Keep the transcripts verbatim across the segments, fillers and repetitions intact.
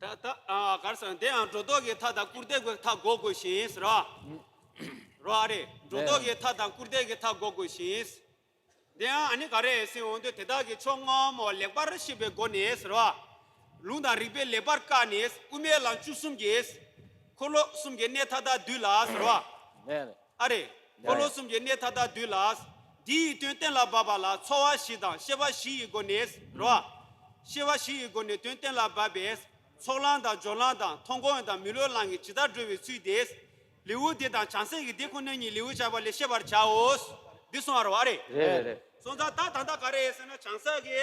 ད་ད་ཨ་ག་རེ་ཟེར་ན། དེ་ཡང་སྒྲོ་འདོགས་ཀྱི་མཐའ་དང་སྐུར་འདེབས་ཀྱི་མཐའ་འགོག་དགོས་ཤིང་ཟེར་བ། རོ་ཨ་རེ། སྒྲོ་འདོགས་ཀྱི་མཐའ་དང་སྐུར་འདེབས་ཀྱི་མཐའ་འགོག་དགོས་ཤིང་། དེ་ཡང་ཨ་ནི་ག་རེ་ཟེར་འོང་དུས། དེ་དག་གི་ཕྱོགས་སྔ་མ་ལེགས་པར་ཤེས་པའི་སྒོ་ནས་ཟེར་བ། ལུང་དང་རིགས་པས་ལེགས་པར་བཀག་ནས། དབུ་མའི་ལམ་བཅུ་གསུམ་གྱི་འཁོར་ལོ་གསུམ་གྱི་གནས་མཐའ་དག་བསྡུས་ལ་ཟེར་བ། ཨ་རེ། འཁོར་ལོ་གསུམ་གྱི་གནས་མཐའ་དག་བསྡུས་ལ། འདི་ཡི་དོན་གཏན་ལ་དབབ་པ་ལ་ཚོར་བ་བཞི་དང་ཤེས་པ་བཞི་ཡི་སྒོ་ནས་རོ། ཤེས་པ་བཞི་ཡི་སྒོ་ནས་དོན་གཏན་ལ་དབབ་པས། ཚོགས་ལམ་དང་སྦྱོར་ལམ་དང་མཐོང་སྒོམ་དང་མི་སློབ་ལམ་གྱིས་ཇི་ལྟར་འགྲོ་བའི་ཚུལ་དེ། ལེའུ་འདི་དང་བྱང་སེམས་ཀྱི་དེ་ཁོ་ན་ཉིད་ལེའུ་བྱ་བ་ལས་ཤེས་པར་བྱའོ། འདི་གསུངས་པ་རེད་བ། ཨ་རེད། རེད་རེད། སོང་ཙང་ད་ད་ལྟ་ག་རེ་ཟེར་ན། བྱང་ས་གི།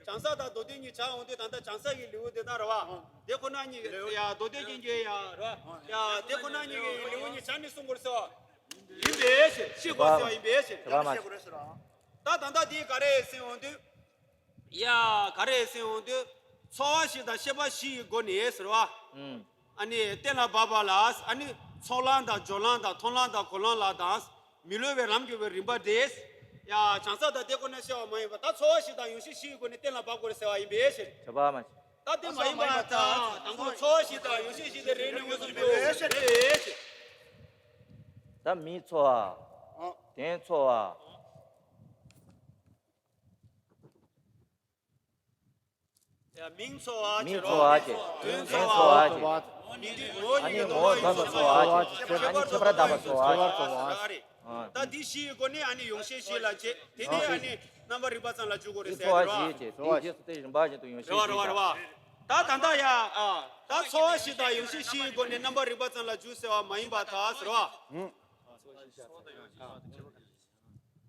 བྱང་ས་དང་མདོ་སྡེ་གཉིས་བྱ་འོང་དུས། ད་ལྟ་བྱང་ས་གི་ལེའུ་དེ་དང་རེད་བ། དེ་ཁོ་ན་ཉིད་ཀྱི་ཡ་མདོ་སྡེ་གཉིས་ཀྱི་ཡ་རེད་བ། ཡ་དེ་ཁོ་ན་ཉིད་ཀྱི་ལེའུ་གཉིས་ཆ་ནས་གསུང་དགོས་ཟེར་བ་ཡིན་པའི་ཕྱིར། ཤེས་དགོས་ཟེར་བ་ཡིན་པའི་ཕྱིར། ད་ད་ལྟ་དེ་ག་རེ་ཟེར་འོང་དུས། ཡ་ག་རེ་ཟེར་འོང་དུས། ཚོར་བ་བཞི་དང་ཤེས་པ་བཞི་ཡི་སྒོ་ནས་ཟེར་བ། ཨ་ནི་གཏན་ལ་དབབ་པ་ལ། ཨ་ནི་ཚོགས་ལམ་དང་སྦྱོར་ལམ་དང་མཐོང་ལམ་དང་གོ་ལམ་ལ་དང་། མི་སློབ་པའི་ལམ་གྱི་བའི་རིམ་པ་དེ། ཡ་བྱང་ས་དང་དེ་ཁོ་ན་ཤེས་པ་མ་ཡིན་པ། ད་ཚོར་བ་བཞི་དང་ཡོངས་ཤེས་བཞི་ཡི་སྒོ་ནས་གཏན་ལ་དབབ་དགོས་རེད་ཟེར་བ་ཡིན་པའི་ཕྱིར། བྱ་བ་མ་བྱེད། ད་དེ་མ་ཡིན་པ་ད་དང་པོ་ཚོར་བ་བཞི་དང་ཡོངས་ཤེས་བཞི་དེ་རེ་རེ་ནས་མངོན་སུམ་དུ་བྱེད་དགོས་ཟེར་བའི་ཕྱིར། ད་མིང་ཚོར་བ། དོན་ཚོར་བ། ཡ་མིང་ཚོར་བ། མིང་ཚོར་བ་བྱེད། དོན་ཚོར་བ་བྱེད། ཨ་ནི་ངོ་བོ་ངོ་བོ་ཉིད་ཀྱི་སྟོང་པ་ཡོངས་སུ་ཚོར་བ་བྱེད། ཨ་ནི་ཁྱད་པར་དག་པ་ཚོར་བ་བྱེད། ད་འདི་བཞི་ཡི་སྒོ་ནས་ཨ་ནི་ཡོངས་ཤེས་བཞི་ལ་བྱེད། དེ་ནས་ཨ་ནི་རྣམ་པར་རིག་པ་ཙམ་ལ་འཇུག་དགོས་རེད་ཟེར་བ་རེད་བ། དེའི་རྗེས་སུ་དེ་རིམ་པ་བཞིན་དུ་ཡོངས་ཤེས་བཞི་བྱེད། རེད་བ་རེད་བ། ད་ད་ལྟ་ཡ་ཨ་ད་ཚོར་བ་བཞི་དང་ཡོངས་ཤེས་བཞི་ཡི་སྒོ་ནས་རྣམ་པར་རིག་པ་ཙམ་ལ་འཇུག་ཟེར་བ་མ་ཡིན་པར་ཐལ་ཟེར་བ།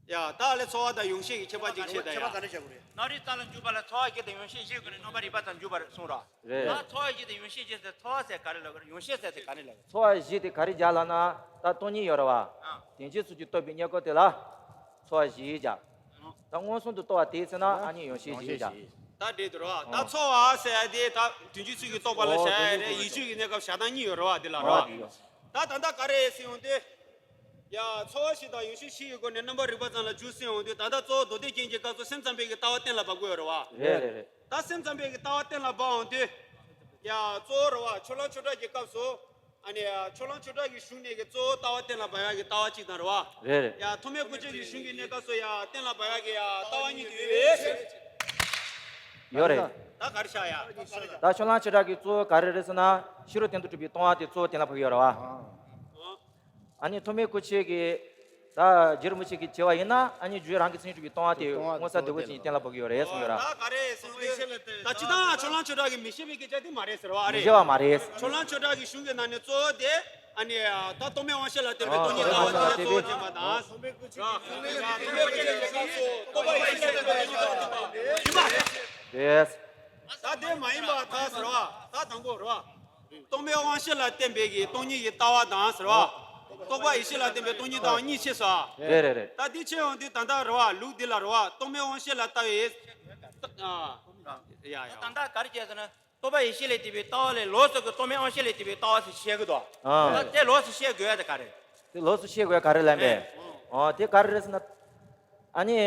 ཡ་ད་ལས་ཚོར་བ་དང་ཡོངས་ཤེས་ཀྱི་ཁྱད་པར་ཅིག་བཤད་ད་ཡ། ཁྱད་པར་ག་རེ་བྱ་དགོས་རེད། རྣམ་རིག་ཙམ་ལ་འཇུག་པ་ལ་ཚོར་བ་བཞི་དང་ཡོངས་ཤེས་བཞི་ཀུན་ནས་རྣམ་པར་རིག་པ་ཙམ་འཇུག་པར་གསུངས་རོ། རེད། ད་ཚོར་བ་བཞི་དང་ཡོངས་ཤེས་བཞི་ཟེར། ཚོར་བ་ཟེར་ག་རེ་ལབ་དགོས་རེད། ཡོངས་ཤེས་ཟེར་དེ་ག་རེ་ལབ་དགོས་རེད། ཚོར་བ་བཞི་དེ་ག་རེ་བྱ་ལབ་ན། ད་སྟོང་ཉིད་ཡོད་རེད་བ། ཨ། དོན་སྤྱི་ཚུལ་གྱིས་རྟོགས་པའི་གནས་སྐབས་དེ་ལ་ཚོར་བ་བཞི་བྱ། ད་མངོན་སུམ་དུ་རྟོགས་པ་དེ་ཟེར་ན་ཨ་ནི་ཡོངས་ཤེས་བཞི་བྱ། ད་འགྲིག་འདུག་རོ། ད་ཚོར་བ་ཟེར་ཡ་དེ་ད་དོན་སྤྱི་ཚུལ་གྱིས་རྟོགས་པ་ལ་བྱ་ཡ་རེད། ཡིད་དཔྱོད་ཀྱི་གནས་སྐབས་བྱ་སྟངས་གཉིས་ཡོད་རེད་བ། དེ་ལ་རོ། ད་ད་ལྟ་ག་རེ་ཟེར་ཡོང་དུས། ཡ་ཚོར་བ་བཞི་དང་ཡོངས་ཤེས་བཞི་ཡི་སྒོ་ནས་རྣམ་པར་རིག་པ་ཙམ་ལ་འཇུག་ཟེར་ཡོང་དུས། ད་ལྟ་གཙོ་བོ་མདོ་སྡེ་རྒྱན་གྱི་སྐབས་སུ་སེམས་ཙམ་པའི་གི་ལྟ་བ་གཏན་ལ་དབབ་དགོས་ཡོད་རེད་བ། རེད་རེད་རེད། ད་སེམས་ཙམ་པའི་གི་ལྟ་བ་གཏན་ལ་དབབ་འོང་དུས། ཡ་གཙོ་བོ་རེད་བ། ཕྱོགས་གླང་ཆོས་གྲགས་ཀྱི་སྐབས་སུ། ཨ་ནི་ཡ་ཕྱོགས་གླང་ཆོས་གྲགས་ཀྱི་གཞུང་ནས་ཀྱི་གཙོ་བོ་ལྟ་བ་གཏན་ལ་དབབ་ཡག་གི་ལྟ་བ་གཅིག་དང་རེད་བ། རེད་རེད། ཡ་ཐོགས་མེད་སྐུ་མཆེད་ཀྱི་གཞུང་གི་གནས་སྐབས་སུ་ཡ་གཏན་ལ་དབབ་ཡག་གི་ཡ་ལྟ་བ་གཉིས་དེ་ཡོད་རེད། ཡོད་རེད། ད་ག་རེ་བྱ་ཡ། ད་ཕྱོགས་གླང་ཆོས་གྲགས་ཀྱི་གཙོ་བོ་ག་རེ་རེད་ཟེར་ན། ཕྱི་རོལ་སྟེང་དུ་གྲུབ་པའི་སྟོང་པ་དེ་གཙོ་བོ་གཏན་ལ་ཕབ་ཡོད་རེད་བ། ཨ། ཨ་ནི་ཐོགས་མེད་སྐུ་མཆེད་ཀྱིས། ད་རྗེ་རིན་པོ་ཆེ་གིས་བྱས་པ་ཡིན་ན། ཨ་ནི་རྒྱུ་རང་གི་མཚན་ཉིད་གྲུབ་པའི་སྟོང་པ་དེ་མངོན་གསལ་དོད་པོ་ཅན་གཏན་ལ་ཕབ་ཀྱི་ཡོད་རེད་གསུངས་ཡོད་ར། ད་ག་རེ་གསུངས་ཏེ། ད་སྤྱིར་བཏང་ཕྱོགས་གླང་ཆོས་གྲགས་ཀྱིས་མི་ཤེས་པའི་སྐད་ཆ་དེ་མ་རེད་ཟེར་བ་རེད། མི་ཤེས་པ་མ་རེད། ཕྱོགས་གླང་ཆོས་གྲགས་ཀྱི་གཞུང་གི་ནང་ནས་གཙོ་བོ་དེ། ཨ་ནི་ད་སྟོང་པའི་དབང་ཤེས་ལ་བརྟེན་པའི་སྟོང་ཉིད་ལྟ་བ་དེ་གཙོ་བོ་བྱས་པ་དང་། རྟོགས་པ་ཡེ་ཤེས་ལ་བརྟེན་པའི་སྟོང་ཉིད་ལྟ་བ་དེ་ཡིན་པ། རེད། ད་དེ་མ་ཡིན་པར་ཐལ་ཟེར་བ། ད་དང་པོ་རེད་བ། སྟོང་པའི་དབང་ཤེས་ལ་བརྟེན་པའི་གི་སྟོང་ཉིད་ཀྱི་ལྟ་བ་དང་ཟེར་བ། རྟོགས་པ་ཡེ་ཤེས་ལ་བརྟེན་པའི་སྟོང་ཉིད་ལྟ་བ་གཉིས་ཕྱེ་ས། རེད་རེད་རེད། ད་འདི་ཕྱེ་ཡོང་དུས་ད་ལྟ་རེད་བ། ལུགས་འདི་ལ་རེད་བ། སྟོང་པའི་དབང་ཤེས་ལ་ལྟ་བའི། ཨ། ཡ་ཡ། ད་ལྟ་ག་རེ་བྱས་ཟེར་ན། རྟོགས་པ་ཡེ་ཤེས་ལས་བརྟེན་པའི་ལྟ་བ་ལས་ལོགས་སུ་གི་སྟོང་པའི་དབང་ཤེས་ལས་བརྟེན་པའི་ལྟ་བ་ཟེར་བཤད་གི་འདུག་ཨ། ད་དེ་ལོགས་སུ་བཤད་དགོས་ཡ་དེ་ག་རེ། དེ་ལོགས་སུ་བཤད་དགོས་ཡ་ག་རེ་ལབ་པས། ཨ། དེ་ག་རེ་རེད་ཟེར་ན། ཨ་ནི།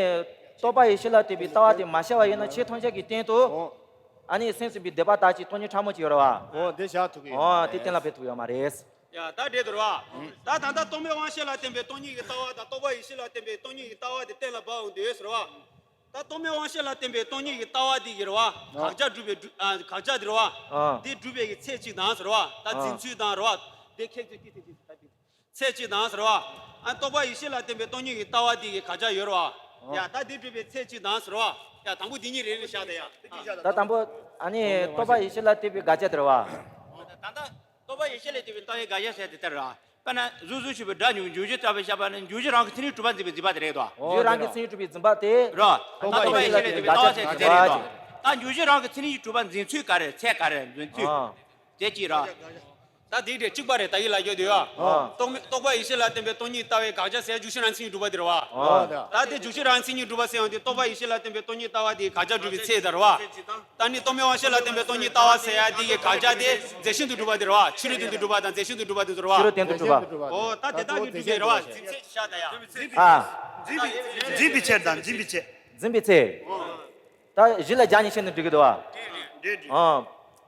རྟོགས་པ་ཡེ་ཤེས་ལ་ལྟོས་པའི་ལྟ་བ་དེ་མ་བྱས་པ་ཡིན་ན། ཆོས་ཐམས་ཅད་ཀྱི་སྟེང་དུ། ཨོ། ཨ་ནི་སེམས་ཙམ་པའི་སྡེ་པ་དག་གི་སྟོང་ཉིད་ཕྲ་མོ་ཅིག་ཡོད་རེད་བ། ཨོ་དེ་བཞག་ཐུབ་ཀྱི་ཡོད་མ་རེད། ཨོ་དེ་གཏན་ལ་ཕབ་ཐུབ་ཡོད་མ་རེད། ཡ་ད་དེ་དུ་རེད་བ། ད་ད་ལྟ་སྟོང་པའི་དབང་ཤེས་ལ་བརྟེན་པའི་སྟོང་ཉིད་ཀྱི་ལྟ་བ་དང་། རྟོགས་པ་ཡེ་ཤེས་ལ་བརྟེན་པའི་སྟོང་ཉིད་ཀྱི་ལྟ་བ་དེ་གཏན་ལ་ཕབ་འོང་དུས་ཟེར་བ། ད་སྟོང་པའི་དབང་ཤེས་ལ་བརྟེན་པའི་སྟོང་ཉིད་ཀྱི་ལྟ་བ་དེ་གི་རེད་བ། ཨོ། དགག་བྱ་སྒྲུབ་པའི་སྒྲུབ་ཨ་དགག་བྱ་དེ་རེད་བ། ཨོ། དེ་སྒྲུབ་པའི་གི་ཚད་གཅིག་དང་ཟེར་བ། ད་འཛིན་ཚུལ་དང་རེད་བ། དེ་ཁེགས་ཚུལ་གྱི་ཚད་གཅིག་དང་། ཚད་གཅིག་དང་ཟེར་བ། ཨ་རྟོགས་པ་ཡེ་ཤེས་ལ་བརྟེན་པའི་སྟོང་ཉིད་ཀྱི་ལྟ་བ་འདི་གི་དགག་བྱ་ཡོད་རེད་བ། ཡ་ད་འདི་སྒྲུབ་པའི་ཚད་གཅིག་དང་ཟེར་བ། ཡ་དང་པོ་འདི་གཉིས་རེ་རེ་བཞག་ད་ཡ། ད་དང་པོ་ཨ་ནི་རྟོགས་པ་ཡེ་ཤེས་ལ་བརྟེན་པའི་དགག་བྱ་དེ་རེད་བ། ད་ལྟ་རྟོགས་པ་ཡེ་ཤེས་ལ་བརྟེན་པའི་ལྟ་བའི་དགག་བྱ་ཟེར་དེ་ལྟར་ར། དཔེར་ན་གཟུགས་གཟུགས་ཞེས་པའི་སྒྲ་འཇུག་འཇུག་བྱེད་ལྟ་བུ་བཞག་པ་ནི། འཇུག་བྱེད་རང་གི་མཚན་ཉིད་གྲུབ་པ་འཛིན་པའི་འཛིན་པ་དེ་རེད་དོ། འཇུག་རང་གི་མཚན་ཉིད་གྲུབ་པའི་འཛིན་པ་དེ། ར། རྟོགས་པ་ཡེ་ཤེས་ལ་བརྟེན་པའི་ལྟ་བ་ཟེར་དེ་དེ་རེད་དོ། ད་འཇུག་བྱེད་རང་གི་མཚན་ཉིད་གྲུབ་པ་འཛིན་ཚུལ་ག་རེ། ཚད་ག་རེ། འཛིན་ཚུལ། དེ་གཅིག་ར། ད་དེ་དེ་གཅིག་པ་རེད། ད་ཡིད་ལ་ཡོད་དུས་ཨ། ཨ། རྟོགས་མེད་རྟོགས་པ་ཡེ་ཤེས་ལ་བརྟེན་པའི་སྟོང་ཉིད་ལྟ་བའི་དགག་བྱ་ཟེར་འཇུག་བྱེད་རང་མཚན་ཉིད་གྲུབ་པ་དེ་རེད་བ། ཨ། ད་དེ་འཇུག་བྱེད་རང་མཚན་ཉིད་གྲུབ་པ་ཟེར་ཡང་དེ་རྟོགས་པ་ཡེ་ཤེས་ལ་བརྟེན་པའི་སྟོང་ཉིད་ལྟ་བ་དེའི་དགག་བྱ་སྒྲུབ་པའི་ཚད་དེ་རེད་བ། ད་ནི་རྟོགས་མེད་དབང་ཤེས་ལ་བརྟེན་པའི་སྟོང་ཉིད་ལྟ་བ་ཟེར་ཡ་དེ་གི་དགག་བྱ་དེ་རྫས་གཞན་དུ་གྲུབ་པ་དེ་རེད་བ། ཕྱི་རོལ་སྟེང་དུ་གྲུབ་པ་དང་རྫས་གཞན་དུ་གྲུབ་པ་དེ་ཚོ་རེད་བ། ཕྱི་རོལ་སྟེང་དུ་གྲུབ་པ། ཨོ་ད་དེ་དག་གི་སྒྲུབ་བྱེད་རེད་བ། འཛིན་ཚད་ཅིག་བཞག་ད་ཡ། ཨ། འཛིན་པའི་འཛིན་པའི་ཕྱིར་དང་འཛིན་པའི་ཕྱིར། འཛིན་པའི་ཚད། ད་གཞི་ལ་རྒྱ་ནས་བཤད་ན་འགྲིག་གི་འདུག་བ། ཨ།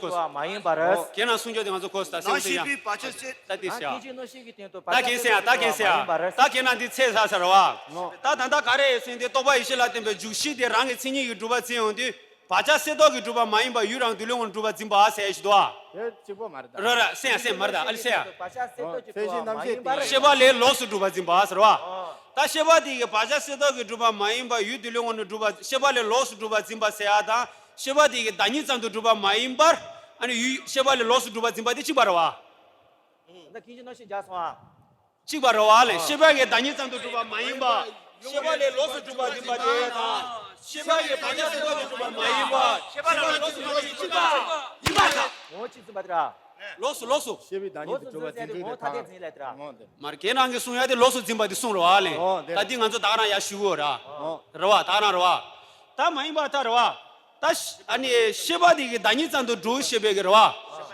གོ་སོང་གོ་སོང་། མ་ཡིན་པར། ཁྱེད་རང་གསུང་ཆོས་དེ་ང་ཚོ་གོ་སོང་། ད་སེམས་ནང་ཤེས་པའི་བར་ཆད་སེལ། ད་དེ་ཟེར་ཡ། ད་ཁྱེད་ཀྱིས་གནོད་ཤེས་ཀྱི་སྟེང་དུ་བར་ད་ཆད་ཁྱེད་སེལ་ཡ། ད་ཁྱེད་སེལ་ཡ། མ་ཡིན་པར། ད་ཁྱེད་རང་འདི་ཚད་ས་ས་རེད་བ། ད་ད་ལྟ་ག་རེ་ཟེར་ཏེ་རྟོག་པ་ཡེ་ཤེས་ལ་བརྟེན་པའི་འཇུག་གཞི་དེ་རང་གི་མཚན་ཉིད་ཀྱིས་གྲུབ་པ་འཛིན་ཡོང་དུས། བག་ཆགས་གསལ་རྟོག་གིས་གྲུབ་པ་མ་ཡིན་པ་ཡུལ་རང་དུས་ལས་འོང་གྲུབ་པ་འཛིན་པ་ཟེར་ཞིག་འདུག་ཨ། དེ་གཅིག་པོ་མ་རེད་ད། རོ་ར་སེམས་ཡ་སེམས་མ་རེད་ད་ཨ་ལི་སེ་ཡ། བག་ཆགས་གསལ་རྟོག་གིས་གྲུབ་པ་མ་ཡིན་པ། ཚད་གཞི་རྣམ་བཤད་དེ། ཤེས་པ་ལས་ལོགས་སུ་གྲུབ་པ་འཛིན་པ་ཟེར་བ། ད་ཤེས་པ་དེ་གིས་བག་ཆགས་གསལ་རྟོག་གིས་གྲུབ་པ་མ་ཡིན་པ་ཡུལ་དུས་ལས་འོང་ནས་གྲུབ་པ་ཤེས་པ་ལས་ལོགས་སུ་གྲུབ་པ་འཛིན་པ་ཟེར་ཡ་དང་ཤེས་པ་དེ་གིས་བདག་ཉིད་ཙམ་དུ་གྲུབ་པ་མ་ཡིན་པར། ཨ་ནི་ཡུལ་ཤེས་པ་ལས་ལོགས་སུ་གྲུབ་པ་འཛིན་པ་དེ་གཅིག་པ་རེད་བ། ད་ཁྱེད་ཀྱིས་གནོད་ཤེས་རྒྱག་སོང་ཨ། གཅིག་པ་རེད་བ་ལས་ཤེས་པ་གིས་བདག་ཉིད་ཙམ་དུ་གྲུབ་པ་མ་ཡིན་པ། ཤེས་པ་ལས་ལོགས་སུ་གྲུབ་པ་འཛིན་པ་དེ་དང་། ཤེས་པ་གིས་བག་ཆགས་གསལ་རྟོག་ཏུ་གྲུབ་པ་མ་ཡིན་པ། ཤེས་པ་ལས་ལོགས་སུ་གྲུབ་པ་དེ་གཅིག་པ་ཡིན་པ་དང་། ངོ་བོ་གཅིག་འཛིན་པ་དེ་ར། ལོགས་སུ་ལོགས་སུ། ཤེས་པའི་བདག་ཉིད་ལོགས་དུ་སུ་གྲུབ་པ་འཛིན་འཛིན་དེ་ངོ་བོ་ཐ་དད་འཛིན་ལས་དེ་ར། མར་ཁྱེད་རང་གིས་གསུང་ཡ་དེ་ལོགས་སུ་འཛིན་པ་དེ་གསུང་རེད་བ་ལས། ཨོ་དེ་ད་འདི་ང་ཚོ་ད་ག་རང་ཡ་ཞུ་གོ་ར། ཨོ། རེད་བ་ད་ག་རང་རེད་བ། ད་མ་ཡིན་པ་ད་རེད་བ། ད་ཤ་ཨ་ནི་ཤེས་པ་དེ་གིས་བདག་ཉིད་ཙམ་དུ་གྲུབ་ཞེས་པའི་གི་རེད་བ།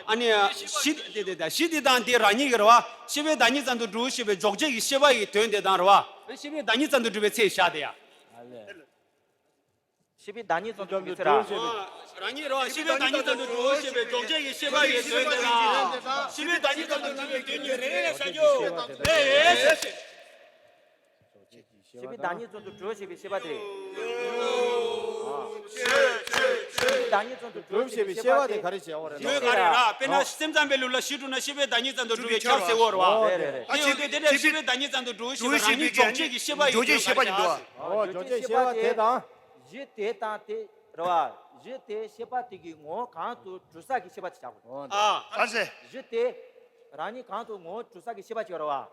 ཨ་ནི་གཞི་དེ་དེ་དེ་གཞི་དེ་དང་དེ་རང་ཉིད་ཀྱི་རེད་བ། ཤེས་པས་བདག་ཉིད་ཙམ་དུ་གྲུབ་ཞེས་པའི་འཇོག་བྱེད་ཀྱི་ཤེས་པ་ཡི་དོན་དེ་དང་རེད་བ། ཤེས་པས་བདག་ཉིད་ཙམ་དུ་གྲུབ་པའི་ཚེ་བཞག་དེ་ཡ། ཤེས་པས་བདག་ཉིད་ཙམ་དུ་གྲུབ་པའི་ཚེ་ར། རང་ཉིད་རེད་བ། ཤེས་པས་བདག་ཉིད་ཙམ་དུ་གྲུབ་ཞེས་པའི་འཇོག་བྱེད་ཀྱི་ཤེས་པ་ཡི་དོན་དེ་དང་། ཤེས་པས་བདག་ཉིད་ཙམ་དུ་གྲུབ་པའི་དོན་གཉིས་རེ་རེ་ལས་བཤད་རྒྱུ། ལས་ཡོད། ཤེས་པས་བདག་ཉིད་ཙམ་དུ་གྲུབ་ཞེས་པའི་ཤེས་པ་དེ། ཤེས་པས་བདག་ཉིད་ཙམ་དུ་གྲུབ་ཞེས་པའི་ཤེས་པ་དེ་ག་རེ་བྱེད་འོ་རེད། དོན་ག་རེ་ར། དཔེར་ན་སེམས་ཙམ་པའི་ལུགས་ལ་གཞི་གྲུབ་ན་ཤེས་པས་བདག་ཉིད་ཙམ་དུ་གྲུབ་པའི་ཁྱབ་ཟེར་འོ་རེད་བ། རེད་རེད་རེད། དེ་ཡོང་དུས་དེ་འདྲ་ཤེས་པས་བདག་ཉིད་ཙམ་དུ་གྲུབ་ཞེས་པ་རང་ཉིད་འཇོག་བྱེད་ཀྱི་ཤེས་པ་ཡི་དོན་ལ་བཞག་ཟེར། འཇོག་བྱེད་ཤེས་པ་དེ་དང་། གཞི་དེ་དང་དེ་རེད་བ། གཞི་དེ་ཤེས་པ་དེ་གི་ངོ་བོ་གང་དུ་གྲུབ་ས་གི་ཤེས་པ་དེ་བཞག་དགོས། ཨ། ག་ཟེ། གཞི་དེ་རང་ཉིད་གང་དུ་ངོ་བོ་གྲུབ་ས་གི་ཤེས་པ་ཅིག་རེད་བ།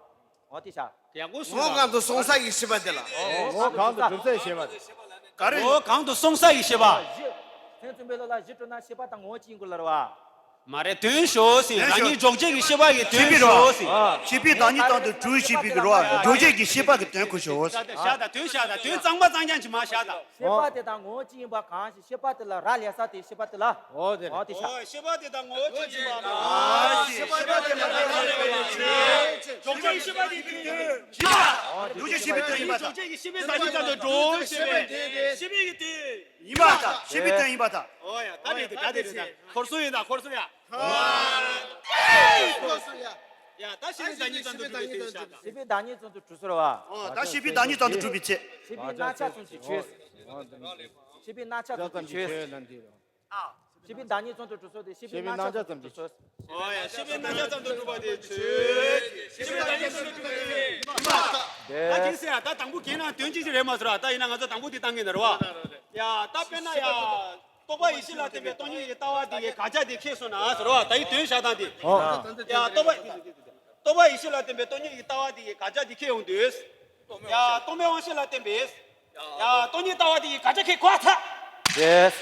འོ་དེ་བཞག་ཡག་པོ་གསུངས་ངོ་བོ་གང་དུ་སོང་ས་གི་ཤེས་པ་དེ་ལ། ངོ་བོ་གང་དུ་གྲུབ་ས་གི་ཤེས་པ་དེ། ག་རེ། ངོ་བོ་གང་དུ་སོང་ས་གི་ཤེས་པ། གཞི། སེམས་ཙམ་པའི་ལུགས་ལ་གཞི་གྲུབ་ན་ཤེས་པ་དང་ངོ་བོ་གཅིག་ཡིན་དགོས་ལ་རེད་བ། མ་རེད། དོན་ཞོག་ཟིན། རང་ཉིད་འཇོག་བྱེད་ཀྱི་ཤེས་པ་ཡི་དོན་ཞོག་ཟིན། ཤེས་པས་བདག་ཉིད་ཙམ་དུ་གྲུབ་ཞེས་པའི་གི་རོ། འཇོག་བྱེད་ཀྱི་ཤེས་པ་གི་དོན་གོ་ཞོག་ཟིན། བཞག་ད་དོན་བཞག་ད་དོན་གཙང་མ་གཙང་རྐྱང་ཅིག་མ་བཞག་ད། ཤེས་པ་དེ་དང་ངོ་བོ་གཅིག་ཡིན་པ་གང་ཞིག་ཤེས་པ་དེ་ལ་རག་ལས་ས་དེ་ཤེས་པ་དེ་ལ། འོ་དེ་རེད། འོ་དེ་ཤ། ཤེས་པ་དེ་དང་ངོ་བོ་གཅིག་ཡིན་པ་གང་ཞིག་ཤེས་པ་དེ་ལ་རག་ལས་པའི་ཕྱིར། འཇོག་བྱེད་ཤེས་པ་དེ་དེ་དོན། འཇོག་བྱེད་ཤེས་པའི་དོན་ཡིན་པ་དང་། འཇོག་བྱེད་ཀྱི་ཤེས་པས་བདག་ཉིད་ཙམ་དུ་གྲུབ་ཞེས་པའི་ཤེས་པའི་གི་དོན། ཡིན་པ་དང་ཤེས་པའི་དོན་ཡིན་པ་དང་། འོ་ཡ་ད་རེད་དེ་ད་དེ་རེད་ད། འཁོར་སོང་ཡིན་ད་འཁོར་སོང་ཡ། ཡ་ད་ཤེས་པས་བདག་ཉིད་ཙམ་དུ་གྲུབ་པའི་དོན་བཞག་ད། ཤེས་པས་བདག་ཉིད་ཙམ་དུ་གྲུབ་ཟེར་བ། ད་ཤེས་པས་བདག་ཉིད་ཙམ་དུ་གྲུབ་པའི་ཚེ། ཤེས་པས་རྣམ་གཞག་ཙམ་དུ་ཆོས། ཤེས་པས་རྣམ་གཞག་ཙམ་དུ་ཆོས། ཤེས་པས་བདག་ཉིད་ཙམ་དུ་གྲུབ་ཚུལ་དེ་ཤེས་པས་རྣམ་གཞག་ཙམ་དུ་ཆོས། འོ་ཡ་ཤེས་པས་རྣམ་གཞག་ཙམ་དུ་གྲུབ་པ་དེ་ཆོས། ཤེས་པས་བདག་ཉིད་ཙམ་དུ་གྲུབ་པ་དེ་ཆོས། ད་ཅི་ཟེར་ཡ་ད་དང་པོ་གན་ན་དོན་གཅིག་ཅིག་རེད་མ་ཟེར་བ། ད་ཡིན་ན་ང་ཚོ་དང་པོ་དེ་བཏང་གིན་ནི་རེད་བ། ཡ་ད་དཔེར་ན་ཡ། རྟོག་པ་ཡེ་ཤེས་ལ་བརྟེན་པའི་སྟོང་ཉིད་ཀྱི་ལྟ་བ་དེ་ཡི་དགག་བྱ་དེ་ཁེགས་སོང་ན་ཟེར་བ། ད་ཡི་དོན་བཞག་སྟངས་དེ། ཡ་རྟོག་པ། རྟོག་པ་ཡེ་ཤེས་ལ་བརྟེན་པའི་སྟོང་ཉིད་ཀྱི་ལྟ་བ་དེ་ཡི་དགག་བྱ་དེ་ཁེགས་ཡོང་དུས། ཡ་རྟོག་མེད་དབང་ཤེས་ལ་བརྟེན་པའི། ཡ་སྟོང་ཉིད་ལྟ་བ་དེ་ཡི་དགག་བྱ་ཁེགས་གོ་ཐལ། ཡེས།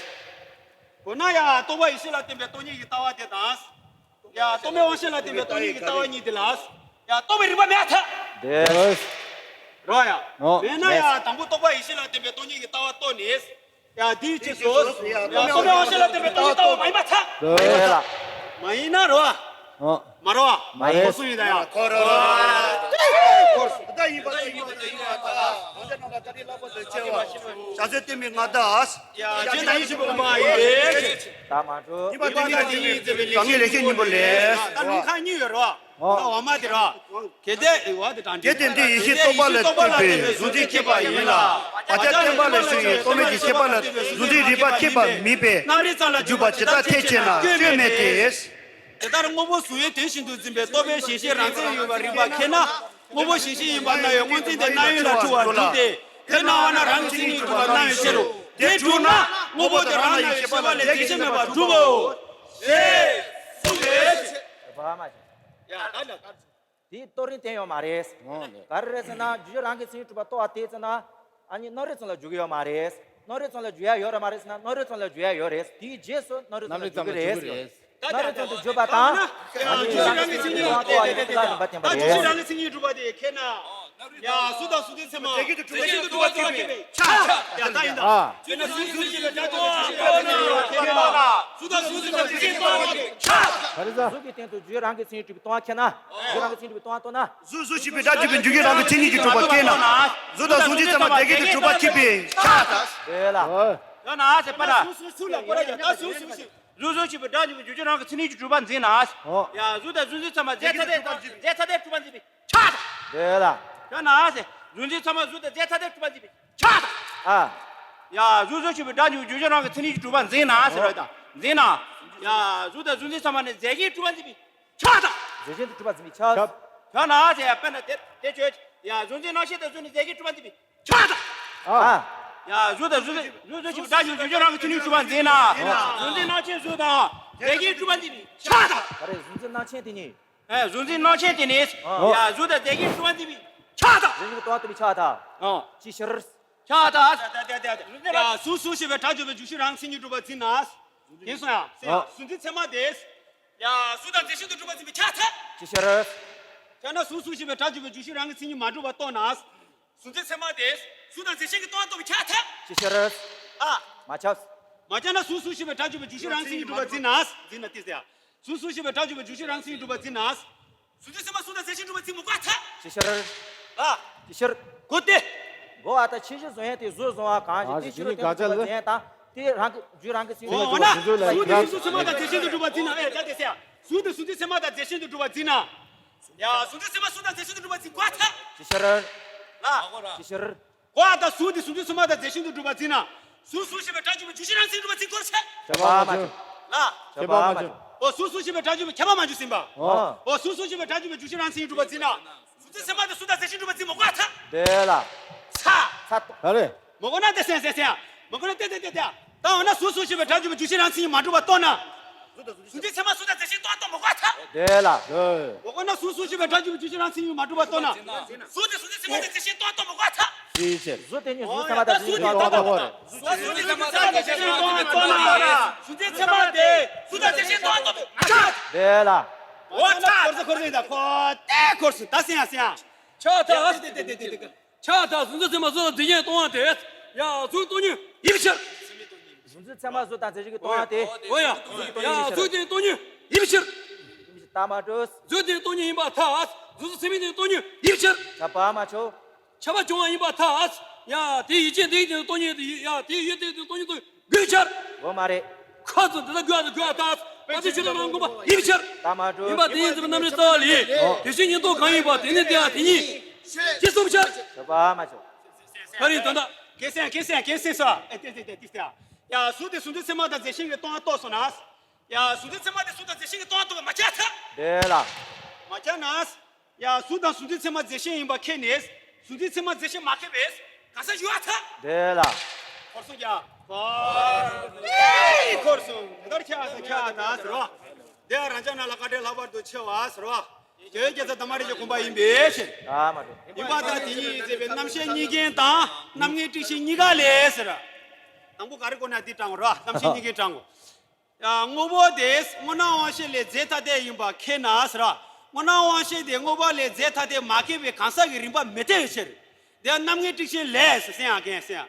གོ་ན་ཡ་རྟོག་པ་ཡེ་ཤེས་ལ་བརྟེན་པའི་སྟོང་ཉིད་ཀྱི་ལྟ་བ་དེ་དང་། ཡ་རྟོག་མེད་དབང་ཤེས་ལ་བརྟེན་པའི་སྟོང་ཉིད་ཀྱི་ལྟ་བ་གཉིས་དེ་ལ། ཡ་རྟོག་པའི་རིགས་པ་མེད་ཐལ། ཡེས། རོ་ཡ། ཨོ། མེད་ན་ཡ་ཡེས། དང་པོ་རྟོག་པ་ཡེ་ཤེས་ལ་བརྟེན་པའི་སྟོང་ཉིད་ཀྱི་ལྟ་བ་རྟོགས་ནས། ཡ་དེའི་ཕྱིས་སུ། ཡ་སྟོད་སྨད་དབང་ཤེད་ལ་བརྟེན་པའི་སྟོང་ཉིད་ལྟ་བ་མ་ཡིན་པར་ཐལ། རེད་ལ། མ་ཡིན་ན་རོ། ཨོ། མ་རོ། མ་ཡིན། ཁོ་སུ་ཡིན་ད་ཡ། ཁོ་རོ། ད་ཡིན་པ་ད་ཡིན་པ་ད་ཡིན་པ་ད། ང་ཚོའི་ནང་ལ་ད་རེས་ལྷག་པར་དུ་ཆེ་བ། བྱ་རྩོལ་བསྟན་པའི་མངའ་བདག་ཡ་རྗེ་ན་ཡིད་བཞིན་པའི་དབུ་མ་ཡིན་པས། ད་མ་འགྲོ། ཡིན་པ་ད་ཡིན་པ་ད་ཡིན་ཟེར་བའི་ལེགས་བཤད་སྙིང་པོ་ལས། ད་ལུང་ཁག་གཉིས་ཡོད་རོ། ད་འོག་མ་དེ་རོ། གལ་ཏེ་འོ་དེ་དྲང་དེ་དེ་འདི་ཡེ་ཤེས་རྟོག་པ་ལ་ལྟོས་པའི་གཟུང་འཛིན་ཁྱད་པར་ཡིན་ལ། བར་ཆད་བརྟན་པ་ལ་ཞུགས་ཡི་རྟོག་མེད་ཀྱི་ཤེས་པ་ལ་གཟུང་འཛིན་རིག་པ་ཁྱད་པར་མེད་པས། རྣམ་རིག་ཙམ་ལ་འཇུག་པ་ཇི་ལྟར་ཐལ་ཆེ་ན་སྐྱོན་མེད་དེ། དེ་ལྟར་དངོས་པོ་གཟུང་བས་དོན་བཞིན་དུ་འཛིན་པའི་རྟོག་པའི་ཞེན་ཤེས་རང་མཚན་ཡོད་པར་རིག་པ་མཁྱེན་ན། དངོས་པོ་ཞེན་ཤེས་ཡིན་པར་སྣང་བའི་སྔོ་འཛིན་དེ་སྣང་ཡུལ་ལ་འཁྲུལ་བར་འགྱུར་ཏེ། དེ་སྣང་བ་ན་རང་གི་མཚན་ཉིད་གྲུབ་པར་སྣང་བའི་ཕྱིར་རོ། དེ་གྲུབ་ན་དངོས་པོ་དེ་རང་སྣང་བའི་ཤེས་པ་ལས་འཛིན་ཤེས་མེད་པར་གྲུབ་བོ། ཞེས་གསུངས་པས། དེ་རྟོགས་རིམ་བསྟན་ཡོད་མ་རེད། ག་རེ་རེད་ཟེར་ན་རྒྱུ་རང་གི་མཚན་ཉིད་གྲུབ་པ་རྟོགས་པ་དེ་ཚོ་ན། ཨ་ནི་རྣམ་རིག་ཙམ་ལ་འཇུག་གི་ཡོད་མ་རེད། རྣམ་རིག་ཙམ་ལ་འཇུག་ཡ་ཡོད་རེད་མ་རེད་ཟེར་ན་རྣམ་རིག་ཙམ་ལ་འཇུག་ཡ་ཡོད་རེད། དེའི་རྗེས་སུ་རྣམ་རིག་ཙམ་ལ་འཇུག་གི་རེད། རྣམ་རིག་ཙམ་དུ་བརྗོད་པ་དང་། ཨ་ནི་རང་གི་མཚན་ཉིད་ཀྱི་དབང་ཐོག་ཡོད་པའི་ལ་རིམ་པ་བསྟན་པ་རེད། རང་གི་མཚན་ཉིད་གྲུབ་པ་དེ་ཁེ་ན། ཡ་གཟུགས་དང་གཟུགས་ཅན་ཚད་མ་རྫས་གཞན་དུ་གྲུབ་པ་ཁེ་ན། ཡ་ད་ཡིན་ད། ཨ། གཟུགས་དང་གཟུགས་ཅན་ཚད་མ་རྫས་གཞན་དུ་གྲུབ་པ་ཁེ་ན། ག་རེ་ཟ། གཟུགས་ཀྱི་སྟེང་དུ་རྒྱུ་རང་གི་མཚན་ཉིད་གྲུབ་པའི་སྟོང་པ་ཁེ་ན། རྒྱུ་རང་གི་མཚན་ཉིད་གྲུབ་པའི་སྟོང་པ་རྟོགས་ན། གཟུགས་གཟུགས་ཞེས་པའི་སྒྲ་བརྗོད་པའི་འཇུག་ཡུལ་རང་གི་མཚན་ཉིད་ཀྱིས་གྲུབ་པ་ཁེ་ན། གཟུགས་དང་གཟུགས་ཅན་ཚད་མ་རྫས་གཞན་དུ་གྲུབ་པ་ཁེ་པའི་ཕྱིར། དེ་ལ། ཡང་ན་ཟེར་པ་ན། གཟུགས་གཟུགས་གཟུགས་ལ་སྐོར་ར་ཡང་ད་གཟུགས་གཟུགས་གཟུགས། གཟུགས་གཟུགས་ཞེས་པའི་སྒྲ་བརྗོད་པའི་འཇུག་ཡུལ་རང་གི་མཚན་ཉིད་ཀྱིས་གྲུབ་པ་འཛིན་ན། ཨོ། ཡ་གཟུགས་དང་གཟུགས་ཅན་ཚད་མ་རྫས་ཐ་དད་དང་རྫས་ཐ་དད་གྲུབ་པ་འཛིན་པའི་ཕྱིར། དེ་ལ། ཡང་ན་ཟེར། གཟུགས་ཅན་ཚད་མ་གཟུགས་དང་རྫས་ཐ་དད་གྲུབ་པ་འཛིན་པའི་ཕྱིར། ཨ། ཡ་གཟུགས་གཟུགས་ཞེས་པའི་སྒྲ་བརྗོད་པའི་འཇུག་ཡུལ་རང་གི་མཚན་ཉིད་ཀྱིས་གྲུབ་པ་འཛིན་ན་ཟེར་བ་དང་འཛིན་ན། ཡ་གཟུགས་དང་གཟུགས་ཅན་ཚད་མ་ནི་རྫས་གཞན་གྲུབ་པ་འཛིན་པའི་ཕྱིར་དང་། རྫས་གཞན་དུ་གྲུབ་པ་འཛིན་པའི་ཕྱིར། ཁྱབ། ཡང་ན་ཟེར་ཡ་དཔེར་ན་དེ་དེ་བརྗོད། ཡ་གཟུགས་འཛིན་སྣང་ཤས་དང་གཟུགས་ནི་རྫས་གཞན་གྲུབ་པ་འཛིན་པའི་ཕྱིར་དང་། ཨ། ཡ་གཟུགས་དང་གཟུགས་གཟུགས་གཟུགས་ཀྱི་སྒྲ་གཞན་གཞན་རང་གི་མཚན་ཉིད་གྲུབ་པ་འཛིན་ན། གཟུགས་འཛིན་སྣང་ཆེན་གཟུགས་དང་རྫས་གཞན་གྲུབ་པ་འཛིན་པའི་ཕྱིར་དང་། ག་རེ་གཟུགས་འཛིན་སྣང་ཆེན་དེ་ནི། ཨ་གཟུགས་འཛིན་སྣང་ཆེན་དེ་ནི། ཨ། ཡ་གཟུགས་དང་རྫས་གཞན་གྲུབ་པ་འཛིན་པའི་ཕྱིར་དང་། རྫས་གཞན་གྱི་སྟོང་པ་རྟོགས་པའི་ཕྱིར་དང་། ཨ། ཅིའི་ཕྱིར། ཕྱིར་དང་། ཡ་གཟུགས་གཟུགས་ཞེས་པའི་སྒྲ་བརྗོད་པའི་འཇུག་ཡུལ་རང་མཚན་ཉིད་གྲུབ་པ་འཛིན་ན། དེ་སོང་ཡ། ཨ། གཟུགས་འཛིན་ཚད་མ་དེ། ཡ་གཟུགས་དང་རྫས་གཞན་དུ་གྲུབ་པ་འཛིན་པའི་ཕྱིར་དང་། ཅིའི་ཕྱིར། ཡང་ན་གཟུགས་གཟུགས་ཞེས་པའི་སྒྲ་བརྗོད་པའི་འཇུག་ཡུལ་རང་གི་མཚན་ཉིད་མ་གྲུབ་པ་རྟོགས་ན། གཟུགས་འཛིན་ཚད་མ་དེ་གཟུགས་དང་རྫས་གཞན་གྱི་སྟོང་པ་རྟོགས་པའི་ཕྱིར་དང་། ཅིའི་ཕྱིར། ཨ། མ་ཁྱབ། མ་ཁྱབ་ན་གཟུགས་གཟུགས་ཞེས་པའི་སྒྲ་བརྗོད་པའི་འཇུག་ཡུལ་རང་མཚན་ཉིད་གྲུབ་པ་འཛིན་ན། འཛིན་ན་ཏི་སེ་ཡ། གཟུགས་གཟུགས་ཞེས་པའི་སྒྲ་བརྗོད་པའི་འཇུག་ཡུལ་རང་མཚན་ཉིད་གྲུབ་པ་འཛིན་ན། གཟུགས་འཛིན་ཚད་མ་གཟུགས་དང་རྫས་གཞན་གྲུབ་པ་འཛིན་མི་དགོས་ཐལ། ཅིའི་ཕྱིར། ལ། ཅིའི་ཕྱིར། གོ་སྟེ། གོ་བ་དང་ཕྱིར་ཞིག་བཟུང་ཡས་དེ་གཟུགས་བཟུང་བ་གང་ཞིག་དེ་ཕྱིར་དེ་གྲུབ་པ་འཛིན་ཡས་དང་དེ་རང་གི་རྒྱུ་རང་གི་སེམས་འོ་ན་གཟུགས་དེ་གཟུགས་དང་རྫས་གཞན་དུ་གྲུབ་པ་འཛིན་ན་ཨེ་ད་དེ་སེ་ཡ། གཟུགས་དེ་གཟུགས་འཛིན་ཚད་མ་དང་རྫས་གཞན་དུ་གྲུབ་པ་འཛིན་ན། ཡ་གཟུགས་འཛིན་ཚད་མ་གཟུགས་དང་རྫས་གཞན་དུ་གྲུབ་པ་འཛིན་དགོས་ཐལ། ཅིའི་ཕྱིར། ལ། ཅིའི་ཕྱིར། གོ་བ་དང་གཟུགས་དེ་གཟུགས་འཛིན་ཚད་མ་དང་རྫས་གཞན་དུ་གྲུབ་པ་འཛིན་ན། གཟུགས་གཟུགས་ཞེས་པའི་སྒྲ་བརྗོད་པའི་འཇུག་ཡུལ་རང་མཚན་ཉིད་གྲུབ་པ་འཛིན་དགོས་ཟེར། ཁྱབ་པ་མ་བྱུང་། ལ། ཁྱབ་པ་མ་བྱུང་། འོ་གཟུགས་གཟུགས་ཞེས་པའི་སྒྲ་བརྗོད་པའི་ཁྱབ་པ་མ་བྱུང་ཟིན་པ། འོ། འོ་གཟུགས་གཟུགས་ཞེས་པའི་སྒྲ་བརྗོད་པའི་འཇུག་ཡུལ་རང་མཚན་ཉིད་གྲུབ་པ་འཛིན་ན། གཟུགས་འཛིན་ཚད་མ་དེ་གཟུགས་དང་རྫས་གཞན་གྲུབ་པ་འཛིན་མི་དགོས་ཐལ། དེ་ལ། ཚ། ཚ། ག་རེ། མི་དགོས་ན་དེ་སེང་སེང་སེང་། མི་དགོས་ན་དེ་དེ་དེ་དེ། ད་འོ་ན་གཟུགས་གཟུགས་ཞེས་པའི་སྒྲ་བརྗོད་པའི་འཇུག་ཡུལ་རང་མཚན་ཉིད་མ་གྲུབ་པ་རྟོགས་ན། གཟུགས་འཛིན་ཚད་མ་གཟུགས་དང་རྫས་གཞན་སྟོང་པ་རྟོགས་མི་དགོས་ཐལ། དེ་ལ། འོ་ན་གཟུགས་གཟུགས་ཞེས་པའི་སྒྲ་བརྗོད་པའི་འཇུག་ཡུལ་རང་མཚན་ཉིད་མ་གྲུབ་པ་རྟོགས་ན། གཟུགས་དེ་གཟུགས་འཛིན་ཚད་མ་དང་རྫས་གཞན་སྟོང་པ་རྟོགས་མི་དགོས་ཐལ། ཅིའི་ཕྱིར། གཟུགས་དེ་ཉིད་གཟུགས་འཛིན་ཚད་མ་དང་རྫས་གཞན་སྟོང་པ་རྟོགས་མི་དགོས། གཟུགས་འཛིན་ཚད་མ་དང་རྫས་གཞན་སྟོང་པ་རྟོགས་ན། གཟུགས་འཛིན་ཚད་མ་དེ་གཟུགས་དང་རྫས་གཞན་སྟོང་པ་རྟོགས་མི་དགོས། དེ་ལ། འོ་ཚ། འཁོར་སོང་འཁོར་སོང་ད་ཁོ་དེ་འཁོར་སོང་ད་སེང་ཡ་སེང་ཡ། ཆགས་ཐལ། ཆགས་ཐལ། གཟུགས་འཛིན་ཚད་མ་གཟུགས་དང་རྫས་གཞན་སྟོང་པ་དེ། ཡ་གཟུགས་སྟོང་ཉིད་ཡིན་པའི་ཕྱིར། གཟུགས་འཛིན་ཚད་མ་གཟུགས་དང་རྫས་གཞན་གྱིས་སྟོང་པ་དེ། འོ་ཡ། ཡ་གཟུགས་དེ་སྟོང་ཉིད་ཡིན་པའི་ཕྱིར། ཡིན་པའི་ཕྱིར་ད་མ་འགྲོ། གཟུགས་དེ་སྟོང་ཉིད་ཡིན་པར་ཐལ། གཟུགས་སུ་ཚད་མིན་དེ་སྟོང་ཉིད་ཡིན་པའི་ཕྱིར། ཁྱབ་པ་མ་བྱུང་། ཁྱབ་པ་བྱུང་བ་ཡིན་པར་ཐལ། ཡ་དེའི་ཡུལ་ཅན་དེའི་དེ་སྟོང་ཉིད་དེ་ཡ་དེའི་ཡུལ་དེ་དེ་སྟོང་ཉིད་དུ་དགོས་ཕྱིར། འོ་མ་རེད། ཁ་ཙམ་དེ་དག་དགོས་པ་དང་དགོས་པ་དང་། པ་ཏི་ཆོས་རྣམས་དགོངས་པ་ཡིན་པའི་ཕྱིར། ད་མ་འགྲོ། ཡིན་པ་དེ་ཡིན་ཟེར་བའི་རྣམ་རིག་རྩ་བ་ལས། དེ་བཞིན་ཉིད་རྟོག་གང་ཡིན་པ་དེ་ནི་དེ་ཡང་དེ་ཉིད། ཅེས་གསུངས་པའི་ཕྱིར། ཁྱབ་པ་མ་བྱུང་། ད་རིང་ད་ལྟ། ཀྱེ་སེང་ཀྱེ་སེང་ཀྱེ་སེང་སོ། ཨེ་ཏེ་ཏེ་ཏེ་ཏེ་ཏེ། ཡ་གཟུགས་དེ་གཟུགས་འཛིན་ཚད་མ་དང་རྫས་གཞན་གྱིས་སྟོང་པ་རྟོགས་སོང་ན། ཡ་གཟུགས་འཛིན་ཚད་མ་དེ་གཟུགས་དང་རྫས་གཞན་གྱིས་སྟོང་པ་རྟོགས་པ་མ་ཁྱབ་ཐལ། དེ་ལ། མ་ཁྱབ་ན། ཡ་གཟུགས་དང་གཟུགས་འཛིན་ཚད་མ་རྫས་གཞན་ཡིན་པ་ཁེགས་ནས། གཟུགས་འཛིན་ཚད་མ་རྫས་གཞན་མ་ཁེགས་པས་གང་ཟག་ཡོད་པར་ཐལ། དེ་ལ། འཁོར་སོང་རྒྱ། འཁོར། འཁོར་སོང་། དེ་ལྟར་ཁྱབ་པ་དང་ཁྱབ་པ་དང་ཟེར་བ། དེ་ཡང་རང་ཅག་རྣམས་ལ་དཀའ་འགྲེལ་ལྷག་པར་དུ་ཆེ་བ་ཟེར་བ། རྒྱལ་བའི་རྒྱལ་ཚབ་དྷརྨ་རཱ་ཛའི་དགོངས་པ་ཡིན་པའི་ཕྱིར། ཨ་མ་རེད། ཡིན་པ་དང་དེ་ཉིད་ཟེར་བའི་རྣམ་བཤད་གཉིས་ཀྱིན་དང་རྣམ་ངེས་དྲི་ཞིམ་གཉིས་ཀ་ལས་ཟེར། དང་པོ་ག་རེ་དགོས་ན་འདི་དྲངས་རོགས། རྣམ་བཤད་གཉིས་ཀྱིན་དྲངས་གོ། ཡང་དངོས་པོ་དེ་དངོས་སྣང་དབང་ཤེས་ལས་རྫས་ཐ་དད་ཡིན་པ་ཁེགས་ན་ཟེར། དངོས་སྣང་དབང་ཤེས་དེ་དངོས་པོ་ལས་རྫས་ཐ་དད་མ་ཁེགས་པའི་གང་ཟག་གི་རིམ་པ་མི་འཐད་པའི་ཕྱིར། དེ་ཡང་རྣམ་ངེས་དྲི་ཞིམ་ལས་ཟེར་སེང་ཡང་གན་སེང་ཡང་།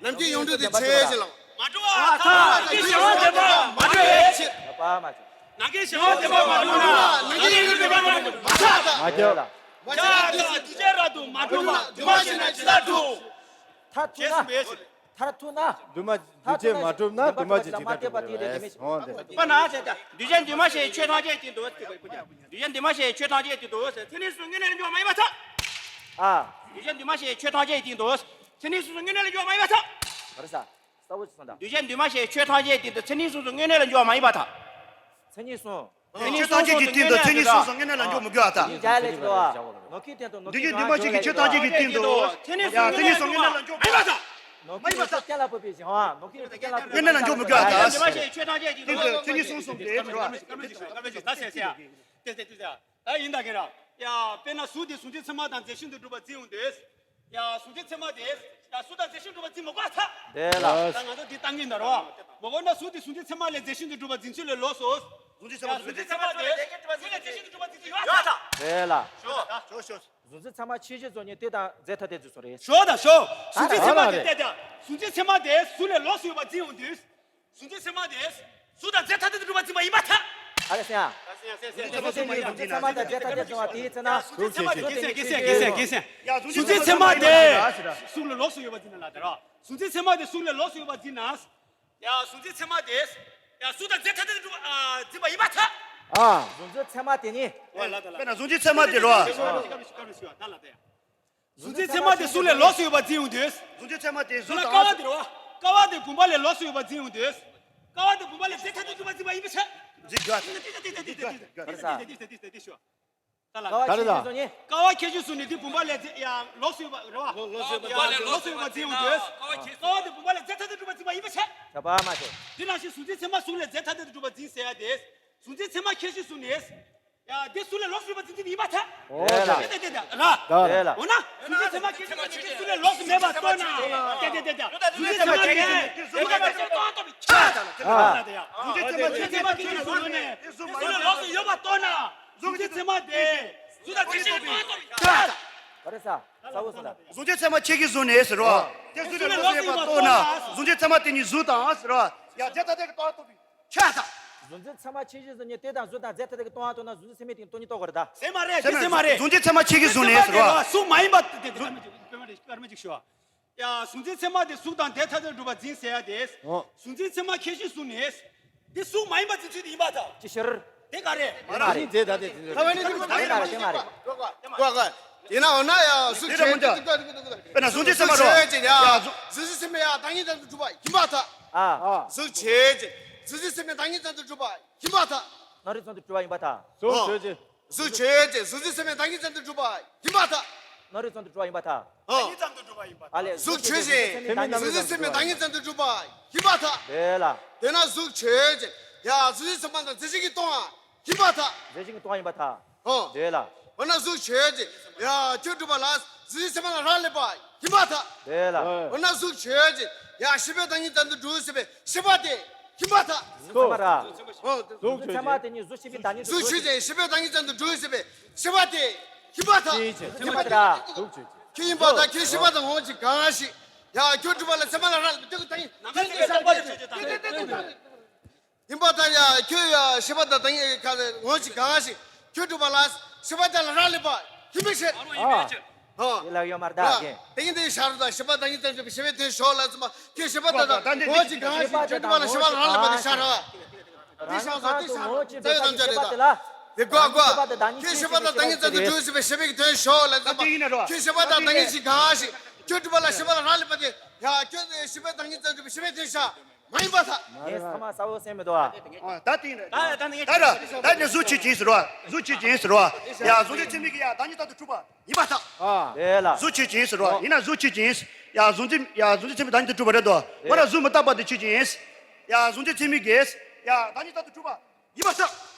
ནམ་མཁའི་ཡོངས་གྲུབ་དེ་བྱེད་ཅེས་ལགས། མ་གྲུབ་པ། ནམ་མཁའི་གཞན་དབང་བདེན་པ་མ་གྲུབ་པའི་ཕྱིར། ད་པ་མ་བྱེད། ནམ་མཁའི་གཞན་དབང་བདེན་པ་མ་གྲུབ་ན་ནམ་མཁའི་ཡོངས་གྲུབ་བདེན་པ་མ་གྲུབ་པ་མ་ཆགས། མ་རྒྱབ། མ་ཆགས། འདུས་བྱས་རབ་ཏུ་མ་གྲུབ་ན་འདུས་མ་བྱས་ན་ཇི་ལྟར་གྲུབ། མཐར་ཐུག་ན། མཐར་ཐུག་ན། འདུས་མ་འདུས་བྱས་མ་གྲུབ་ན་འདུས་མ་བྱས་ཇི་ལྟར་གྲུབ། འོང་དེ། པ་ན་ཟེར་ད། འདུས་བྱས་འདུས་མ་བྱས་ཆོས་ཐམས་ཅད་ཀྱི་འདུ། འདུས་བྱས་འདུས་མ་བྱས་ཆོས་ཐམས་ཅད་ཀྱི་འདུ། མཚན་ཉིད་སོ་སོ་དངོས་གནས་ལ་འཇོག་མ་ཡིན་པར་ཐལ། ཨ། འདུས་བྱས་འདུས་མ་བྱས་ཆོས་ཐམས་ཅད་ཀྱི་འདུ། མཚན་ཉིད་སོ་སོ་དངོས་གནས་ལ་འཇོག་མ་ཡིན་པར་ཐལ། ག་རེ་ཟ། གསལ་པོ་ཞིག་གསུངས་དང་། འདུས་བྱས་འདུས་མ་བྱས་ཆོས་ཐམས་ཅད་ཀྱི་འདུ། མཚན་ཉིད་སོ་སོ་དངོས་གནས་ལ་འཇོག་མ་ཡིན་པར་ཐལ། མཚན་ཉིད་གསུམ། མཚན་ཉིད་ཆོས་ཐམས་ཅད་ཀྱི་སྟེང་དུ་མཚན་ཉིད་སོ་སོ་དངོས་གནས་ལ་འཇོག་མི་དགོས་པར་ཐལ། ཡིན་ཀྱང་ལས་ཀྱི་ལོ། ནོར་སྐྱེས་སྟེང་དུ་ནོར་སྐྱེས་འདུས་བྱས་འདུས་མ་བྱས་ཀྱི་ཆོས་ཐམས་ཅད་ཀྱི་སྟེང་དུ། ཡང་མཚན་ཉིད་སོ་སོ་དངོས་གནས་ལ་འཇོག་མི་དགོས་པར་ཐལ། ནོར་སྐྱེས་སྟེང་དུ་གཏན་ལ་ཕབ་པའི་གཞན་དབང་། ནོར་སྐྱེས་སྟེང་དུ་གཏན་ལ་ཕབ་པའི། དངོས་གནས་ལ་འཇོག་མི་དགོས་པར་ཐལ། མཚན་ཉིད་གསུམ་གསུམ་དེ་ད་ཡིན་ད་ག་ར། ཡ། དཔེར་ན་གཟུགས་དེ་གཟུང་འཛིན་ཚད་མ་དང་རྫས་གཞན་དུ་གྲུབ་པར་འཛིན་ཡོང་དུས། ཡ། གཟུང་འཛིན་ཚད་མ་དེ། ཡ། གཟུགས་དང་རྫས་གཞན་གྲུབ་པར་འཛིན་མི་དགོས་པར་ཐལ། དེ་ལ། ད་ང་ཚོ་འདི་བཏང་གི་ཡིན་ད་རོ། མ་གོ་ན་གཟུགས་དེ་གཟུང་འཛིན་ཚད་མ་ལས་རྫས་གཞན་དུ་གྲུབ་པར་འཛིན་ཚུལ་ལས་ལོགས་སུ། གཟུགས་འཛིན་ཚད་མ། ཡ། གཟུགས་འཛིན་ཚད་མ་དེ་གཟུགས་ལས་རྫས་གཞན་དུ་གྲུབ་པར་འཛིན་ཚུལ་ཡོད་པར་ཐལ། དེ་ལ། ཞོ། ཞོ། ཞོ། གཟུགས་འཛིན་ཚད་མ་ཁྱད་གཞི་གཟུགས་ཉིད་དེ་དང་རྫས་ཐ་དད་ཀྱི་གཟུགས་རེད། ཞོ་དང་ཞོ། གཟུགས་འཛིན་ཚད་མ་དེ་ལྟ་སྟེ། གཟུགས་འཛིན་ཚད་མ་དེ་གཟུགས་ལས་ལོགས་སུ་ཡོད་པར་འཛིན་ཡོང་དུས། གཟུགས་འཛིན་ཚད་མ་དེ། གཟུགས་དང་རྫས་ཐ་དད་དུ་གྲུབ་པར་འཛིན་པ་ཡིན་པར་ཐལ། ཨ་རེ་སེ་ཡ། གཟུགས་འཛིན་ཚད་མ་དང་རྫས་ཐ་དད་འཛིན་པ་དེའི་ཚེ་ན། གཟུགས་འཛིན་ཚད་མ་དེ། གཟུགས་འཛིན་ཚད་མ་དེ། གཟུགས་ལས་ལོགས་སུ་ཡོད་པར་འཛིན་ན་ལ་དེ་ར། གཟུགས་འཛིན་ཚད་མ་དེ་གཟུགས་ལས་ལོགས་སུ་ཡོད་པར་འཛིན་ན། ཡ། གཟུགས་འཛིན་ཚད་མ་དེ། ཡ། གཟུགས་དང་རྫས་ཐ་དད་དུ་གྲུབ་པ། ཨ། འཛིན་པ་ཡིན་པར་ཐལ། ཨ། གཟུགས་འཛིན་ཚད་མ་དེ་ནི། དཔེར་ན་གཟུགས་འཛིན་ཚད་མ་དེ་རོ། གཟུགས་འཛིན་ཚད་མ་དེ་གཟུགས་ལས་ལོགས་སུ་ཡོད་པར་འཛིན་ཡོང་དུས། གཟུགས་འཛིན་ཚད་མ་དེ་གཟུགས་ལས་ལོགས་སུ་ཡོད་པར་འཛིན་ཡོང་དུས། གཟུགས་ལ་ཀ་བ་དེ་རེད་བ། ཀ་བ་དེ་བུམ་པ་ལས་ལོགས་སུ་ཡོད་པར་འཛིན་ཡོང་དུས། ཀ་བ་དེ་བུམ་པ་ལས་རྫས་ཐ་དད་གྲུབ་པར་འཛིན་པ་ཡིན་པས་ཆ། འཛིན་དགོས། ཏིག་ཏིག་ཏིག་ཏིག་ཏིག་ཏིག་ཏིག་ཏིག་ཏིག་ཏིག་ཏིག་ཏིག་ཞུ། ད་ལ། ཀ་བ་ཁྱད་གཞི་བཟུང་ནས། ཀ་བ་ཁྱད་གཞི་བཟུང་ནས་དེ་བུམ་པ་ལས་རྫས་ཡ་ལོགས་སུ་ཡོད་པ་རེད་བ། ལོགས་སུ་ཡོད་པ། ཡ་ལོགས་སུ་ཡོད་པར་འཛིན་ཡོང་དུས། ཀ་བ་དེ་བུམ་པ་ལས་རྫས་ཐ་དད་གྲུབ་པར་འཛིན་པ་ཡིན་པས་ཆ། ད་པ་མ་བྱེད། དེ་ནང་བཞིན་གཟུགས་འཛིན་ཚད་མ་གཟུགས་ལས་རྫས་ཐ་དད་དུ་གྲུབ་པར་འཛིན་ཟེར་ཡ་དེ། གཟུགས་འཛིན་ཚད་མ་ཁྱད་གཞི་བཟུང་ནས། ཡ། དེ་གཟུགས་ལས་ལོགས་སུ་ཡོད་པར་འཛིན་ཚུལ་ཡིན་པར་ཐལ། འོ་ལ། དེ་དེ་དེ་དེ་ར། ད་རེད་ལ། འོ་ན། གཟུགས་འཛིན་ཚད་མ་ཁྱད་གཞི་བཟུང་ནས་དེ་གཟུགས་ལས་ལོགས་སུ་མེད་པར་རྟོགས་ན། དེ་དེ་དེ་དེ། གཟུགས་འཛིན་ཚད་མ་དེ་གཟུགས་ལས་ལོགས་སུ་རྟོགས་པའི་ཆ། ཨ། གཟུགས་འཛིན་ཚད་མ་ཁྱད་གཞི་བཟུང་ནས་དེ་གཟུགས་ལས་ལོགས་སུ་ཡོད་པར་རྟོགས་ན། གཟུགས་འཛིན་ཚད་མ་དེ་གཟུགས་དང་རྫས་གཞན་ལས་ལོགས་སུ་ཡོད་པར་རྟོགས་པའི་ཆ། ག་རེ་ཟ། གཟུགས་འཛིན་ཚད་མ་ཁྱད་གཞི་བཟུང་ནས་ཟེར་རོ། དེ་གཟུགས་ལས་ལོགས་སུ་ཡོད་པར་རྟོགས་ན། གཟུགས་འཛིན་ཚད་མ་དེ་ཉིད་གཟུགས་དང་ཟེར་རོ། ཡ། རྫས་ཐ་དད་ཀྱི་རྟོགས་པའི་ཆ་ད། གཟུགས་འཛིན་ཚད་མ་ཁྱད་གཞི་བཟུང་ནས་དེ་དང་གཟུགས་དང་རྫས་ཐ་དད་ཀྱི་སྟོང་པ་རྟོགས་ན་གཟུགས་འཛིན་ཚད་མའི་སྟེང་དོན་གཉིས་རྟོགས་དགོས་རེད་ད། ཟེར་མ་རེད། དེ་ཟེར་མ་རེད། གཟུགས་འཛིན་ཚད་མ་ཁྱད་གཞི་བཟུང་ནས་ཟེར་བ། གཟུགས་མ་ཡིན་པ་དེ་དེ་དེ་ཀརྨ་ཅིག་ཞུ་བ། ཡ། གཟུགས་འཛིན་ཚད་མ་དེ་གཟུགས་དང་རྫས་ཐ་དད་གྲུབ་པར་འཛིན་ཟེར་ཡ་དེ། ཨོ། གཟུགས་འཛིན་ཚད་མ་ཁྱད་གཞི་བཟུང་ནས། དེ་གཟུགས་མ་ཡིན་པ་འཛིན་ཚུལ་དེ་ཡིན་པར་ཐལ། ཅི་ཕྱིར། དེ་ག་རེད། མ་རེད། རྫས་ཐ་དད་འཛིན་ཚུལ། ད་བ་ནི་དེ་དེ་ག་རེད། དེ་མ་རེད། དེ་མ་རེད། ཡིན་ནའང་ན་ཡ་གཟུགས་ཆོས་ཅན། དཔེར་ན་གཟུགས་འཛིན་ཚད་མ་རོ། གཟུགས་ཆོས་ཅན་ཡ། གཟུགས་འཛིན་ཚད་མ་ཡ་བདག་ཉིད་ཙམ་དུ་གྲུབ་པ་ཡིན་པར་ཐལ། ཨ། གཟུགས་ཆོས་ཅན། གཟུགས་འཛིན་ཚད་མ་བདག་ཉིད་ཙམ་དུ་གྲུབ་པ་ཡིན་པར་ཐལ། ནོར་རིགས་ཙམ་དུ་གྲུབ་པ་ཡིན་པར་ཐལ། གཟུགས་ཆོས་ཅན། གཟུགས་ཆོས་ཅན། གཟུགས་འཛིན་ཚད་མ་བདག་ཉིད་ཙམ་དུ་གྲུབ་པ་ཡིན་པར་ཐལ། ནོར་རིགས་ཙམ་དུ་གྲུབ་པ་ཡིན་པར་ཐལ། ཨ། ཨ་ལས། གཟུགས་ཆོས་ཅན། གཟུགས་འཛིན་ཚད་མ་བདག་ཉིད་ཙམ་དུ་གྲུབ་པ་ཡིན་པར་ཐལ། དེ་ལ། དེས་ན་གཟུགས་ཆོས་ཅན། ཡ་གཟུགས་ཅན་ཚད་མ་དང་རྫས་གཞན་གྱིས་སྟོང་བ་ཡིན་པར་ཐལ། རྫས་གཞན་གྱིས་སྟོང་བ་ཡིན་པར་ཐལ། ཨོ། འདོད་ལ། འོ་ན་གཟུགས་ཆོས་ཅན། ཡ་ཁྱོད་སྒྲུབ་པ་ལ་གཟུགས་ཅན་ཚད་མ་ལ་རག་ལས་པ་ཡིན་པར་ཐལ། འདོད་ལ། འོ་ན་གཟུགས་ཆོས་ཅན། ཡ་ཤེས་པའི་བདག་ཉིད་ཙམ་དུ་གྲུབ་ཟེར་བའི་ཤེས་པ་དེ་ཡིན་པར་ཐལ། གཟུགས་ཅན་ཚད་མ་ར། ཨོ། གཟུགས་ཅན་ཚད་མ་དེ་ཉིད་གཟུགས་ཤེས་པའི་བདག་ཉིད་དུ་གཟུགས་ཆོས་ཅན། ཤེས་པའི་བདག་ཉིད་ཙམ་དུ་གྲུབ་ཟེར་བའི་ཤེས་པ་དེ་ཡིན་པར་ཐལ། ཤེས་པ་དེ་ར། གཟུགས་ཆོས་ཅན། ཁྱོད་ཡིན་པར་ཐལ། ཁྱོད་ཤེས་པ་དང་ངོ་བོ་ཉིད་གང་ཞིག་ཡ་ཁྱོད་སྒྲུབ་པ་ལ་ཚད་མ་ལ་རག་ལས་པ་དེ་ཀུན་བདག་ཉིད་ནམ་མཁའ་ལ་ཤར་བ་ཆོས་ཅན། ཡིན་པར་ཐལ། ཡ་ཁྱོད་ཡ་ཤེས་པ་དང་བདག་ཉིད་ཀྱི་ཁ་ལ་ངོ་བོ་ཉིད་གང་ཞིག་ཁྱོད་སྒྲུབ་པ་ལ་ཤེས་པ་དེ་ལ་རག་ལས་པ་ཡིན་པའི་ཕྱིར། ཨ། ཨོ། དེ་ལ་ཡོད་མ་རེད་ད། ར། དེ་ཉིད་དེ་ཤར་དང་ཤེས་པ་བདག་ཉིད་ཙམ་གྲུབ་པའི་ཤེས་པའི་དོན་ཞོག་ལ་ཙམ་པ་ཁྱོད་ཤེས་པ་དང་ངོ་བོ་ཉིད་གང་ཞིག་ཁྱོད་སྒྲུབ་པ་ལ་ཤེས་པ་ལ་རག་ལས་པ་དེ་ཤར་ར། དེ་ཤར་སོང་དེ་ཤར་རྩ་བའི་དམ་བཅའ་རེད་ད། དེ་གོ་གོ་ཁྱོད་ཤེས་པ་དང་བདག་ཉིད་ཙམ་དུ་གྲུབ་ཟེར་བའི་ཤེས་པའི་དོན་ཞོག་ལ་ཙམ་པ་ཁྱོད་ཤེས་པ་དང་བདག་ཉིད་ཀྱི་གང་ཞིག་ཁྱོད་སྒྲུབ་པ་ལ་ཤེས་པ་ལ་རག་ལས་པ་དེ་ཡ་ཁྱོད་ཤེས་པ་བདག་ཉིད་ཙམ་གྲུབ་པའི་ཤེས་པའི་དོན་ཤར། མ་ཡིན་པར་ཐལ། ངས་ཐ་མ་ས་བོ་སེམས་མི་འདུག་ཨ། ཨ། ད་དེ་ཡིན་རེད། ད་ད་ནི་ད་ར་ད་ནི་གཟུགས་ཆོས་ཅན་ཟེར་བ། གཟུགས་ཆོས་ཅན་ཟེར་བ། ཡ་གཟུགས་ཅན་ཚད་མའི་གི་ཡ་བདག་ཉིད་ལྟར་དུ་གྲུབ་པ་ཡིན་པར་ཐལ། ཨ། དེ་ལ། གཟུགས་ཆོས་ཅན་ཟེར་བ་ཡིན་ན་གཟུགས་ཆོས་ཅན། ཡ་གཟུགས་ཅན་ཡ་གཟུགས་ཅན་ཚད་མའི་བདག་ཉིད་ལྟར་གྲུབ་པ་རེད་དོ། འོ་ན་གཟུགས་མི་རྟག་པ་དེ་ཆོས་ཅན། ཡ་གཟུགས་ཅན་ཚད་མའི་གི་ཡ་བདག་ཉིད་ལྟར་དུ་གྲུབ་པ་ཡིན་པར་ཐལ།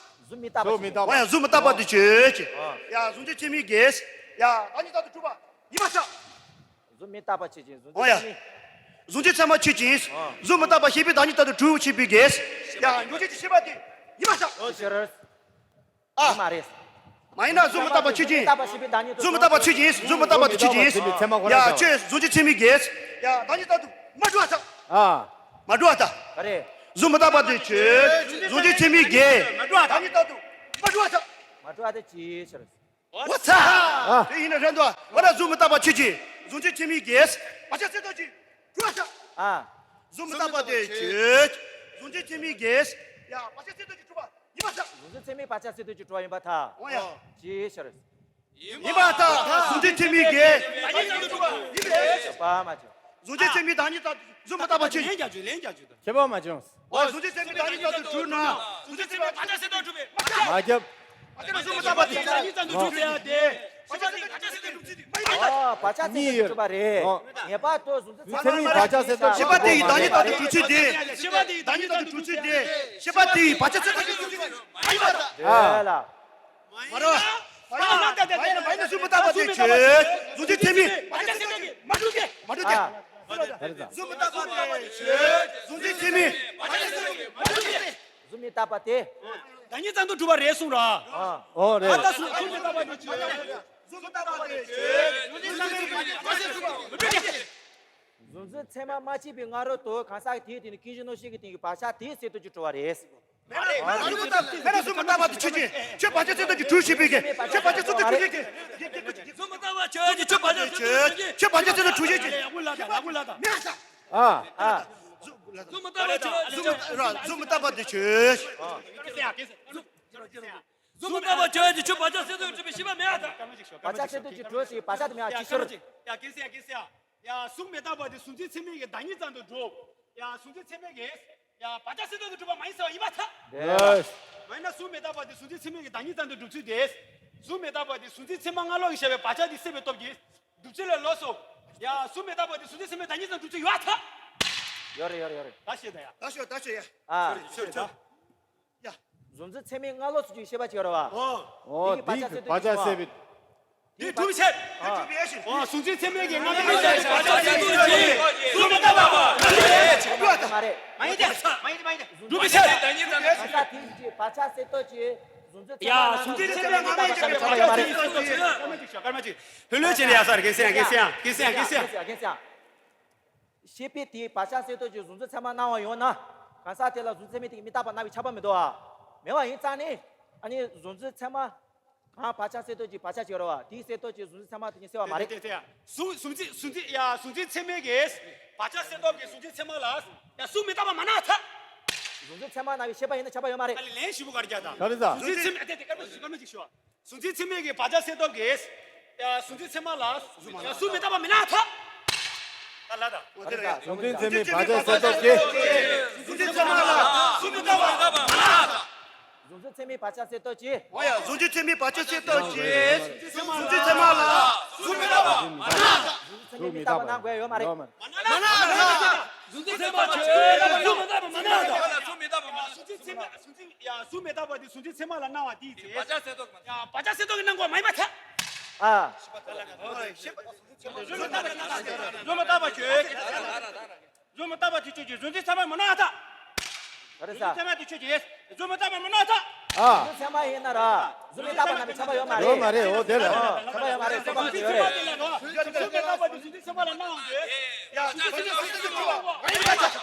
གཟུགས་མི་རྟག་པ་གཟུགས་མི་རྟག་པ། འོ་ཡ་གཟུགས་མི་རྟག་པ་དེ་ཆོས་ཅན། ཨ། ཡ་གཟུགས་ཅན་ཚད་མའི་གི་ཡ་བདག་ཉིད་ལྟར་དུ་གྲུབ་པ་ཡིན་པར་ཐལ། གཟུགས་མི་རྟག་པ་ཆོས་ཅན། གཟུགས་ཅན་ཚད་མའི། འོ་ཡ། གཟུགས་ཅན་ཚད་མ་ཆོས་ཅན། ཨ། གཟུགས་མི་རྟག་པ་ཤེས་པའི་བདག་ཉིད་ལྟར་དུ་གྲུབ་ཆོས་པའི་གེ། ཡ་འཇོག་བྱེད་ཀྱི་ཤེས་པ་དེ་ཡིན་པར་ཐལ། ཨོ་ཤེས་རེད། ཨ། མ་རེད། མ་ཡིན་ན་གཟུགས་མི་རྟག་པ་ཆོས་ཅན། གཟུགས་མི་རྟག་པ་ཤེས་པའི་བདག་ཉིད་དུ། གཟུགས་མི་རྟག་པ་ཆོས་ཅན། གཟུགས་མི་རྟག་པ་དེ་ཆོས་ཅན། ཡ་ཆོས་གཟུགས་ཅན་ཚད་མའི་གེ། ཡ་བདག་ཉིད་ལྟར་དུ་མ་གྲུབ་པར་ཐལ། ཨ། མ་གྲུབ་པར་ཐལ། ག་རེ། གཟུགས་མི་རྟག་པ་དེ་ཆོས་གཟུགས་ཅན་ཚད་མའི་གེ། བདག་ཉིད་ལྟར་དུ་མ་གྲུབ་པར་ཐལ། མ་གྲུབ་པ་དེ་ཅི་ཕྱིར། འོ་ཚ། ཨ། དེ་ཡིན་ན་རན་དོ། འོ་ན་གཟུགས་མི་རྟག་པ་ཆོས་ཅན། གཟུགས་ཅན་ཚད་མའི་གེ། བག་ཆགས་སེལ་ཐབས་ཀྱི་གྲུབ་པར་ཐལ། ཨ། གཟུགས་མི་རྟག་པ་དེ་ཆོས། གཟུགས་ཅན་ཚད་མའི་གེ། ཡ་བག་ཆགས་སེལ་ཐབས་ཀྱི་གྲུབ་པ་ཡིན་པར་ཐལ། གཟུགས་ཅན་ཚད་མའི་བག་ཆགས་སེལ་ཐབས་ཀྱི་གྲུབ་པ་ཡིན་པར་ཐལ། འོ་ཡ། ཅི་ཕྱིར། ཡིན་པར་ཐལ། གཟུགས་ཅན་ཚད་མའི་གེ། བདག་ཉིད་ལྟར་དུ་གྲུབ་པ་ཡིན་པས། པ་མ་བྱུང་། གཟུགས་ཅན་ཚད་མའི་བདག་ཉིད་ལྟར་དུ་གཟུགས་མི་རྟག་པ་ཆོས། ལན་རྒྱག་རྒྱུ་ལན་རྒྱག་རྒྱུ་དང་། ཁྱད་པར་མ་བྱུང་། འོ་གཟུགས་ཅན་ཚད་མའི་བདག་ཉིད་ལྟར་དུ་གྲུབ་ན། གཟུགས་ཅན་ཚད་མའི་བག་ཆགས་སེལ་ཐབས་གྲུབ་པས་མ་ཐལ། མ་རྒྱབ། བག་ཆགས་གཟུགས་མི་རྟག་པ་དེ་བདག་ཉིད་ལྟར་དུ་གྲུབ་ཟེར་ཡ་དེ། བག་ཆགས་སེལ་ཐབས་བག་ཆགས་སེལ་ཐབས་གྲུབ་ཚུལ་དེ་མ་ཡིན་པར་ཐལ། ཨ། བག་ཆགས་སེལ་ཐབས་གྲུབ་པ་རེད། ཨོ། ངེས་པར་དུ་གཟུགས་ཅན་ཚད་མའི་བག་ཆགས་སེལ་ཐབས། ཤེས་པ་དེ་ཡི་བདག་ཉིད་ལྟར་དུ་གྲུབ་ཚུལ་དེ། ཤེས་པ་དེ་ཡི་བདག་ཉིད་ལྟར་དུ་གྲུབ་ཚུལ་དེ། ཤེས་པ་དེ་ཡི་བག་ཆགས་སེལ་ཐབས་གྲུབ་ཚུལ་དེ་མ་ཡིན་པར་ཐལ། དེ་ལ། མ་རེད་བ། མ་ཡིན་ན་མ་ཡིན་ན་གཟུགས་མི་རྟག་པ་དེ་ཆོས། གཟུགས་ཅན་ཚད་མའི་བག་ཆགས་སེལ་ཐབས་ཀྱི་མ་གྲུབ་སྟེ། མ་གྲུབ་སྟེ། ཨ། གཟུགས་མི་རྟག་པ་དེ་ཆོས། གཟུགས་ཅན་ཚད་མའི་བག་ཆགས་སེལ་ཐབས་ཀྱི་མ་གྲུབ་སྟེ། གཟུགས་མི་རྟག་པ་དེ། བདག་ཉིད་ཙམ་དུ་གྲུབ་པ་རེད་གསུངས་ར། ཨ། ཨོ་རེད། ཨ་ད་གཟུགས་མི་རྟག་པ་དེ་ཆོས། གཟུགས་མི་རྟག་པ་དེ་ཆོས། གཟུགས་ཅན་ཚད་མའི་བག་ཆགས་སེལ་ཐབས་ཀྱི་མ་གྲུབ་སྟེ། གཟུགས་ཅན་ཚད་མ་མ་སྐྱེས་པའི་སྔ་རོལ་དུ་གང་ཟག་དེའི་སྟེང་ནས་ཀུན་གཞི་རྣམ་ཤེས་ཀྱི་སྟེང་གི་བག་ཆགས་དེའི་སེལ་ཐབས་ཀྱི་གྲུབ་པ་རེད། མེད་ན་གཟུགས་མི་རྟག་པ་དེ་ཆོས་ཅན། ཁྱོད་བག་ཆགས་སེལ་ཐབས་ཀྱི་གྲུབ་བྱེད་པའི་གེ། ཁྱོད་བག་ཆགས་སེལ་ཐབས་གྲུབ་བྱེད་ཀྱི། གཟུགས་མི་རྟག་པ་ཆོས་ཅན། ཁྱོད་བག་ཆགས་སེལ་ཐབས་གྲུབ་བྱེད་ཀྱི། ཁྱོད་བག་ཆགས་སེལ་ཐབས་གྲུབ་བྱེད་ཀྱི། ལ་གུ་ལ་ད་ལ་གུ་ལ་ད། མེད་ས། ཨ། ཨ། གཟུགས་མི་རྟག་པ་ཆོས་ཅན། གཟུགས་མི་རྟག་པ་དེ་ཆོས། གཟུགས་མི་རྟག་པ་ཆོས་ཅན། ཁྱོད་བག་ཆགས་སེལ་ཐབས་གྲུབ་བྱེད་ཤེས་པ་མེད་ཨ་ད། བག་ཆགས་སེལ་ཐབས་ཀྱི་གྲུབ་ཅིག་བག་ཆགས་དེ་མེད་ཨ་ཅི་ཕྱིར། ཡ་གེ་སེ་ཡ་གེ་སེ་ཡ། ཡ་གཟུགས་མི་རྟག་པ་དེ་གཟུགས་ཅན་ཚད་མའི་གི་བདག་ཉིད་ཙམ་དུ་གྲུབ། ཡ་གཟུགས་ཅན་ཚད་མའི་གི། ཡ་བག་ཆགས་སེལ་ཐབས་ཀྱི་གྲུབ་པ་མ་ཡིན་ཟེར་བ་ཡིན་པར་ཐལ། ཡེས། མ་ཡིན་ན་གཟུགས་མི་རྟག་པ་དེ་གཟུགས་ཅན་ཚད་མའི་གི་བདག་ཉིད་ཙམ་དུ་གྲུབ་ཚུལ་དེ། གཟུགས་མི་རྟག་པ་དེ་གཟུགས་ཅན་ཚད་མ་སྔ་ལོགས་ཀྱིས་བཤད་པའི་བག་ཆགས་དེ་སེལ་བའི་སྟོབས་ཀྱིས་གྲུབ་ཚུལ་ལས་ལོགས་སོ། ཡ་གཟུགས་མི་རྟག་པ་དེ་གཟུགས་ཅན་ཚད་མའི་བདག་ཉིད་ཙམ་གྲུབ་ཚུལ་ཡོད་ཐལ། ཡོད་རེད་ཡོད་རེད་ཡོད་རེད། ད་ཤེས་ད་ཡ། ད་ཤོད་ད་ཤོད་ཡ། ཨ། ཤོད་ཤོད་ད། ཡ། གཟུགས་ཅན་ཚད་མའི་སྔ་ལོགས་སུ་ཅིག་ཤེས་པ་ཅིག་ཡོད་རེད་བ། ཨོ། འོ་དེ་གི་བག་ཆགས་སེལ་ཐབས་ཀྱི་བག་ཆགས་སེལ་བའི། འདི་གྲུབ་ཆེད། འདི་གྲུབ་ཡས་ཤིང་། ཨོ་གཟུགས་ཅན་ཚད་མའི་གི་སྔ་ལོགས་སུ་བག་ཆགས་སེལ་ཐབས་ཀྱི་གཟུགས་མི་རྟག་པ། མ་ཡིན་ཏེ། མ་ཡིན་ཏེ་མ་ཡིན་ཏེ། གྲུབ་ཆེད། གང་ཟག་དེ་ཅིག་བག་ཆགས་སེལ་ཐབས་ཀྱི་གཟུགས་ཅན་ཚད་མ། ཡ་གཟུགས་ཅན་ཚད་མའི་སྔ་ལོགས་ཀྱི་བག་ཆགས་སེལ་ཐབས་ཀྱི། སྐར་མ་གཅིག་ཤོག་སྐར་མ་གཅིག་ཕུ་ལུ་ཅན་ཡ་སར་གེ་སེང་གེ་སེང་གེ་སེང་གེ་སེང་། ཤེས་པས་དེའི་བག་ཆགས་སེལ་ཐབས་ཀྱི་གཟུགས་ཅན་ཚད་མ་སྣང་བ་ཡོད་ན། གང་ཟག་དེ་ལ་གཟུགས་ཅན་ཚད་མའི་སྟེང་གི་མི་རྟག་པ་སྣང་བའི་ཁྱབ་པ་མི་འདུག་ཨ། མེད་པ་ཡིན་ཙང་ནི། ཨ་ནི་གཟུགས་ཅན་ཚད་མ། གང་བག་ཆགས་སེལ་ཐབས་ཀྱི་བག་ཆགས་ཅིག་ཡོད་རེད་བ། དེའི་སེལ་ཐབས་ཀྱི་གཟུགས་ཅན་ཚད་མ་དེ་ཉིད་སེལ་བ་མ་རེད། དེ་དེ་དེ་ཡ། གཟུགས་གཟུགས་ཅན་གཟུགས་ཅན་ཡ་གཟུགས་ཅན་ཚད་མའི་གི། བག་ཆགས་སེལ་ཐབས་ཀྱི་གཟུགས་ཅན་ཚད་མ་ལ། ཡ་གཟུགས་མི་རྟག་པ་མ་སྣང་ཐལ། གཟུགས་ཅན་ཚད་མ་སྣང་བའི་ཤེས་པ་ཡིན་ན་ཁྱབ་པ་ཡོད་མ་རེད། ཨ་ལས་ལན་ཞིབ་པོ་ག་རེ་རྒྱག་དང་། ག་རེ་ཟ། གཟུགས་ཅན་ཚད་མ་ཨ་དེ་དེ་སྐར་མ་ཞིག་སྐར་མ་ཞིག་ཞུ་བ། གཟུགས་ཅན་ཚད་མའི་གི་བག་ཆགས་སེལ་ཐབས་ཀྱི། ཡ་གཟུགས་ཅན་ཚད་མ་ལ། ཡ་གཟུགས་མི་རྟག་པ་མི་སྣང་ཐལ། ད་ལ་ད། གཟུགས་ཅན་ཚད་མའི་བག་ཆགས་སེལ་ཐབས་ཀྱི། གཟུགས་ཅན་ཚད་མ་ལ། གཟུགས་མི་རྟག་པ་མི་སྣང་ཐལ། གཟུགས་ཅན་ཚད་མའི་བག་ཆགས་སེལ་ཐབས་ཀྱི། འོ་ཡ་གཟུགས་ཅན་ཚད་མའི་བག་ཆགས་སེལ་ཐབས་ཀྱི། གཟུགས་ཅན་ཚད་མ་ལ། གཟུགས་མི་རྟག་པ་མི་སྣང་ཐལ། གཟུགས་ཅན་ཚད་མའི་མི་རྟག་པ་སྣང་དགོས་ཡོད་མ་རེད། མ་སྣང་མ་སྣང་། གཟུགས་འཛིན་ཚད་མ་ཆོད། གཟུགས་མི་རྟག་པ་མ་གནང་དང་། གཟུགས་མི་རྟག་པ་མ་གནང་། གཟུགས་འཛིན་ཚད་མ་གཟུགས་འཛིན་ཡ་གཟུགས་མི་རྟག་པ་དེ་གཟུགས་འཛིན་ཚད་མ་ལ་སྣང་བ་དེའི་ཚེ། བག་ཆགས་གསལ་རྟོགས་མ་གནང་། ཡ་བག་ཆགས་གསལ་རྟོགས་ཀྱི་སྣང་གོ་མ་ཡིན་པ་ཐལ། ཨ། གཟུགས་མི་རྟག་པ་ཆོད། གཟུགས་མི་རྟག་པ་དེ་ཆོས་ཅན། གཟུགས་འཛིན་ཚད་མ་མི་སྣང་བ་དང་། ག་རེ་ཟ། གཟུགས་འཛིན་ཚད་མ་དེ་ཆོས་ཅན། གཟུགས་མི་རྟག་པ་མི་སྣང་བ་དང་། ཨ། གཟུགས་འཛིན་ཚད་མ་ཡིན་ན་ར། གཟུགས་མི་རྟག་པ་རྣམས་ཀྱི་ཁྱབ་པ་ཡོད་མ་རེད། ཡོད་མ་རེད། འོ་དེ་ལ། ཁྱབ་པ་ཡོད་མ་རེད། གཟུགས་འཛིན་ཚད་མ་དེ་ལ་ར། གཟུགས་མི་རྟག་པ་དེ་གཟུགས་འཛིན་ཚད་མ་ལ་སྣང་བ་དེ། ཡ་གཟུགས་འཛིན་ཚད་མ་དེ་ཆོས་ཅན།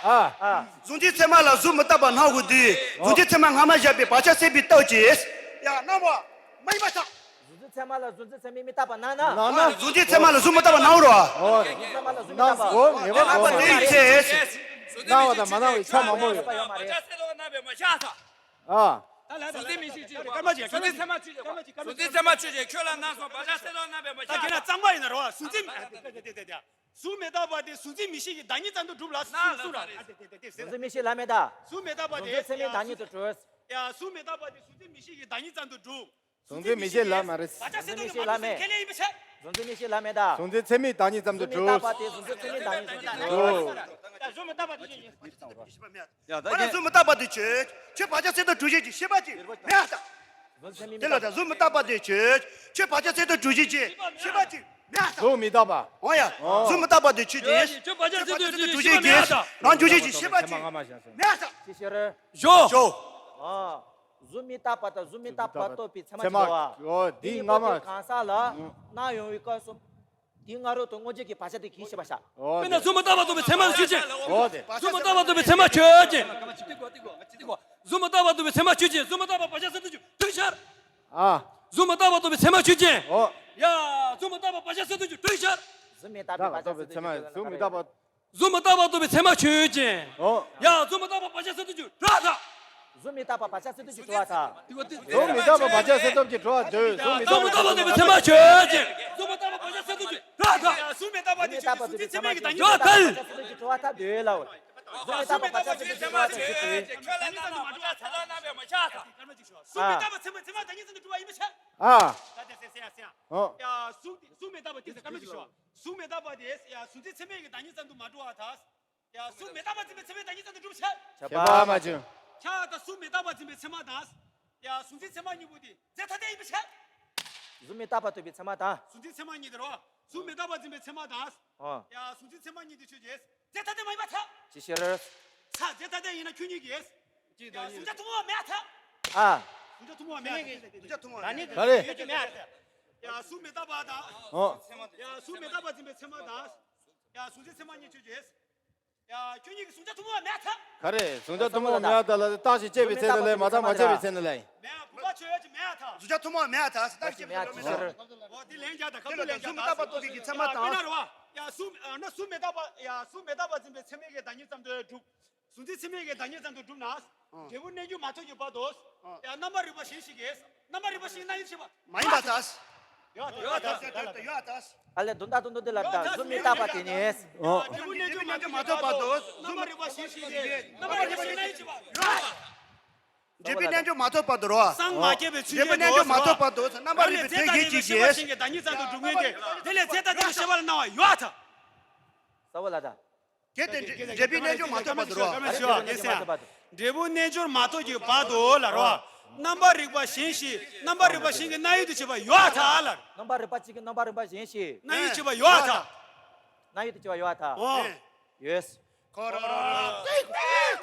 ཨ། ཨ། གཟུགས་འཛིན་ཚད་མ་ལ་གཟུགས་མི་རྟག་པ་སྣང་དགོས་དུས། གཟུགས་འཛིན་ཚད་མ་སྔ་མ་བཞག་པའི་བག་ཆགས་སད་པའི་སྟོབས་ཀྱིས། ཡ་སྣང་བ་མ་ཡིན་པ་དང་། གཟུགས་འཛིན་ཚད་མ་ལ་གཟུགས་འཛིན་ཚད་མས་མི་རྟག་པ་སྣང་ན། སྣང་ན། གཟུགས་འཛིན་ཚད་མ་ལ་གཟུགས་མི་རྟག་པ་སྣང་རོ། ཨོ། གཟུགས་འཛིན་ཚད་མ་ལ་གཟུགས་མི་རྟག་པ། སྣང་གོ་ངེས་པར་གོ་མ་རེད། དེའི་ཚེ། སྣང་བ་དང་མ་སྣང་བའི་ཆ་མང་པོ་ཡོད། ཡོད་མ་རེད། ཨ། ད་ལ་གཟུགས་འཛིན་མིག་ཤེས་ཆོས་ཅན། སྐར་མ་གཅིག་སྐར་མ་གཅིག་སྐར་མ་གཅིག་སྐར་མ་གཅིག་གཟུགས་འཛིན་ཚད་མ་ཆོས་ཅན། ཁྱོད་ལ་སྣང་སོང་། བག་ཆགས་གསལ་རྟོགས་རྣམ་པའི་མ་ད་ཁྱེད་རང་གཙང་མ་ཡིན་ན་རོ། གཟུགས་འཛིན་གཟུགས་མི་རྟག་པ་དེ་གཟུགས་འཛིན་མིག་ཤེས་ཀྱི་བདག་ཉིད་ཙམ་དུ་གྲུབ་ལ་གསུངས་ར། གཟུགས་འཛིན་མིག་ཤེས་ལ་མེད་ད། གཟུགས་མི་རྟག་པ་དེ་གཟུགས་འཛིན་ཚད་མའི་བདག་ཉིད་དུ་གྲུབ། ཡ་གཟུགས་མི་རྟག་པ་དེ་གཟུགས་འཛིན་མིག་ཤེས་ཀྱི་བདག་ཉིད་ཙམ་དུ་གྲུབ། གཟུགས་འཛིན་མིག་ཤེས་ལ་མ་རེད། བག་ཆགས་གསལ་རྟོགས་ཀྱི་མ་གྲུབ་ཁས་ལེན་ཡིན་པ་ཆགས། གཟུགས་འཛིན་མིག་ཤེས་ལ་མེད་ད། གཟུགས་འཛིན་ཚད་མའི་བདག་ཉིད་ཙམ་དུ་གྲུབ། གཟུགས་མི་རྟག་པ་དེ་གཟུགས་འཛིན་ཚད་མའི་བདག་ཉིད་ཙམ་དུ་གྲུབ། ཡ་གཟུགས་མི་རྟག་པ་དེ་ཆོས་ཅན། ཡ་ད་ང་རང་གཟུགས་མི་རྟག་པ་དེ་ཆོས། ཁྱོད་བག་ཆགས་གསལ་རྟོགས་གྲུབ་བྱེད་ཀྱི་ཤེས་པ་ཅིག་མེད་ཨ་ད། གཟུགས་འཛིན་ཚད་མའི་དེ་ལ་ད་གཟུགས་མི་རྟག་པ་དེ་ཆོས། ཁྱོད་བག་ཆགས་གསལ་རྟོགས་གྲུབ་བྱེད་ཀྱི་ཤེས་པ་ཅིག་མེད་ཨ་ད། གཟུགས་མི་རྟག་པ། འོ་ཡ། ཨོ། གཟུགས་མི་རྟག་པ་དེ་ཆོས་ཅན། ཁྱོད་བག་ཆགས་གསལ་རྟོགས་གྲུབ་བྱེད་ཀྱི་ཤེས་པ་ཅིག་མེད་ཨ་ད། ནང་འཇུག་བྱེད་ཀྱི་ཤེས་པ་ཅིག་མེད་ཨ་ད། ཅི་ཕྱིར། ཞོ། ཞོ། ཨ། གཟུགས་མི་རྟག་པ་དང་གཟུགས་མི་རྟག་པ་རྟོགས་པའི་ཚད་མ་ཚད་མ་ཆེ་བ། ཨོ་དེའི་སྔ་མ། གང་ཟག་ལ་སྣང་ཡོང་བའི་སྐབས་སུ། དེའི་སྔ་རོལ་དུ་མངོན་བརྗོད་ཀྱི་བག་ཆགས་དེ་གིས་ཤེས་པར་བྱ། ཨོ་དེ། དཔེར་ན་གཟུགས་མི་རྟག་པ་རྟོགས་པའི་ཚད་མ་ཆོས་ཅན། ཨོ་དེ། གཟུགས་མི་རྟག་པ་རྟོགས་པའི་ཚད་མ་ཆོས་ཅན། གཟུགས་མི་རྟག་པ་རྟོགས་པའི་ཚད་མ་ཆོས་ཅན། གཟུགས་མི་རྟག་པ་བག་ཆགས་གསལ་རྟོགས་ཀྱི་གྲུབ་ཤར། ཨ། གཟུགས་མི་རྟག་པ་རྟོགས་པའི་ཚད་མ་ཆོས་ཅན། ཨོ། ཡ། གཟུགས་མི་རྟག་པ་བག་ཆགས་གསལ་རྟོགས་ཀྱི་གྲུབ་ཤར། གཟུགས་མི་རྟག་པའི་བག་ཆགས་གསལ་རྟོགས་ཀྱི་གཟུགས་མི་རྟག་པ། གཟུགས་མི་རྟག་པ་རྟོགས་པའི་ཚད་མ་ཆོས་ཅན། ཨོ། ཡ། གཟུགས་མི་རྟག་པ་བག་ཆགས་གསལ་རྟོགས་ཀྱི་གྲུབ་པ་དང་། གཟུགས་མི་རྟག་པ་བག་ཆགས་གསལ་རྟོགས་ཀྱི་གྲུབ་པ་དང་། གཟུགས་མི་རྟག་པ་བག་ཆགས་གསལ་རྟོགས་ཀྱི་གྲུབ་པ་འདོད། གཟུགས་མི་རྟག་པ། གཟུགས་མི་རྟག་པ་རྟོགས་པའི་ཚད་མ་ཆོས་ཅན། གཟུགས་མི་རྟག་པ་བག་ཆགས་གསལ་རྟོགས་ཀྱི་གྲུབ་པ་དང་། གཟུགས་མི་རྟག་པ་དེ་ཆོས་ཅན། གཟུགས་འཛིན་ཚད་མའི་གི་བདག་ཉིད་ལ་བག་ཆགས་གསལ་རྟོགས་ཀྱི་གྲུབ་པ་དང་འདོད་ལ། གཟུགས་མི་རྟག་པ་བག་ཆགས་གསལ་རྟོགས་ཀྱི་གྲུབ་པ་དང་འདོད། ཁྱོད་ལ་སྣང་ན་བག་ཆགས་གསལ་རྟོགས་རྣམ་པའི་མ་ཆགས་དང་། གཟུགས་མི་རྟག་པ་ཚད་མ་ཚད་མ་བདག་ཉིད་ཙམ་དུ་གྲུབ་པ་ཡིན་པའི་ཕྱིར། ཨ། ད་དེ་སེ་སེ་ཡ་སེ་ཡ། ཨོ། ཡ་གཟུགས་དེ་གཟུགས་མི་རྟག་པ་དེ་ཟེར་སྐར་མ་ཅིག་ཞོག་གཟུགས་མི་རྟག་པ་དེ་ཡ་གཟུགས་འཛིན་ཚད་མའི་གི་བདག་ཉིད་ཙམ་དུ་མ་གྲུབ་པ་དང་། ཡ་གཟུགས་མི་རྟག་པ་འཛིན་པའི་ཚད་མའི་བདག་ཉིད་ཙམ་དུ་གྲུབ་ཕྱིར། ཁྱད་པར་མ་བྱུང་། ཁྱབ་པ་དང་། གཟུགས་མི་རྟག་པ་འཛིན་པའི་ཚད་མ་དང་། ཡ་གཟུགས་འཛིན་ཚད་མ་གཉིས་པོ་དེ་རྫས་ཐ་དད་ཡིན་པའི་ཕྱིར། གཟུགས་མི་རྟག་པ་རྟོགས་པའི་ཚད་མ་དང་། གཟུགས་འཛིན་ཚད་མ་གཉིས་དེ་རོ། གཟུགས་མི་རྟག་པ་འཛིན་པའི་ཚད་མ་དང་། ཨ། ཡ་གཟུགས་འཛིན་ཚད་མ་གཉིས་དེ་ཆོས་ཅན། རྫས་ཐ་དད་མ་ཡིན་པར་ཐལ། ཅི་ཕྱིར། ས་རྫས་ཐ་དད་ཡིན་ན་ཁྱོད་ཉིད་ཀྱིས། ཡ་གཟུགས་འཇོག་ཐུན་མོང་བ་མེད་པར་ཐལ། ཨ། གཟུགས་འཇོག་ཐུན་མོང་བ་མེད་པར་ཐལ། གཟུགས་འཇོག་ཐུན་མོང་བ་མེད་པར་ཐལ། ཡ་གཟུགས་མི་རྟག་པ་དང་། ཨོ། ཡ་གཟུགས་མི་རྟག་པ་འཛིན་པའི་ཚད་མ་དང་། ཡ་གཟུགས་འཛིན་ཚད་མ་གཉིས་ཆོས་ཅན། ཡ་ཁྱོད་ཉིད་ཀྱི་གཟུགས་འཇོག་ཐུན་མོང་བ་མེད་པར་ཐལ། ག་རེ། གཟུགས་འཇོག་ཐུན་མོང་བ་མེད་པར་ཐལ་ལ། རྟགས་ཤིག་བཅད་པའི་ཚེ་ན་ལས་མ་རྟགས་མ་བཅད་པའི་ཚེ་ན་ལས། མེད་པ་བུམ་པ་ཆོས་ཅན། མེད་པར་ཐལ། གཟུགས་འཇོག་ཐུན་མོང་བ་མེད་པར་ཐལ། རྟགས་ཤིག་བཅད་པའི་ཚེ་ན་ལས། འོ་དེ་ལན་རྒྱག་དང་། ཁ་ཐུག་ལན་རྒྱག་དང་། གཟུགས་མི་རྟག་པ་རྟོགས་པའི་གི་ཚད་མ་དང་། དཔེར་ན་རེད་བ། ཡ་གཟུགས་ཨ་ན་གཟུགས་མི་རྟག་པ། ཡ་གཟུགས་མི་རྟག་པ་འཛིན་པའི་ཚད་མའི་གི་བདག་ཉིད་ཙམ་དུ་གྲུབ། གཟུགས་འཛིན་ཚད་མའི་གི་བདག་ཉིད་ཙམ་དུ་གྲུབ་ན། ཨ། འབྲས་བུ་རྣལ་འབྱོར་མ་ཐོབ་ཀྱི་བར་དུ། ཨ། ཡང་རྣམ་པར་རིག་པ་གཞན་ཞིག་གིས། རྣམ་པར་རིག་པ་གཞན་རྣམ་དབྱེ་ཕྱེ་བ། མ་ཡིན་པར་ཐལ། ཡོད་ཐལ། ཡོད་ཐལ། ཡོད་ཐལ། ཡོད་ཐལ། ཨ་ལས་དོན་དག་ཏུ་འདུག་དེ་ལ་ད་གཟུགས་མི་རྟག་པ་དེ་ནི། ཨོ། འབྲས་བུ་རྣལ་འབྱོར་མ་ཐོབ་བར་དུ། རྣམ་པར་རིག་པ་གཞན་ཞིག་གིས། རྣམ་པར་རིག་པ་གཞན་རྣམ་དབྱེ་ཕྱེ་བ། ཡོད་ཐལ། འབྲས་བུ་རྣལ་འབྱོར་མ་ཐོབ་བར་དུ་རོ། སངས་མ་རྒྱས་པའི་ཚུལ་བཞིན་དུ། འབྲས་བུ་རྣལ་འབྱོར་མ་ཐོབ་བར་དུ། རྣམ་པར་རིག་པའི་ཚུལ་གྱིས་ཀྱི། རྣམ་པར་རིག་པ་གཞན་གྱི་བདག་ཉིད་ཙམ་དུ་གྲུབ་ངེས་ཏེ། དེ་ལས་རྫས་ཐ་དད་ཀྱི་ཤེས་པ་ལ་སྣང་བ་ཡོད་ཐལ། གསལ་པོ་ལ་ད། གལ་ཏེ་འབྲས་བུ་རྣལ་འབྱོར་མ་ཐོབ་བར་དུ་རོ། འབྲས་བུ་རྣལ་འབྱོར་མ་ཐོབ་ཀྱི་བར་དུ་ལ་རོ། རྣམ་པར་རིག་པ་གཞན་ཞིག་རྣམ་པར་རིག་པ་གཞན་གྱི་རྣམ་དབྱེ་དུ་བྱེད་པ་ཡོད་ཐལ་ལ། རྣམ་པར་རིག་པ་གཅིག་གིས་རྣམ་པར་རིག་པ་གཞན་ཞིག་རྣམ་དབྱེ་བྱེད་པ་ཡོད་ཐལ། རྣམ་དབྱེ་དུ་བྱེད་པ་ཡོད་ཐལ། ཨོ། ཡོད།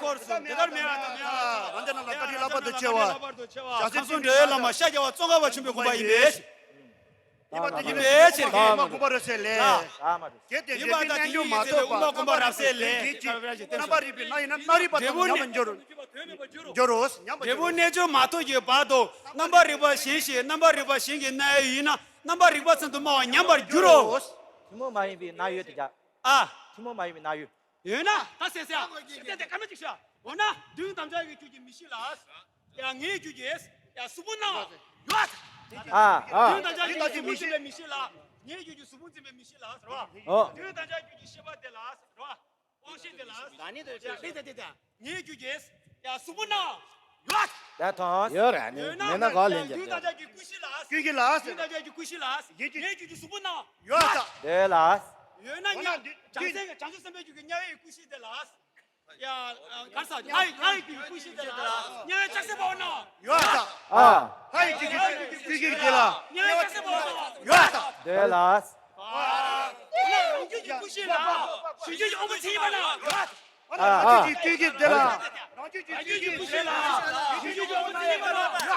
འཁོར་སོང་། དེ་ལྟར་མེད་པ་དང་མེད་པ། རང་ཅག་རྣམས་ལ་བཀའ་དྲིན་ལྷག་པར་དུ་ཆེ་བ། ཁམས་གསུམ་འགྲོ་བའི་བླ་མ་ཤཱཀྱ་བ་ཙོང་ཁ་པ་ཆེན་པོའི་དགོངས་པ་ཡིན་པས། ཡིན་པ་དེ་ཡིན་པའི་ཕྱིར་དབུ་མ་དགོངས་པ་རབ་གསལ་ལས། ཡིན་པ་དེ་ཡིན་པའི་ཕྱིར་དབུ་མ་དགོངས་པ་རབ་གསལ་ལས། རྣམ་པར་རིག་པའི་སྣང་ཡུལ་ན་སྣང་རིག་པ་དང་ཉམས་པར་འགྱུར་རོ། འབྲས་བུ་རྣལ་འབྱོར་མ་ཐོབ་ཀྱི་བར་དུ་རྣམ་པར་རིག་པ་གཞན་ཞིག་རྣམ་པར་རིག་པ་གཞན་གྱི་རྣམ་དབྱེ་ཡིན་ན་རྣམ་པར་རིག་པ་ཙམ་དུ་སྨྲ་བ་ཉམས་པར་འགྱུར་རོ། ཐུན་མོང་མ་ཡིན་པའི་སྣང་ཡུལ་དེ་ཀྱང་། ཨ། ཐུན་མོང་མ་ཡིན་པའི་སྣང་ཡུལ། ཡོད་ན་ད་ཟེར་ཟེར། ཞིབ་ལྟ་དེ་སྐར་མ་གཅིག་ཤོག་འོ་ན་དུས་དམ་བཅའ་གི་རྒྱུད་ཀྱི་མིག་ཤེས་ལ། ཡང་ངེའི་རྒྱུད་ཀྱི། ཡང་གཟུགས་པོ་སྣང་བ་ཡོད། ཨ། ཨ། དུས་དམ་བཅའ་གི་རྒྱུད་ཀྱི་གཟུགས་པོ་འཛིན་པའི་མིག་ཤེས་ལ། ངེའི་རྒྱུད་ཀྱི་གཟུགས་པོ་འཛིན་པའི་མིག་ཤེས་ལ་ཟེར་བ། ཨོ། དུས་དམ་བཅའ་རྒྱུད་ཀྱི་ཤེས་པ་དེ་ལ་ཟེར་བ། དབང་ཤེས་དེ་ལ། ད་ནི་དུས་ཤེས། ངེའི་རྒྱུད་ཀྱི། ཡང་གཟུགས་པོ་སྣང་བ་ཡོད། ད་དང་། ཡོད་ར་ནི་ཡོད་ན་མེད་ན་ག་ལེན་རྒྱུ། དུས་དམ་བཅའ་གི་ཀུན་གཞི་ལ། ཀུན་གཞི་ལ། དུས་དམ་བཅའ་གི་ཀུན་གཞི་ལ། ངེའི་རྒྱུད་ཀྱི་གཟུགས་པོ་སྣང་བ་ཡོད། དེ་ལ། ཡོད་ན། བྱང་སེམས་ཀྱི་བྱང་ཆུབ་སེམས་དཔའི་རྒྱུད་ཀྱི་དམྱལ་བའི་ཀུན་གཞི་དེ་ལ། ཡ། གར་ས་ལྷ་ཡི་ལྷ་ཡི་རྒྱུད་ཀྱི་ཀུན་གཞི་དེ་ལ། དམྱལ་བའི་ལྕགས་སྲེག་པ་འོ་ན། ཡོད་ས། ཨ། ལྷ་ཡི་རྒྱུད་ཀྱི་ཀུན་གཞི་དེ་ལ། དམྱལ་བའི་ལྕགས་སྲེག་པ་འོ་ན། ཡོད་ས། དེ་ལ། རང་རྒྱུད་ཀྱི་ཀུན་གཞི་ལ། གཞན་རྒྱུད་ཀྱི་དབང་པོ་མཚན་ཉིད་པ་ན། ཡོད་ས། ཨ། རང་རྒྱུད་ཀྱི་ཀུན་གཞི་དེ་ལ། རང་རྒྱུད་ཀྱི་ཀུན་གཞི་ལ། གཞན་རྒྱུད་ཀྱི་དབང་པོ་མཚན་ཉིད་པ་ན། ཡོད་ས།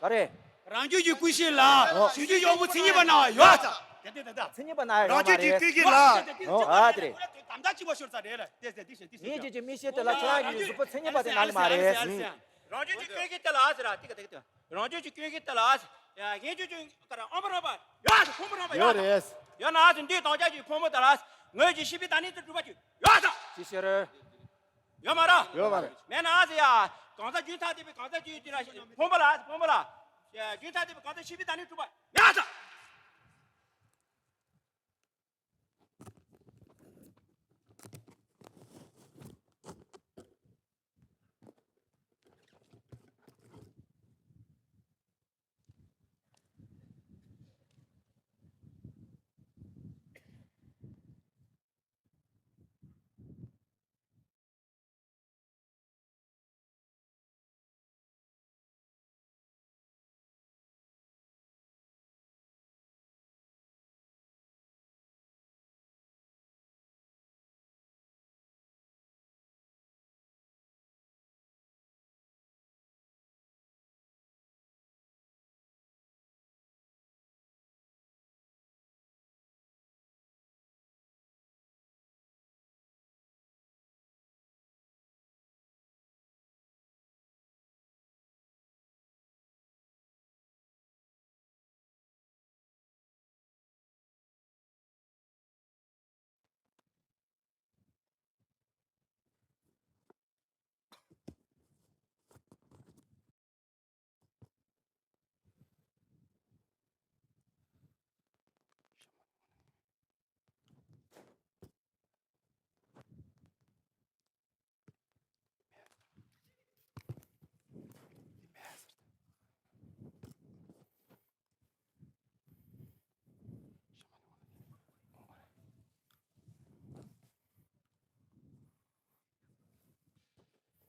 ག་རེ། རང་རྒྱུད་ཀྱི་ཀུན་གཞི་ལ། གཞན་རྒྱུད་ཀྱི་དབང་པོ་མཚན་ཉིད་པ་ན་ཡོད། དེ་དེ་དེ་དེ། མཚན་ཉིད་པ་ན་ཡོད་མ་རེད། རང་རྒྱུད་ཀྱི་ཀུན་གཞི་ལ། ཨོ་ཨ་དེ་རེད། དམ་བཅའ་གཅིག་པ་ཤོར་ཚར་རེད་ལ། དེ་དེ་དེ་དེ་དེ། ངེད་ཀྱི་ཀྱི་མིག་ཤེལ་དེ་ལ་ཁྱེད་རང་གི་གཟུགས་པོ་མཚན་ཉིད་པ་དེ་ནང་ལ་མ་རེད། རང་རྒྱུད་ཀྱི་ཀུན་གཞི་དེ་ལ་ཟེར་ར་ཏི་ཀ་ཏི་ཀ་ཏི། རང་རྒྱུད་ཀྱི་ཀུན་གཞི་དེ་ལ་ཟེར། གཞན་རྒྱུད་ཀྱི་ཀ་ར་ཨོམ་ར་པ་ཡོད་ཟེར། ཕུང་པོ་ར་པ་ཡོད་ཟེར། ཡོད་རེད། ཡོད་ན་ཟེར་འདིའི་དམ་བཅའ་གཅིག་ཕུང་པོ་དེ་ལ་ཟེར། ངོས་ཀྱི་ཤེས་པའི་བདག་ཉིད་དུ་གྲུབ་པ་གཅིག་ཡོད་ཟེར། ཅི་ཕྱིར། ཡོད་མ་རེད། ཡོད་མ་རེད། མེད་ན་ཟེར་ཡ། གང་ཟག་རྒྱུན་ཐ་དད་པའི་གང་ཟག་རྒྱུད་དེ་ལ་ཕུང་པོ་ལ་ཕུང་པོ་ལ། རྒྱུན་ཐ་དད་པའི་གང་ཟག་ཤེས་པའི་བདག་ཉིད་གྲུབ་པ་མེད་ཟེར།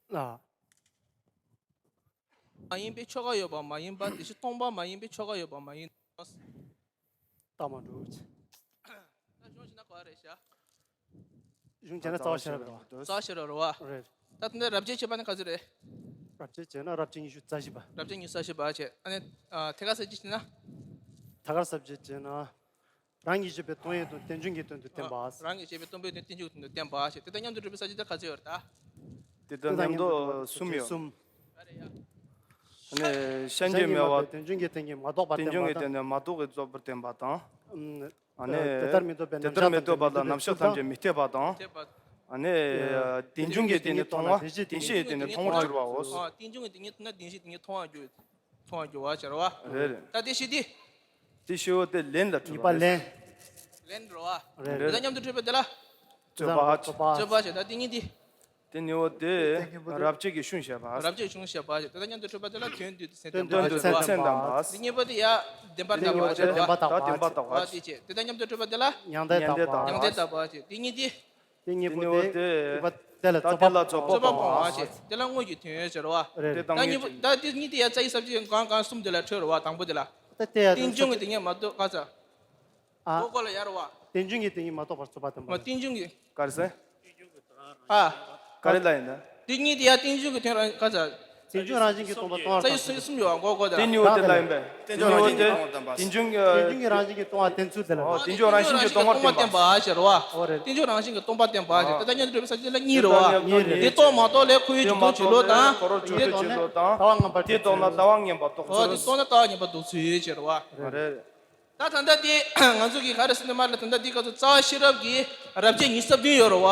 ལ། མ་ཡིན་པའི་ཆོས་འགའ་ཡོད་པ་མ་ཡིན་པ་དེ་བཞིན་སྟོང་པ་མ་ཡིན་པའི་ཆོས་འགའ་ཡོད་པ་མ་ཡིན་ནོ། རྟགས་མ་གྲུབ། ད་གཞུང་བྱས་ན་ག་རེད་ཤག་གཞུང་བྱས་ན་རྩ་བ་ཤེས་རབ་རེད་བ། རྩ་བ་ཤེས་རབ་རེད་བ། རེད། ད་དེ་འདྲ་རབ་བྱེད་བྱས་པ་ནི་ག་ཚོད་རེད། རབ་བྱེད་བྱས་ན་རབ་བྱེད་ཉི་ཤུ་རྩ་བཞི་པ། རབ་བྱེད་ཉི་ཤུ་རྩ་བཞི་པ་བྱས། ཨ་ནི་ཐད་ཀར་གསལ་བྱེད་བྱས་ན། ཐད་ཀར་གསལ་བྱེད་བྱས་ན། རང་གི་བཞེད་པའི་སྟོང་ཉིད་དང་རྟེན་འབྱུང་གི་དོན་དུ་བསྟན་པ། ཨ། རང་གི་བཞེད་པའི་སྟོང་པའི་དོན་རྟེན་འབྱུང་གི་དོན་དུ་བསྟན་པ་ཞེས། དེ་དང་མཉམ་དུ་གྲུབ་པའི་ས་བཅད་དེ་ག་ཚོད་ཡོད་རེད་ད། དེ་དང་མཉམ་དུ་གསུམ་ཡོད། གསུམ། ཨ་ནི་ཤན་འབྱེད་མེད་པ། རྟེན་འབྱུང་གི་རྟེན་གྱིས་མ་རྟོགས་པ་བསྟན་པ་དང་། རྟེན་འབྱུང་གི་རྟེན་ནི་མ་རྟོགས་པའི་རྫོགས་པར་བསྟན་པ་དང་། ཨ་ནི་དེ་ལྟར་མི་རྟོགས་པའི་དེ་ལྟར་མི་རྟོགས་པ་ལ་རྣམ་གཞག་ཐམས་ཅད་མི་འཐད་པ་དང་། ཨ་ནི་རྟེན་འབྱུང་གི་རྟེན་ནི་མཐོང་བ། རྟེན་གཞིའི་རྟེན་ནི་མཐོང་བར་གྱུར་པའོ། རྟེན་འབྱུང་གི་རྟེན་ནི་མཐོང་ན་རྟེན་གཞིའི་རྟེན་ནི་མཐོང་བར་གྱུར། མཐོང་བར་འགྱུར་བ་ཟེར་བ། རེད་རེད། ད་དེ་བཞི་དེ། དེ་བཞི་བོ་དེ་ལན་ལ་གྲུབ་པ་རེད། ལན། ལན་རེད་བ། རེད་རེད། དེ་དང་མཉམ་དུ་གྲུབ་པ་དེ་ལ། རྩོད་པ། རྩོད་པ་ཞེས་ད་དེ་གཉིས་དེ། དེ་ནི་བོ་དེ་རབ་བྱེད་ཀྱི་གཞུང་བཤད་པ། རབ་བྱེད་གཞུང་བཤད་པ་ཞེས་དེ་དང་མཉམ་དུ་གྲུབ་པ་དེ་ལ་དོན་བསྡུས་ཏེ་མཚན་བསྟན་པ། དོན་བསྡུས་ཏེ་མཚན་བསྟན་པ། དེ་གཉིས་པོ་དེ་ཡ་བདེན་པར་གདམས་པ་ཞེས་པ། ད་བདེན་པར་གདམས་པ། དེ་བྱས་དེ་དང་མཉམ་དུ་གྲུབ་པ་དེ་ལ། མྱང་འདས་གདམས་པ། མྱང་འདས་གདམས་པ་ཞེས་དེ་གཉིས་དེ། དེ་གཉིས་པོ་དེ་རིགས་པ་དེ་ལ་རྩོད་པ་སྤོང་བ་ཞེས་དེ་ལ་དངོས་ཀྱི་དོན་ཡོད་ཟེར་བ། རེད། ད་གཉིས་པོ་ད་དེ་གཉིས་དེ་ཡ་རྩ་བའི་ས་བཅད་གང་གང་གསུམ་དེ་ལ་འཕྲོས་རེད་བ། དང་པོ་དེ་ལ། ད་དེ་ཡ་རྟེན་འབྱུང་གི་དེ་ཉིད་མ་གཏོགས་ག་ས། ཨ། གོ་གོ་ལ་ཡ་རེད་བ། རྟེན་འབྱུང་གི་དེ་ཉིད་མ་གཏོགས་པར་རྩོད་པ་བསྟན་པ་དང་། རྟེན་འབྱུང་གི་ག་རེ་ཟེར། ཨ། ག་རེ་ལ་ཡིན་ད། དེ་གཉིས་དེ་ཡ་རྟེན་འབྱུང་གི་དོན་རང་ག་ས། རྟེན་འབྱུང་རང་བཞིན་གྱིས་སྟོང་པ་སྟོང་པར། རྩ་བའི་ས་བཅད་གསུམ་ཡོད་བ། གོ་གོ་ད། དེ་གཉིས་པོ་དེ་ལ་ཡིན་པས། དེ་ཉིད་དེ་རྟེན་འབྱུང་གི། རྟེན་འབྱུང་གི་རང་བཞིན་གྱིས་སྟོང་བ་བསྟན་ཚུལ་དེ་ལ། ཨོ། རྟེན་འབྱུང་རང་བཞིན་གྱིས་སྟོང་པར་བསྟན་པ། ཨོ་རེད། རྟེན་འབྱུང་རང་བཞིན་གྱིས་སྟོང་པར་བསྟན་པ་ཞེས་དེ་དང་མཉམ་དུ་གྲུབ་པའི་ས་བཅད་ལ་གཉིས་རེད་བ། གཉིས་རེད། དེ་རྟོགས་མ་རྟོགས་ལས་ཁོ་བོའི་རྒྱུད་དུ་བྱེད་ལུགས་དང་། དེ་རྟོགས་ན་ལྟ་བ་ངན་པ་རྟོགས་ཚུལ། ཨོ། དེ་རྟོགས་ན་ལྟ་བ་ངན་པ་རྟོགས་ཚུལ། ཨོ། དེ་རྟོགས་ན་ལྟ་བ་ངན་པ་རྟོགས་ཚུལ་ཡོད་ཟེར་བ། རེད། ད་ད་ལྟ་དེ་ང་ཚོ་གི་ག་རེ་ཟེར་ན་མ་རེད། ད་ལྟ་དེ་ག་ཚོད་རྩ་བ་ཤེས་རབ་ཀྱི་རབ་བྱེད་ཉི་ཤུ་རྩ་བདུན་ཡོད་རེད་བ།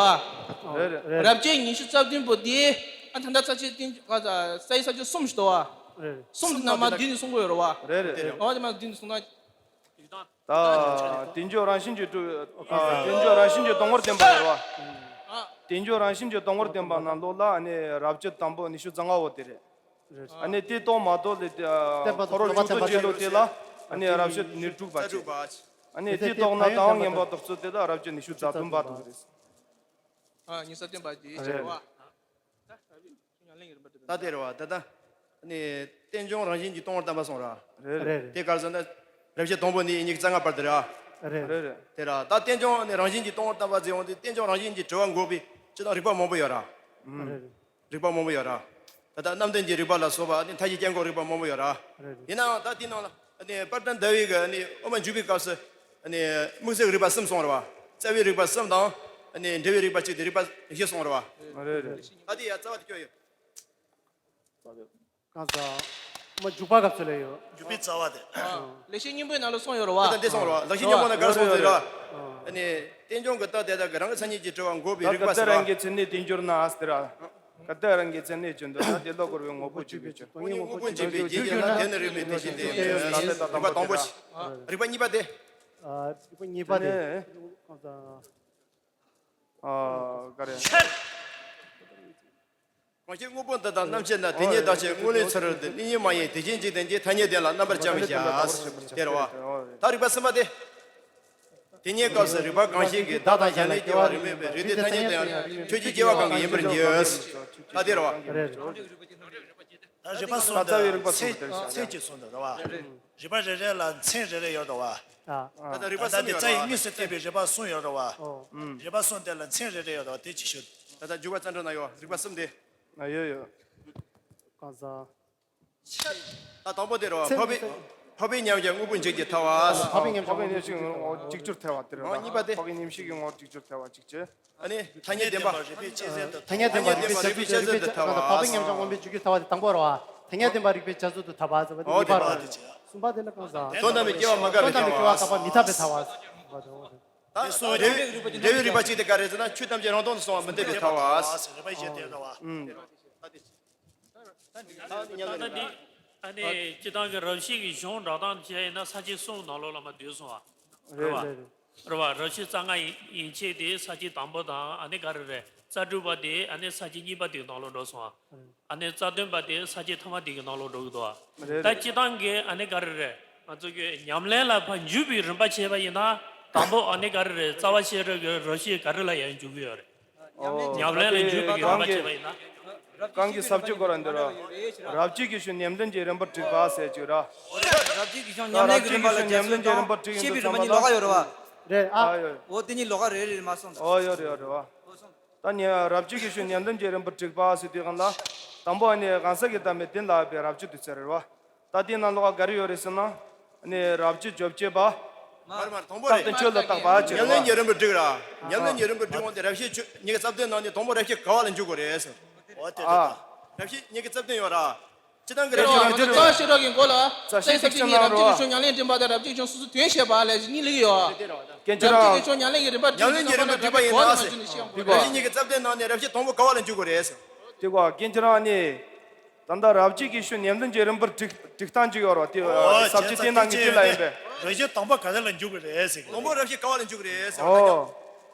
རེད་རེད། རབ་བྱེད་ཉི་ཤུ་རྩ་བདུན་པོ་དེ་ཨ་ད་ལྟ་རྩ་ཆེ་རྟེན་ག་ས་རྩ་བའི་ས་བཅད་གསུམ་ཞིག་འདུག་བ། རེད། གསུམ་དེ་ནང་མ་བདུན་ནི་གསུང་གི་ཡོད་རེད་བ། རེད་རེད་རེད། འོ་དེ་མ་བདུན་ནི་གསུང་ན། ད་རྟེན་འབྱུང་རང་བཞིན་གྱིས་གྲུབ། ཨ། རྟེན་འབྱུང་རང་བཞིན་གྱིས་སྟོང་པར་བསྟན་པ་ཡོད་རེད་བ། ཨ། རྟེན་འབྱུང་རང་བཞིན་གྱིས་སྟོང་པར་བསྟན་པ་ནང་ལོགས་ལ་ཨ་ནི་རབ་བྱེད་དང་པོ་ཉི་ཤུ་རྩ་ལྔ་བོ་དེ་རེད། རེད། ཨ་ནི་དེ་རྟོགས་མ་རྟོགས་ལས་དེ་ཨ་བསྟན་པ་དང་ཁོ་རང་རྟོགས་པ་བྱུང་ཚུལ་བསྟན་པ་བྱེད་ལུགས་དེ་ལ་ཨ་ནི་རབ་བྱེད་ནི་དྲུག་པ་བྱེད། ཨ་ནི་དེ་ཐོག་ན་དང་ངན་པ་དུག་ཚོད་དེ་དག་རབ་བྱེད་ཉི་ཤུ་རྩ་བདུན་པ་དུག་རེད། ཨ་ཉི་ཤུ་རྩ་བདུན་པ་དེ་རེད། རེད། ད་དེ་རེད་བ། ད་ད་ནི་རྟེན་འབྱུང་རང་བཞིན་གྱིས་སྟོང་པར་བསྟན་པ་སོང་ར། རེད་རེད། དེ་ག་རེ་ཟེར་ན། རབ་བྱེད་དང་པོ་ནས་ཉི་ཤུ་རྩ་ལྔ་བར་དུ་རེད་ཨ། རེད་རེད། དེ་ར་ད་རྟེན་འབྱུང་ནི་རང་བཞིན་གྱིས་སྟོང་པར་བསྟན་པ་ཟེར་ཡོང་དུས་རྟེན་འབྱུང་རང་བཞིན་གྱིས་གྲུབ་པ་འགོག་པའི་སྤྱིར་བཏང་རིགས་པ་མང་པོ་ཡོད་ར། རེད་རེད། རིགས་པ་མང་པོ་ཡོད་ར། ད་ལྟ་རྣམ་ལྡན་གྱི་རིགས་པ་ལ་སོགས་པ་ནི་མཐའ་བཞི་སྐྱེ་འགོག་རིགས་པ་མང་པོ་ཡོད་ར། རེད་རེད། ཡིན་ནའང་ད་དེའི་ནང་ལ་ནི་དཔལ་ལྡན་ཟླ་བའི་གི་ནི་དབུ་མ་འཇུག་པའི་སྐབས་སུ་ནི་དམིགས་བསལ་རིགས་པ་གསུམ་སོང་ར་བ། རྩ་བའི་རིགས་པ་གསུམ་དང་ནི་འབྲེལ་བའི་རིགས་པ་གཅིག་དེ་རིགས་པ་བཞི་སོང་ར་བ། རེད་རེད། ད་དེ་ཡ་རྩ་བ་དེ་སྐྱོ་ཡོད། གང་ཟག་མ་འཇུག་པ་སྐབས་སུ་ལས་ཡོད། འཇུག་པའི་རྩ་བ་དེ། ལེགས་བཤད་སྙིང་པོའི་ནང་ལ་གསུངས་ཡོད་རེད་བ། ད་འདི་གསུངས་རེད་བ། ལེགས་བཤད་སྙིང་པོ་ན་ག་རེ་གསུངས་ཟེར་ར། ཨ་ནི་རྟེན་འབྱུང་གི་རྟགས་དེ་དག་གི་རང་གི་མཚན་ཉིད་ཀྱིས་གྲུབ་པ་འགོག་པའི་རིགས་པ་ད་ཟེར་ལྟ་རང་གི་མཚན་ཉིད་དེ་འགྱུར་ན་ཟེར་ར། ག་ལྟ་རང་གི་མཚན་ཉིད་ཀྱི་འདོད་ན་དེ་ལ་འཁོར་བའི་དངོས་པོ་འཇུག་པའི་ཕྱིར། སྟོང་ཉིད་དངོས་པོ་འཇུག་པའི་རྒྱུ་ཡིན་ན་དེ་ནི་རིགས་པའི་དེ་བཞིན་དེ་ཡིན་ཟེར་ལ་ལྟ་དང་པོ་ཆེ། རིགས་པ་གཉིས་པ་དེ། རིགས་པ་གཉིས་པ་དེ། གང་ཟག་ཨ་ག་རེ། གང་ཕྱིར་དངོས་པོ་འདི་དག་རྣམ་ཤེས་ན། དེ་ཉིད་བདག་ཕྱིར་དངོས་ལས་ཚུལ་དུ། གནས་ཉིད་མ་ཡིན་དེ་བཞིན་འཇིག་རྟེན་གྱི། ཐ་སྙད་དེ་ལ་རྣམ་པར་བྱ་མི་བྱ། དེ་རེད་བ། ད་རིགས་པ་གསུམ་པ་དེ། དེ་ཉིད་སྐབས་སུ་རིགས་པ་གང་ཞིག་གིས། བདག་དང་གཞན་ལ་སྐྱེ་བ་རིགས་མེད་པའི། རིགས་དེ་ཐ་སྙད་དུ་ཡང་ཆོས་ཅན་སྐྱེ་བ་གང་གིས་ཡིན་པར་འགྱུར། ད་དེ་རེད་བ། རེད་རེད། ད་རིགས་པ་གསུམ་དེ་ཚད་ཀྱིས་གསུངས་འདུག་རེད་བ། རིགས་པ་རེ་རེ་ལ་མཚན་རེ་རེ་ཡོད་རེད་བ། ད་ལྟ་རིགས་པ་གསུམ་ཡོད་རེད་བ། ད་ལྟ་དེ་རྩ་ཡི་དངོས་སུ་བསྟན་པའི་རིགས་པ་གསུམ་ཡོད་རེད་བ། རིགས་པ་གསུམ་དེ་ལ་མཚན་རེ་རེ་ཡོད་རེད་བ། དེ་ཅིག་ཞུ། ད་ལྟ་འཇུག་པ་རྩ་འགྲེལ་ན་ཡོད་རིགས་པ་གསུམ་དེ། ན་ཡོད་ཡོད། གང་ཟག་ད་དང་པོ་དེ་རེད་བ། འཕགས་པའི་འཕགས་པའི་མཉམ་གཞག་དངོས་པོ་འཇིག་གི་ཐལ་བ། འཕགས་པའི་མཉམ་གཞག་དངོས་པོ་འཇིག་གི་ཐལ་བ་དེ་རེད་བ། གཉིས་པ་དེ། འཕགས་པའི་མཉམ་གཞག་གི་དངོས་པོ་འཇིག་གི་ཐལ་བ་གཅིག་བྱས། ཨ་ནི་ཐ་སྙད་བདེན་པ། ཐ་སྙད་བདེན་པ་རིགས་པས་རྒྱ་མཚོ་དུ། རིགས་པས་རྒྱ་མཚོ་དུ་ཐལ་བ། འཕགས་པའི་མཉམ་གཞག་དངོས་པོའི་འཇིག་གི་ཐལ་བ་དེ་དང་པོ་རེད་བ། ཐ་སྙད་བདེན་པ་རིགས་པས་རྒྱ་མཚོ་དུ་ཐལ་བ་ཟེར་བ་དེ་གཉིས་པ་རེད་བ། གསུམ་པ་དེ་ལ་གང་ཟག་དོན་དམ་པའི་སྐྱེ་བ་མ་འགགས་པའི་ཐལ་བ། དོན་དམ་པའི་སྐྱེ་བ་འགག་པ་མི་འཐད་པའི་ཐལ་བ་ཟེར་བ་དེ་རེད་བ། འབྲེལ་བའི་རིགས་པ་གཅིག་དེ་ག་རེ་ཟེར་ན། ཆོས་ཐམས་ཅད་རང་སྟོང་དུ་སོང་བ་མི་འཐད་པའི་ཐལ་བ། རིགས་པ་བཞི་དེ་རེད་བ། ད་ལྟ་འདི་ཨ་ནི་སྤྱིར་བཏང་གི་རབ་བྱེད་ཀྱི་གཞུང་འགྲེལ་སྟངས་བྱས་ཡིན་ན་ས་བཅད་གསུམ་ནང་ལོགས་ལ་མར་བསྡུས་སོང་བ། རེད་བ། རེད་རེད། རེད་བ། རབ་བྱེད་རྩ་ལྔ་ཡན་ཆད་དེ་ས་བཅད་དང་པོ་དང་ཨ་ནི་ག་རེ་རེད། རྩ་དྲུག་པ་དེ་ཨ་ནི་ས་བཅད་གཉིས་པ་དེའི་ནང་ལོགས་འགྲོ་སོང་བ། ཨ་ནི་རྩ་བདུན་པ་དེ་ས་བཅད་ཐ་མ་དེ་གི་ནང་ལོགས་འགྲོ་གི་འདུག་བ། རེད་ད་རེད། སྤྱིར་བཏང་གི་ཨ་ནི་ག་རེ་རེད། ང་ཚོ་གི་ཉམས་ལེན་ལ་ཕར་འཇུག་པའི་རིམ་པ་བྱས་པ་ཡིན་ན། དང་པོ་ཨ་ནི་ག་རེ་རེད། རྩ་བ་ཤེས་རབ་ཀྱི་རབ་བྱེད་ག་རེ་ལ་ཡང་འཇུག་གི་ཡོད་རེད། ཨོ། ཉམས་ལེན་ལ་འཇུག་པའི་རིམ་པ་བྱས་པ་ཡིན་ན། གང་གི་ས་བཅད་སྐོར་ལ་འདི་ར། རབ་བྱེད་ཀྱི་གཞུང་ཉམས་ལྡན་གྱི་རིམ་པར་བསྒྲིགས་པ་ཟེར་གྱི་ར། རབ་བྱེད་ཀྱི་གཞུང་ཉམས་ལྡན་གྱི་རིམ་པ་ལ་རྒྱ་མཚོ་དང་ཤེས་པའི་རིམ་པ་གཉིས་ལོགས་ཀ་ཡོད་རེད་བ། རེད་ཨ། ཨ་ཡོད། འོ་དེ་གཉིས་ལོགས་ཀ་རེད་རེད་མ་སོང་། ཨོ་ཡོད་རེད་ཡོད་རེད་བ། ད་ནི་རབ་བྱེད་ཀྱི་གཞུང་ཉམས་ལྡན་གྱི་རིམ་པར་བསྒྲིགས་པ་ཟེར་དུས་གང་ལ། དང་པོ་ནི་གང་ཟག་གི་བདག་མེད་བདེན་ལ་བབ་པའི་རབ་བྱེད་དུ་ཟེར་རེད་བ། ད་དེའི་ནང་ལོགས་ཀ་ག་རེ་ཡོད་རེད་ཟེར་ན། ནི་རབ་བྱེད་བཅོ་བརྒྱད་པ། མར་མར་དང་པོ་རྟགས་རེད། དོན་ཆོས་ལ་བཏགས་པ་ཅེས་ཉམས་ལེན་གྱི་རིམ་པར་བསྒྲིགས་ར། ཉམས་ལེན་གྱི་རིམ་པར་བསྒྲིགས་འོང་དེ་རབ་བྱེད་ཆོས་ཉི་ཤུ་རྩ་བདུན་ནང་ནས་དང་པོ་རབ་བྱེད་ག་བ་ལ་འཇུག་དགོས་རེད་ཟེར། འོ་དེ་ཨ། རེད་ད། རབ་བྱེད་ཉི་ཤུ་རྩ་བདུན་ཡོད་ར། སྤྱིར་བཏང་གི་རབ་བྱེད་རང་རྩ་ཤེས་རབ་ཀྱི་མགོ་ལ། རྩ་ཤེས་རྩ་ཤེས་ཀྱི་རབ་བྱེད་ཀྱི་ཆོས་ཉམས་ལེན་འདྲེན་པ་དང་རབ་བྱེད་ཀྱི་ཆོས་སོ་སོ་དོན་བཤད་པ་ལས་གཉིས་ལེགས་ཡོད། སྐྱེ་འཆི་རབ་བྱེད་ཀྱི་ཆོས་ཉམས་ལེན་གྱི་རིམ་པ་ཉམས་ལེན་གྱི་རིམ་པར་བསྒྲིགས་པ་ཡིན་ན་ཟེར། རབ་བྱེད་ཉི་ཤུ་རྩ་བདུན་ནང་ནས་རབ་བྱེད་དང་པོ་ག་བ་ལ་འཇུག་དགོས་རེད་ཟེར། དེ་གོ་སྐྱེ་འཆི་རབ་ནི། ད་ལྟ་རབ་བྱེད་ཀྱི་གཞུང་ཉམས་ལྡན་གྱི་རིམ་པར་བསྒྲིགས་བསྒྲིགས་སྟངས་ཅིག་ཡོད་རེད་བ། དེ་ཨོ་ས་བཅད་དེ་ནང་གི་དེ་ལ་ཡིན་པས། རབ་བྱེད་དང་པོ་ག་རེ་ལ་འཇུག་གི་རེད་ཟེར་གི། དང་པོ་རབ་བྱེད་ག་བ་ལ་འཇུག་གི་རེད་ཟེར་བ། ཨོ།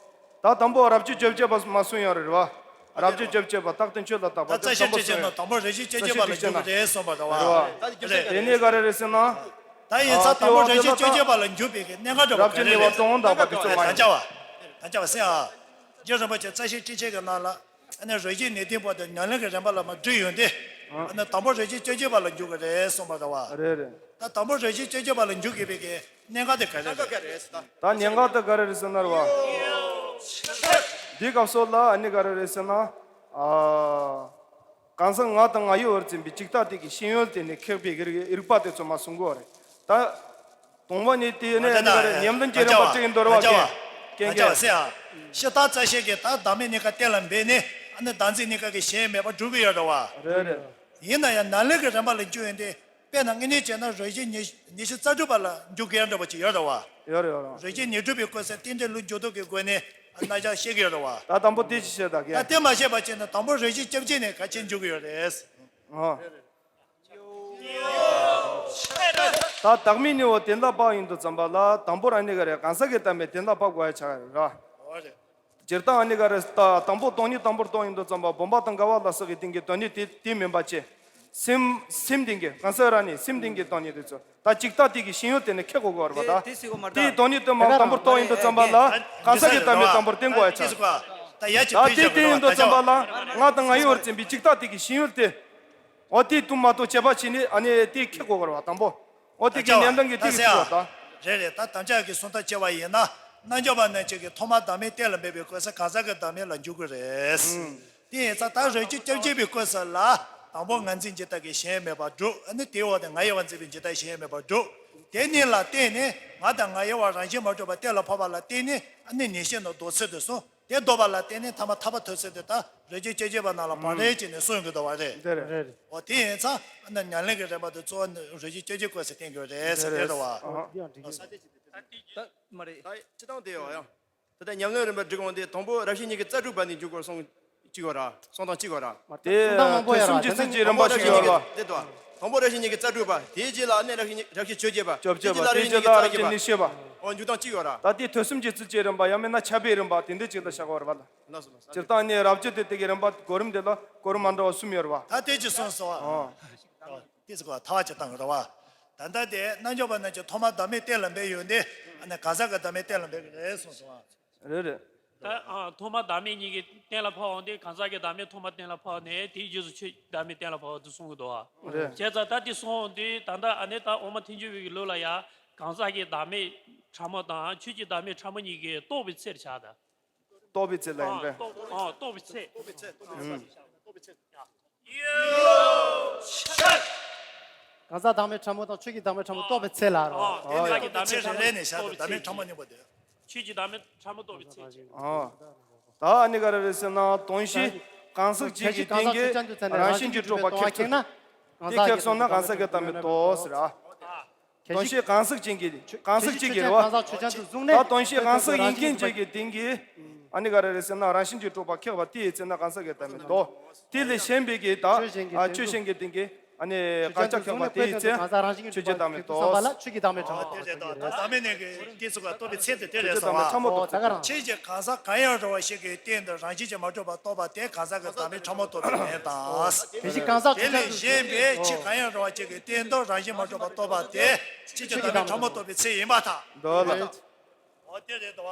ད་དང་པོ་རབ་བྱེད་བཅོ་བརྒྱད་པ་མར་གསུངས་ཡོད་རེད་བ། རབ་བྱེད་བཅོ་བརྒྱད་པ་རྟགས་དོན་ཆོས་ལ་བཏགས་པ་དེ་རྩ་ཤེས་དང་པོ་གསུངས་ཡོད། དང་པོ་རབ་བྱེད་བཅོ་བརྒྱད་པ་ལ་འཇུག་གི་རེད་གསུངས་པ་རེད་བ། རེད་བ། དེ་ནས་ག་རེ་རེད་ཟེར་ན། ད་ཡིན་ཙང་དང་པོ་རབ་བྱེད་བཅོ་བརྒྱད་པ་ལ་འཇུག་པའི་གི་གནད་འགག་འདྲ་བོ་ག་རེ་རེད། རབ་བྱེད་ནི་བ་སྟོང་དང་པ་དེ་ཚོ་མ་ཡིན། ད་ཅག་བ། ད་ཅག་བ་སེ་ཨ། རྗེ་རིན་པོ་ཆེ་རྩ་ཤེས་ཁྲིད་ཆེན་གྱི་ནང་ལ། ཨ་ནི་རབ་བྱེད་ནི་བདེན་པ་དང་ཉམས་ལེན་གྱི་རིམ་པ་ལ་མར་བསྒྲིགས་ཡོང་དུས། ཨ་ནི་དང་པོ་རབ་བྱེད་བཅོ་བརྒྱད་པ་ལ་འཇུག་གི་རེད་གསུངས་པ་རེད་བ། རེད་རེད། ད་དང་པོ་རབ་བྱེད་བཅོ་བརྒྱད་པ་ལ་འཇུག་དགོས་པའི་གི་གནད་འགག་དེ་ག་རེ་རེད། གནད་འགག་ག་རེ་རེད་ཟེར་ན། ད་གནད་འགག་དེ་ག་རེ་རེད་ཟེར་ན་རེད་བ། འདིའི་སྐབས་སུ་ལ་ཨ་ནི་ག་རེ་རེད་ཟེར་ན། ཨ། གང་ཟག་ང་དང་ང་ཡི་བར་འཛིན་པའི་འཇིག་ལྟ་དེ་གི་ཤེས་ཡོན་དེ་ནི་ཁེགས་པའི་གི་རིགས་པ་དེ་ཚོ་མར་གསུང་གི་ཡོད་རེད་ད། དང་པོ་ནི་དེ་ནི་ཨ་ནི་ག་རེ་ཉམས་ལྡན་གྱི་རིམ་པ་བསྒྲིགས་ཡིན་འདུག་རེད་བ། ཀན་ཀན་ཀན་ཀན་ཟེར་ཨ། ཤི་ད་རྩ་ཤེས་ཀྱི་ད་བདག་མེད་གཉིས་ཀ་གཏན་ལ་འབེབས་ནས་ཨ་ནི་བདག་འཛིན་གཉིས་ཀ་གི་གཞན་མེད་པར་སྒྲུབ་ཀྱི་ཡོད་རེད་བ། རེད་རེད། ཡིན་ན་ཡང་ཉམས་ལེན་གྱི་རིམ་པ་ལ་འཇུག་ཡོང་དུས་དཔེར་ན་དངོས་གནས་བྱས་ན་རབ་བྱེད་ཉི་ཉི་ཤུ་རྩ་དྲུག་པ་ལ་འཇུག་དགོས་ཡ་འདྲ་པོ་ཅིག་ཡོད་རེད་བ། ཡོད་རེད་ཡོད་རེད། རབ་བྱེད་ཉི་ཤུ་རྩ་དྲུག་པའི་སྐོར་ས་རྟེན་འབྲེལ་ལུགས་འཇུག་ལྡོག་གི་སྒོ་ནས་རྣམ་གཞག་བཤད་ཀྱི་ཡོད་རེད་བ། ད་དང་པོ་དེ་ཅིག་བཤད་ད་གས། ད་དེ་མ་བཤད་པ་བྱས་ན་དང་པོ་རབ་བྱེད་བཅོ་བརྒྱད་ནས་ག་ཅིག་འཇུག་གི་ཡོད་རེད། ཨ། ད་བདག་མེད་ནི་བ་བདེན་ལ་དཔག་ཡིན་དུས་ཙམ་པ་ལ་དང་པོ་རང་ནི་ག་རེ་གང་ཟག་གི་བདག་མེད་བདེན་ལ་དཔག་དགོས་ཡ་ཆགས་ཡོད་རེད། སྤྱིར་བཏང་ཨ་ནི་ག་རེ་ད་དང་པོ་སྟོང་ཉིད་དང་པོར་སྟོང་ཡིན་དུས་ཙམ་པ་བུམ་པ་དང་འགལ་བ་ལ་སོགས་ཀྱི་སྟེང་གི་དོན་ནི་དེ་དེ་མིན་པ་བྱས། སེམས་སེམས་ལྡན་གྱི་གང་ཟག་རང་ནི་སེམས་ལྡན་གྱི་སྟོང་ཉིད་དེ་ཚོ་ད་ཅིག་ལྟ་དེ་གི་ཤེས་ཡོན་དེ་ནི་ཁེགས་དགོས་པ་རེད་པ། ད་དེ་དེ་སྟོང་ཉིད་དུ་མ་དང་པོར་རྟོགས་ཡིན་དུ་ཙམ་པ་ལ་གང་ཟག་གི་བདག་མེད་དང་པོར་བསྟན་དགོས་ཡ་ཆགས། ད་དེ་བསྟན་ཡིན་དུ་ཙམ་པ་ལ་ང་དང་ང་ཡི་བར་འཛིན་པའི་ཅིག་ལྟ་དེ་གི་ཤེས་ཡོན་དེ། འོ་དེ་དུ་མ་གཏོགས་བྱས་པ་བྱས་ནས་ཨ་ནི་དེ་ཁེགས་དགོས་པ་རེད་པ། དང་པོ་འོ་དེ་གི་ཉམས་ལྡན་གྱི་དེ་གི་ཚུལ་བ་ད། རེད་རེད། ད་དམ་བཅའ་གི་གསུང་ཐབས་བྱས་པ་ཡིན་ན་རྣལ་འབྱོར་པ་རྣམས་ཀྱིས་ཐོག་མར་བདག་མེད་གཏན་ལ་འབེབས་པའི་སྐབས་སུ་གང་ཟག་གི་བདག་མེད་ལ་འཇུག་གི་རེད། དེ་ཡིན་ཙང་ད་རབ་བྱུང་བཅོ་བརྒྱད་པའི་སྐབས་སུ་ལ་དང་པོ་ངར་འཛིན་འཇིག་ལྟ་གི་ཞེན་མེད་པར་སྒྲུབ། ཨ་ནི་དེའི་འོག་ཏུ་ང་ཡི་བར་འཛིན་པའི་འཇིག་ལྟ་ཞེན་མེད་པར་སྒྲུབ། དེ་གཉིས་ལ་བརྟེན་ནས་ང་དང་ང་ཡི་བར་རང་བཞིན་མ་གྲུབ་པ་གཏན་ལ་ཕབ་པ་ལ་བརྟེན་ནས་ཨ་ནི་ནན་ཤེས་ནི་ལྡོག་ཚུལ་དུ་གསུངས། དེ་ལྡོག་པ་ལ་བརྟེན་ནས་ཐ་མ་ཐར་པ་ཐོབ་ཚུལ་དེ་ད་རབ་བྱུང་བཅོ་བརྒྱད་པ་རྣམས་ལ་བག་རེད་ཅེས་ནས་གསུང་གི་འདུག་པ་རེད། འདི་རེད། འོ་དེ་ཡིན་ཙང་ཨ་ནི་ཉམས་ལེན་གྱི་རིམ་པ་དེ་གཙོ་བོ་ནི་རབ་བྱུང་བཅོ་བརྒྱད་སྐབས་སུ་བསྟན་དགོས་རེད་ཟེར་དེ་རེད་པ། ད་མ་རེད། ད་སྤྱིར་བཏང་དེ་ཡོད་ཡང་། ད་ལྟ་ཉམས་ལེན་རིམ་པ་སྒྲིག་འོང་དུས་དང་པོ་རབ་བྱུང་གཉིས་ཀྱི་རྩ་དྲུག་པ་ནས་འཇུག་དགོས་གསུང་གཅིག་ཡོད་ར། གསུང་སྟངས་གཅིག་ཡོད་ར། དེ་གསུང་སྟངས་མང་པོ་ཡོད་ར། ཐོས་བསམ་སྒྱུ་རྩལ་གྱི་རིམ་པ་ཞིག་ཡོད་ར། དེ་དང་པོ་རབ་བྱུང་གཉིས་ཀྱི་རྩ་དྲུག་པ། དེའི་རྗེས་ལ་ཨ་ནི་རབ་བྱུང་གཉིས་རབ་བྱུང་བཅོ་བརྒྱད་པ། བཅོ་བརྒྱད་པ། དེའི་རྗེས་ལ་རབ་བྱུང་གཉིས་ཀྱི་རྩ་བརྒྱད་པ། ནི་ཤེས་པ། འོ་འཇུག་སྟངས་གཅིག་ཡོད་ར། ད་དེ་ཐོས་བསམ་སྒྱུ་རྩལ་གྱི་རིམ་པ་ཡང་མིན་ན་ཁྱབ་པའི་རིམ་པ་དེ་འདྲ་གཅིག་ལ་བཞག་པ་རེད་པ་ལ། སྤྱིར་བཏང་ནི་རབ་བྱུང་དེ་དེ་གི་རིམ་པ་གོ་རིམ་དེ་ལ་གོ་རིམ་མ་འདྲ་བ་གསུམ་ཡོད་ར་པ། ད་དེ་ཅི་གསུངས་སོ། ཨོ། དེ་ཚོ་ག་ཐ་བ་ཅི་བཏང་གི་རེད་པ། ད་ལྟ་དེ་རྣལ་འབྱོར་པ་རྣམས་ཀྱིས་ཐོག་མར་བདག་མེད་གཏན་ལ་འབེབས་ཡོང་དུས་ཨ་ནི་གང་ཟག་གི་བདག་མེད་གཏན་ལ་འབེབས་ཀྱི་རེད་གསུངས་སོང་ཨ། རེད་རེད། ད་ཨ་ཐོག་མར་བདག་མེད་གཉིས་ཀྱིས་གཏན་ལ་ཕབ་འོང་དུས་གང་ཟག་གི་བདག་མེད་ཐོག་མར་གཏན་ལ་ཕབ་ནས་དེའི་རྗེས་སུ་ཆོས་ཀྱི་བདག་མེད་གཏན་ལ་ཕབ་པ་དེ་གསུང་གི་འདུག་ཨ། རེད། བྱས་ཙང་ད་དེ་གསུང་འོང་དུས་ད་ལྟ་ཨ་ནི་ད་དབུ་མ་ཐལ་འགྱུར་བའི་གི་ལུགས་ལ་ཡང་གང་ཟག་གི་བདག་མེད་ཕྲ་མོ་དང་ཆོས་ཀྱི་བདག་མེད་ཕྲ་མོ་གཉིས་ཀྱིས་རྟོགས་པའི་ཚེར་བྱ་ད། རྟོགས་པའི་ཚེ་ལ་ཡིན་པས། ཨ་རྟོགས་པའི་ཚེ། ཨུམ། གང་ཟག་བདག་མེད་ཕྲ་མོ་དང་ཆོས་ཀྱི་བདག་མེད་ཕྲ་མོ་རྟོགས་པའི་ཚེ་ལ་རོ། ཨ་ཨོ་ཡ། ཚེ་རེ་རེ་ནས་བཞག་སྟེ་བདག་མེད་ཕྲ་མོ་གཉིས་པོ་དེ། ཆོས་ཀྱི་བདག་མེད་ཕྲ་མོ་རྟོགས་པའི་ཚེ། ཨོ། ད་ཨ་ནི་ག་རེ་རེད་ཟེར་ན་དོན་ཤེས་གང་ཟག་གཅིག་གི་སྟེང་གི་རང་བཞིན་གྱིས་གྲུབ་པ་ཁེགས་ཚུལ། དེ་ཁེགས་སོང་ན་གང་ཟག་གི་བདག་མེད་རྟོགས་ཟེར་ཨ། དོན་ཤེས་གང་ཟག་ཅན་གྱི་གང་ཟག་གཅིག་གི་རེད་པ། ད་དོན་ཤེས་གང་ཟག་ཡིན་མཁན་ཅིག་གི་སྟེང་གི་ཨ་ནི་ག་རེ་རེད་ཟེར་ན་རང་བཞིན་གྱིས་གྲུབ་པ་ཁེགས་པ་དེ་ཡི་ཚེ་ན་གང་ཟག་གི་བདག་མེད་རྟོགས། དེ་ལས་གཞན་པའི་གི་ད་ཆོས་གཞན་གྱི་སྟེང་གི་ཨ་ནི་དགག་བྱ་ཁེགས་པ་དེ་ཡི་ཚེ་ཆོས་ཀྱི་བདག་མེད་རྟོགས། དེ་རེད་ད་ད་མེད་ནས་ཀྱི་སྐྱེ་ཚུལ་ག་རྟོགས་པའི་ཚེ་དེ་དེ་རེད་སོང་བ། ཆོས་ཀྱི་གང་ཟག་གང་ཡང་རུང་བ་ཞིག་གི་སྟེང་དུ་རང་བཞིན་གྱིས་མ་གྲུབ་པ་རྟོགས་པ་དེ་གང་ཟག་གི་བདག་མེད་ཕྲ་མོ་རྟོགས་པའི་ལན་དང་། དེ་བཞིན་གང་ཟག་དེ་ལས་གཞན་པའི་ཆོས་གང་ཡང་རུང་བ་ཅིག་གི་སྟེང་དུ་རང་བཞིན་མ་གྲུབ་པ་རྟོགས་པ་དེ་ཆོས་ཀྱི་བདག་མེད་ཕྲ་མོ་རྟོགས་པའི་ཚེ་ཡིན་པར་ཐལ། འདོད་ལ། འོ་དེ་རེད་དོ།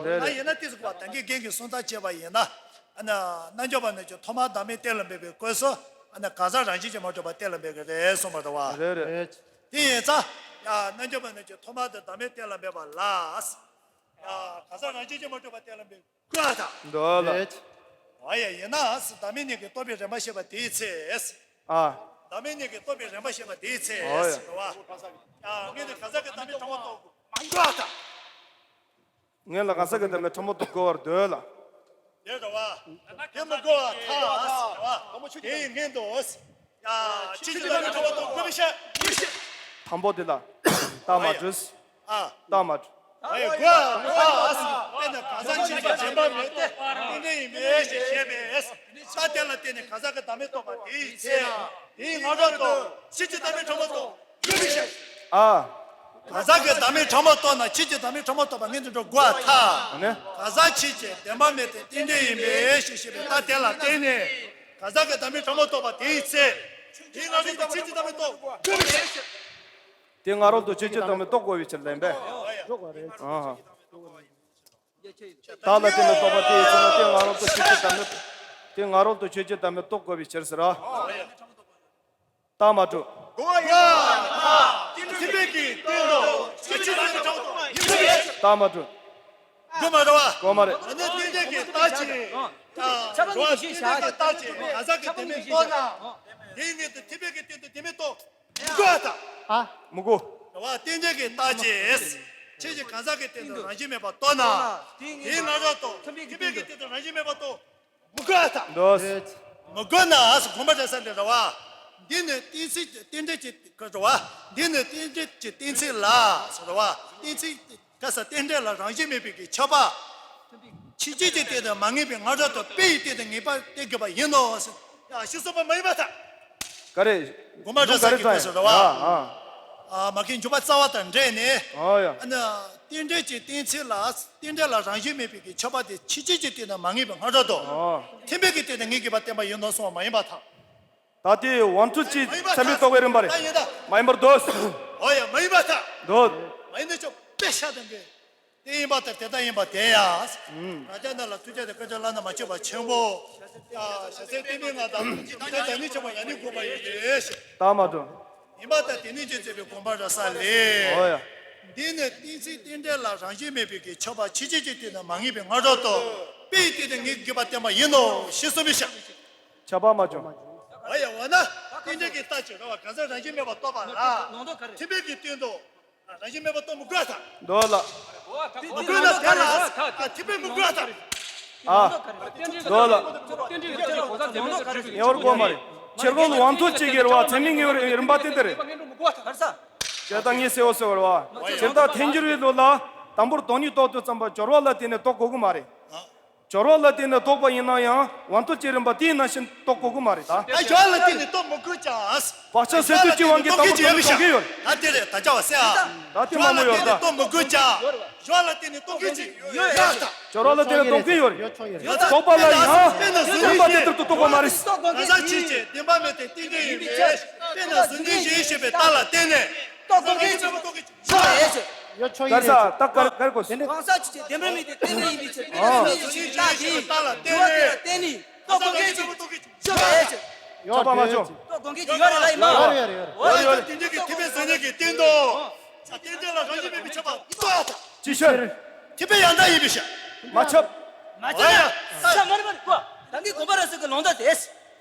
རེད་ད་རེད། ཡིན་ན་དེ་ཚོ་ག་ད་གིན་རྒན་གྱིས་གསུང་ཐབས་བྱས་པ་ཡིན་ན། ཨ་ནི་རྣལ་འབྱོར་པ་རྣམས་ཀྱིས་ཐོག་མར་བདག་མེད་གཏན་ལ་འབེབས་པའི་སྐབས་སུ་ཨ་ནི་གང་ཟག་རང་བཞིན་གྱིས་མ་གྲུབ་པ་གཏན་ལ་འབེབས་ཀྱི་རེད་གསུངས་པ་རེད་པ། རེད་རེད། དེ་ཡིན་ཙང་། ཡ་རྣལ་འབྱོར་པ་རྣམས་ཀྱིས་ཐོག་མར་དུ་བདག་མེད་གཏན་ལ་འབེབས་པ་ལ། ཡ་གང་ཟག་རང་བཞིན་གྱིས་མ་གྲུབ་པ་གཏན་ལ་འབེབས་དགོས་པར་ཐལ། འདོད་ལ། རེད། འོ་ཡ་ཡིན་ན་བདག་མེད་གཉིས་ཀྱི་རྟོགས་པའི་རིམ་པ་བཤད་པ་དེའི་ཚེ། ཨ། བདག་མེད་གཉིས་ཀྱི་རྟོགས་པའི་རིམ་པ་བཤད་པ་དེའི་ཚེ། འོ་ཡ། རེད་པ། ཡ་ངས་ནི་གང་ཟག་གི་བདག་མེད་ཕྲ་མོ་རྟོགས་དགོས་པར་ཐལ། ངས་ལ་གང་ཟག་གི་བདག་མེད་ཕྲ་མོ་རྟོགས་དགོས་པར་འདོད་ལ། དེ་རེད་པ། དེ་མི་དགོས་པར་ཐལ། རེད་པ། དེ་ཡི་སྔོན་དུ། ཡ། ཆོས་ཀྱི་བདག་མེད་ཕྲ་མོ་རྟོགས་དགོས་པའི་ཕྱིར། དང་པོ་དེ་ལ། རྟགས་མ་གྲུབ། ཨ། རྟགས་མ་གྲུབ། ཨ་ཡ་དགོས་པར་ཐལ། དཔེར་ན་གང་ཟག་ཕྱིན་ཅི་བྱེད་པ་མེད་དེ་རྟེན་འབྲེལ་ཡིན་པས་ཞེས་བཤད་པས། རྟགས་དེ་ལ་བརྟེན་ནས་གང་ཟག་གི་བདག་མེད་རྟོགས་པ་དེའི་ཚེ། དེའི་སྔ་རོལ་དུ་ཆོས་ཀྱི་བདག་མེད་ཕྲ་མོ་རྟོགས་དགོས་པའི་ཕྱིར། ཨ། གང་ཟག་གི་བདག་མེད་ཕྲ་མོ་རྟོགས་ན་ཆོས་ཀྱི་བདག་མེད་ཕྲ་མོ་རྟོགས་པ་སྔོན་དུ་འགྲོ་དགོས་པར་ཐལ། ཨ་ནི། གང་ཟག་ཕྱིན་ཅི་བདེན་པ་མེད་དེ་རྟེན་འབྲེལ་ཡིན་པས་ཞེས་བཤད་པའི་རྟགས་དེ་ལ་བརྟེན་ནས་གང་ཟག་གི་བདག་མེད་ཕྲ་མོ་རྟོགས་པ་དེའི་ཚེ། དེའི་སྔ་རོལ་དུ་ཆོས་ཀྱི་བདག་མེད་རྟོགས་དགོས་པའི་ཕྱིར། དེའི་སྔ་རོལ་དུ་ཆོས་ཀྱི་བདག་མེད་རྟོགས་དགོས་པའི་ཕྱིར་ལན་པས། ཨ། རྟགས་ལ་བརྟེན་ནས་རྟོགས་པ་དེའི་ཚེ་ན་དེའི་སྔ་རོལ་དུ་ཆོས་ཀྱི་བདག་མེད། དེའི་སྔ་རོལ་དུ་ཆོས་ཀྱི་བདག་མེད་རྟོགས་དགོས་པའི་ཕྱིར་ཟེར་ར། རྟགས་མ་གྲུབ། ཐེག་པའི་གི་སྟེང་དུ་ཆོས་ཀྱི་བདག་མེད་ཕྲ་མོ་རྟོགས་པ་ཡིན་པས། རྟགས་མ་གྲུབ། དགོས་མ་རེད་པ། དགོས་མ་རེད། ཨ་ནི་རྟེན་འབྲེལ་གྱི་རྟགས་ཀྱིས། ཁྱབ་པ་ཉིད་ཀྱི་ཤེས་བྱ། རྟེན་འབྲེལ་གྱི་རྟགས་ཀྱིས་གང་ཟག་གི་བདེན་མེད་རྟོགས་ན། དེའི་སྔོན་དུ་ཐེག་པའི་གི་སྟེང་དུ་བདེན་མེད་རྟོགས་མི་དགོས་པར་ཐལ། ཨ། མི་དགོས། རེད་པ། རྟེན་འབྲེལ་གྱི་རྟགས་ཀྱིས་ཆོས་ཀྱི་གང་ཟག་གི་སྟེང་དུ་རང་བཞིན་མེད་པར་རྟོགས་ན། དེའི་སྔ་རོལ་དུ་ཐེག་པའི་གི་སྟེང་དུ་རང་བཞིན་མེད་པར་རྟོགས་མི་དགོས་པར་ཐལ། འདོད། མི་དགོས་ན་ཨ་ཟེར་དགོངས་པ་རེད་ས་འདི་རེད་པ། འདི་ནི་གཏན་ཚིགས་ཀྱི་རྟེན་འབྲེལ་གྱི་རེད་པ། འདི་ནི་རྟེན་འབྲེལ་གྱི་གཏན་ཚིགས་ལ་ཟེར་རེད་པ། གཏན་ཚིགས། ག་ས་རྟེན་འབྲེལ་ལ་རང་བཞིན་མེད་པའི་གི་ཁྱབ་པ། ཕྱིན་ཅི་ལོག་གི་སྟེང་དུ་མ་ངེས་པའི་སྔ་རོལ་དུ་དཔེ་ཡི་སྟེང་དུ་ངེས་པར་བསྟན་དགོས་པ་ཡིན་ནོ་ཟེར། ཡ་ཤེས་སོ་པ་མ་ཡིན་པར་ཐལ། ག་རེ། དགོངས་པ་རེད་ས་གི་སྐབས་སུ་རེད་པ། ཨ་ཨ། མ་གི་འཇུག་པ་རྩ་བ་དང་འབྲེལ་ནས། ཨོ་ཡ། ཨ་ནི་རྟེན་འབྲེལ་གྱི་གཏན་ཚིགས་ལ་རྟེན་འབྲེལ་ལ་རང་བཞིན་མེད་པའི་གི་ཁྱབ་པ་དེ་ཕྱིན་ཅི་ལོག་གི་སྟེང་དུ་མ་ངེས་པའི་སྔ་རོལ་དུ། ཨོ། ཐེག་པའི་གི་སྟེང་དུ་ངེས་དགོས་པ་བསྟན་པ་ཡིན་ནོ་གསུངས་པ་མ་ཡིན་པར་ཐལ། ད་ལྟའི་ཝན་ཊུ་ཅི་མཚན་མའི་རྟོག་པའི་རིམ་པ་རེད། ད་ཡིན་ད། མ་ཡིན་པར་འདོད། འོ་ཡ། མ་ཡིན་པར་ཐལ། འདོད། མ་ཡིན་ན་ཅོག་པེ་ཤ་དང་གི། དེ་ཡིན་པར་ཐལ། དེ་ལྟ་ཡིན་པར་ཐལ་ཡ། རང་ཅག་རྣམས་ལ་ཐུགས་རྗེ་དང་བཀའ་དྲིན་བླ་ན་མ་མཆིས་པ་ཆེན་པོ། ཡ། ཞབས་སེན་ཏིང་ངེ་འཛིན་ལྔ་དང་། ད་ནི་ཆེན་པོ་ཡང་ནི་དགོངས་པ་ཡོད་དེ། ད་མ་འགྲོ། ཡིན་པར་ཐལ། དེ་ནི་རྗེ་བཙུན་པའི་དགོངས་པ་རབ་གསལ་ལས། འོ་ཡ། འདི་ནི་གཏན་ཚིགས་རྟེན་འབྲེལ་ལ་རང་བཞིན་མེད་པའི་གི་ཁྱབ་པ་ཕྱི་རྐྱེན་གྱི་སྟེང་ན་མ་ངེས་པའི་སྔ་རོལ་ཏུ། དཔེའི་སྟེང་ན་ངེས་དགོས་པར་བསྟན་པ་ཡིན་ནོ་ཞེས་གསུངས་པའི་ཕྱིར། ཁྱབ་པ་མ་བྱུང་། འོ་ཡ། འོ་ན་རྟེན་འབྲེལ་གྱི་རྟགས་ཀྱི་ར་བ་གང་ཟག་རང་བཞིན་མེད་པར་རྟོགས་པ་ལ། ཐེག་པའི་གི་སྟེང་དུ། རང་བཞིན་མེད་པར་རྟོགས་མི་དགོས་ད། འདོད་ལ། མི་དགོས་ན་དེ་ལ། ཐེག་པའི་མི་དགོས་ད། ཨ། འདོད་ལ། ངེས་པར་དགོས་མ་རེད། ཕྱིར་རྒོལ་ཝན་ཊུ་ཅི་གི་ར་བ་མཚན་མའི་ངེས་པའི་རིམ་པ་དེ་དེ་རེད། དེ་ལྟ་ངེས་གསལ་བ་ཟེར་བ་རེད་བ། ཇི་ལྟར་ཐལ་འགྱུར་བའི་ལུགས་ལ་དང་པོར་སྟོང་ཉིད་རྟོགས་དུས་ཙམ་པ་སྦྱོར་བ་ལ་བརྟེན་ནས་རྟོགས་དགོས་ཀྱི་མ་རེད། སྦྱོར་བ་ལ་བརྟེན་ནས་རྟོགས་པ་ཡིན་ན་ཡང་ཝན་ཊུ་ཅི་རིམ་པ་དེའི་ནང་བཞིན་རྟོགས་དགོས་ཀྱི་མ་རེད་ད། ཨ། སྦྱོར་བ་ལ་བརྟེན་ནས་རྟོགས་མི་དགོས་ཀྱང་། བག་ཆགས་སད་རྡུལ་གྱི་དབང་གིས་དང་པོར་སྟོང་ཉིད་རྟོགས་ཀྱི་ཡོད། ད་དེ་རེད། ད་ཅི་བ་ཟེར་ཨ། ད་དེ་མང་པོ་ཡོད་ད། སྦྱོར་བ་ལ་བརྟེན་ནས་རྟོགས་མི་དགོས་ཀྱང་། སྦྱོར་བ་ལ་བརྟེན་ནས་རྟོགས་མཁན་ཅིག་ཡོད་ད། སྦྱོར་བ་ལ་བརྟེན་ནས་རྟོགས་མཁན་ཡོད་རེད། རྟོགས་པ་ལ་ཡང་རྣམ་པ་དེ་ལྟར་དུ་རྟོགས་པ་མ་རེད། གང་ཟག་ཆོས་ཅན། བདེན་པ་མེད་དེ་རྟེན་འབྲེལ་ཡིན་པའི་ཕྱིར། དཔེར་ན་གཟུགས་བརྙན་བཞིན་ཞེས་པའི་རྟགས་ལ་བརྟེན་ནས། རྟོགས་དགོས་མཁན་ཅིག་ཡོད་རེད། ཡོད་ཆོག་གི་རེད། ག་ས་ད་གར་གར་གོ། གང་ཟག་ཆོས་ཅན། བདེན་པར་མེད་དེ་རྟེན་འབྲེལ་ཡིན་པའི་ཕྱིར། དཔེར་ན་གཟུགས་བརྙན་བཞིན་ཞེས་པའི་རྟགས་དེ། འགྱུར་བ་དེ་ལ་བརྟེན་ནས་རྟོགས་དགོས་མཁན་ཅིག་ཡོད་རེད། ཁྱབ་པ་མ་བྱུང་། རྟོགས་དགོས་མཁན་ཅིག་ཡོད་རེད་ལ་ཡིན་མ། ཡོད་རེད། ཡོད་རེད། ཡོད་རེད། དེ་འདྲ་གི་ཐེག་པའི་གཟུགས་བརྙན་གྱི་སྟེང་དུ། རྟེན་འབྲེལ་ལ་རང་བཞིན་མེད་པའི་ཁྱབ་པ་རྟོགས་ཐལ། ཅི་ཕྱིར། ཐེག་པའི་ཡང་དག་ཡིན་པའི་ཕྱིར། མ་ཁྱབ། མ་ཁྱབ་ན། ས་མ་རི་མ་རི་གོ། ད་གིན་དགོངས་པ་རབ་གསལ་གྱི་ལུང་དོན་དེ། ཡ།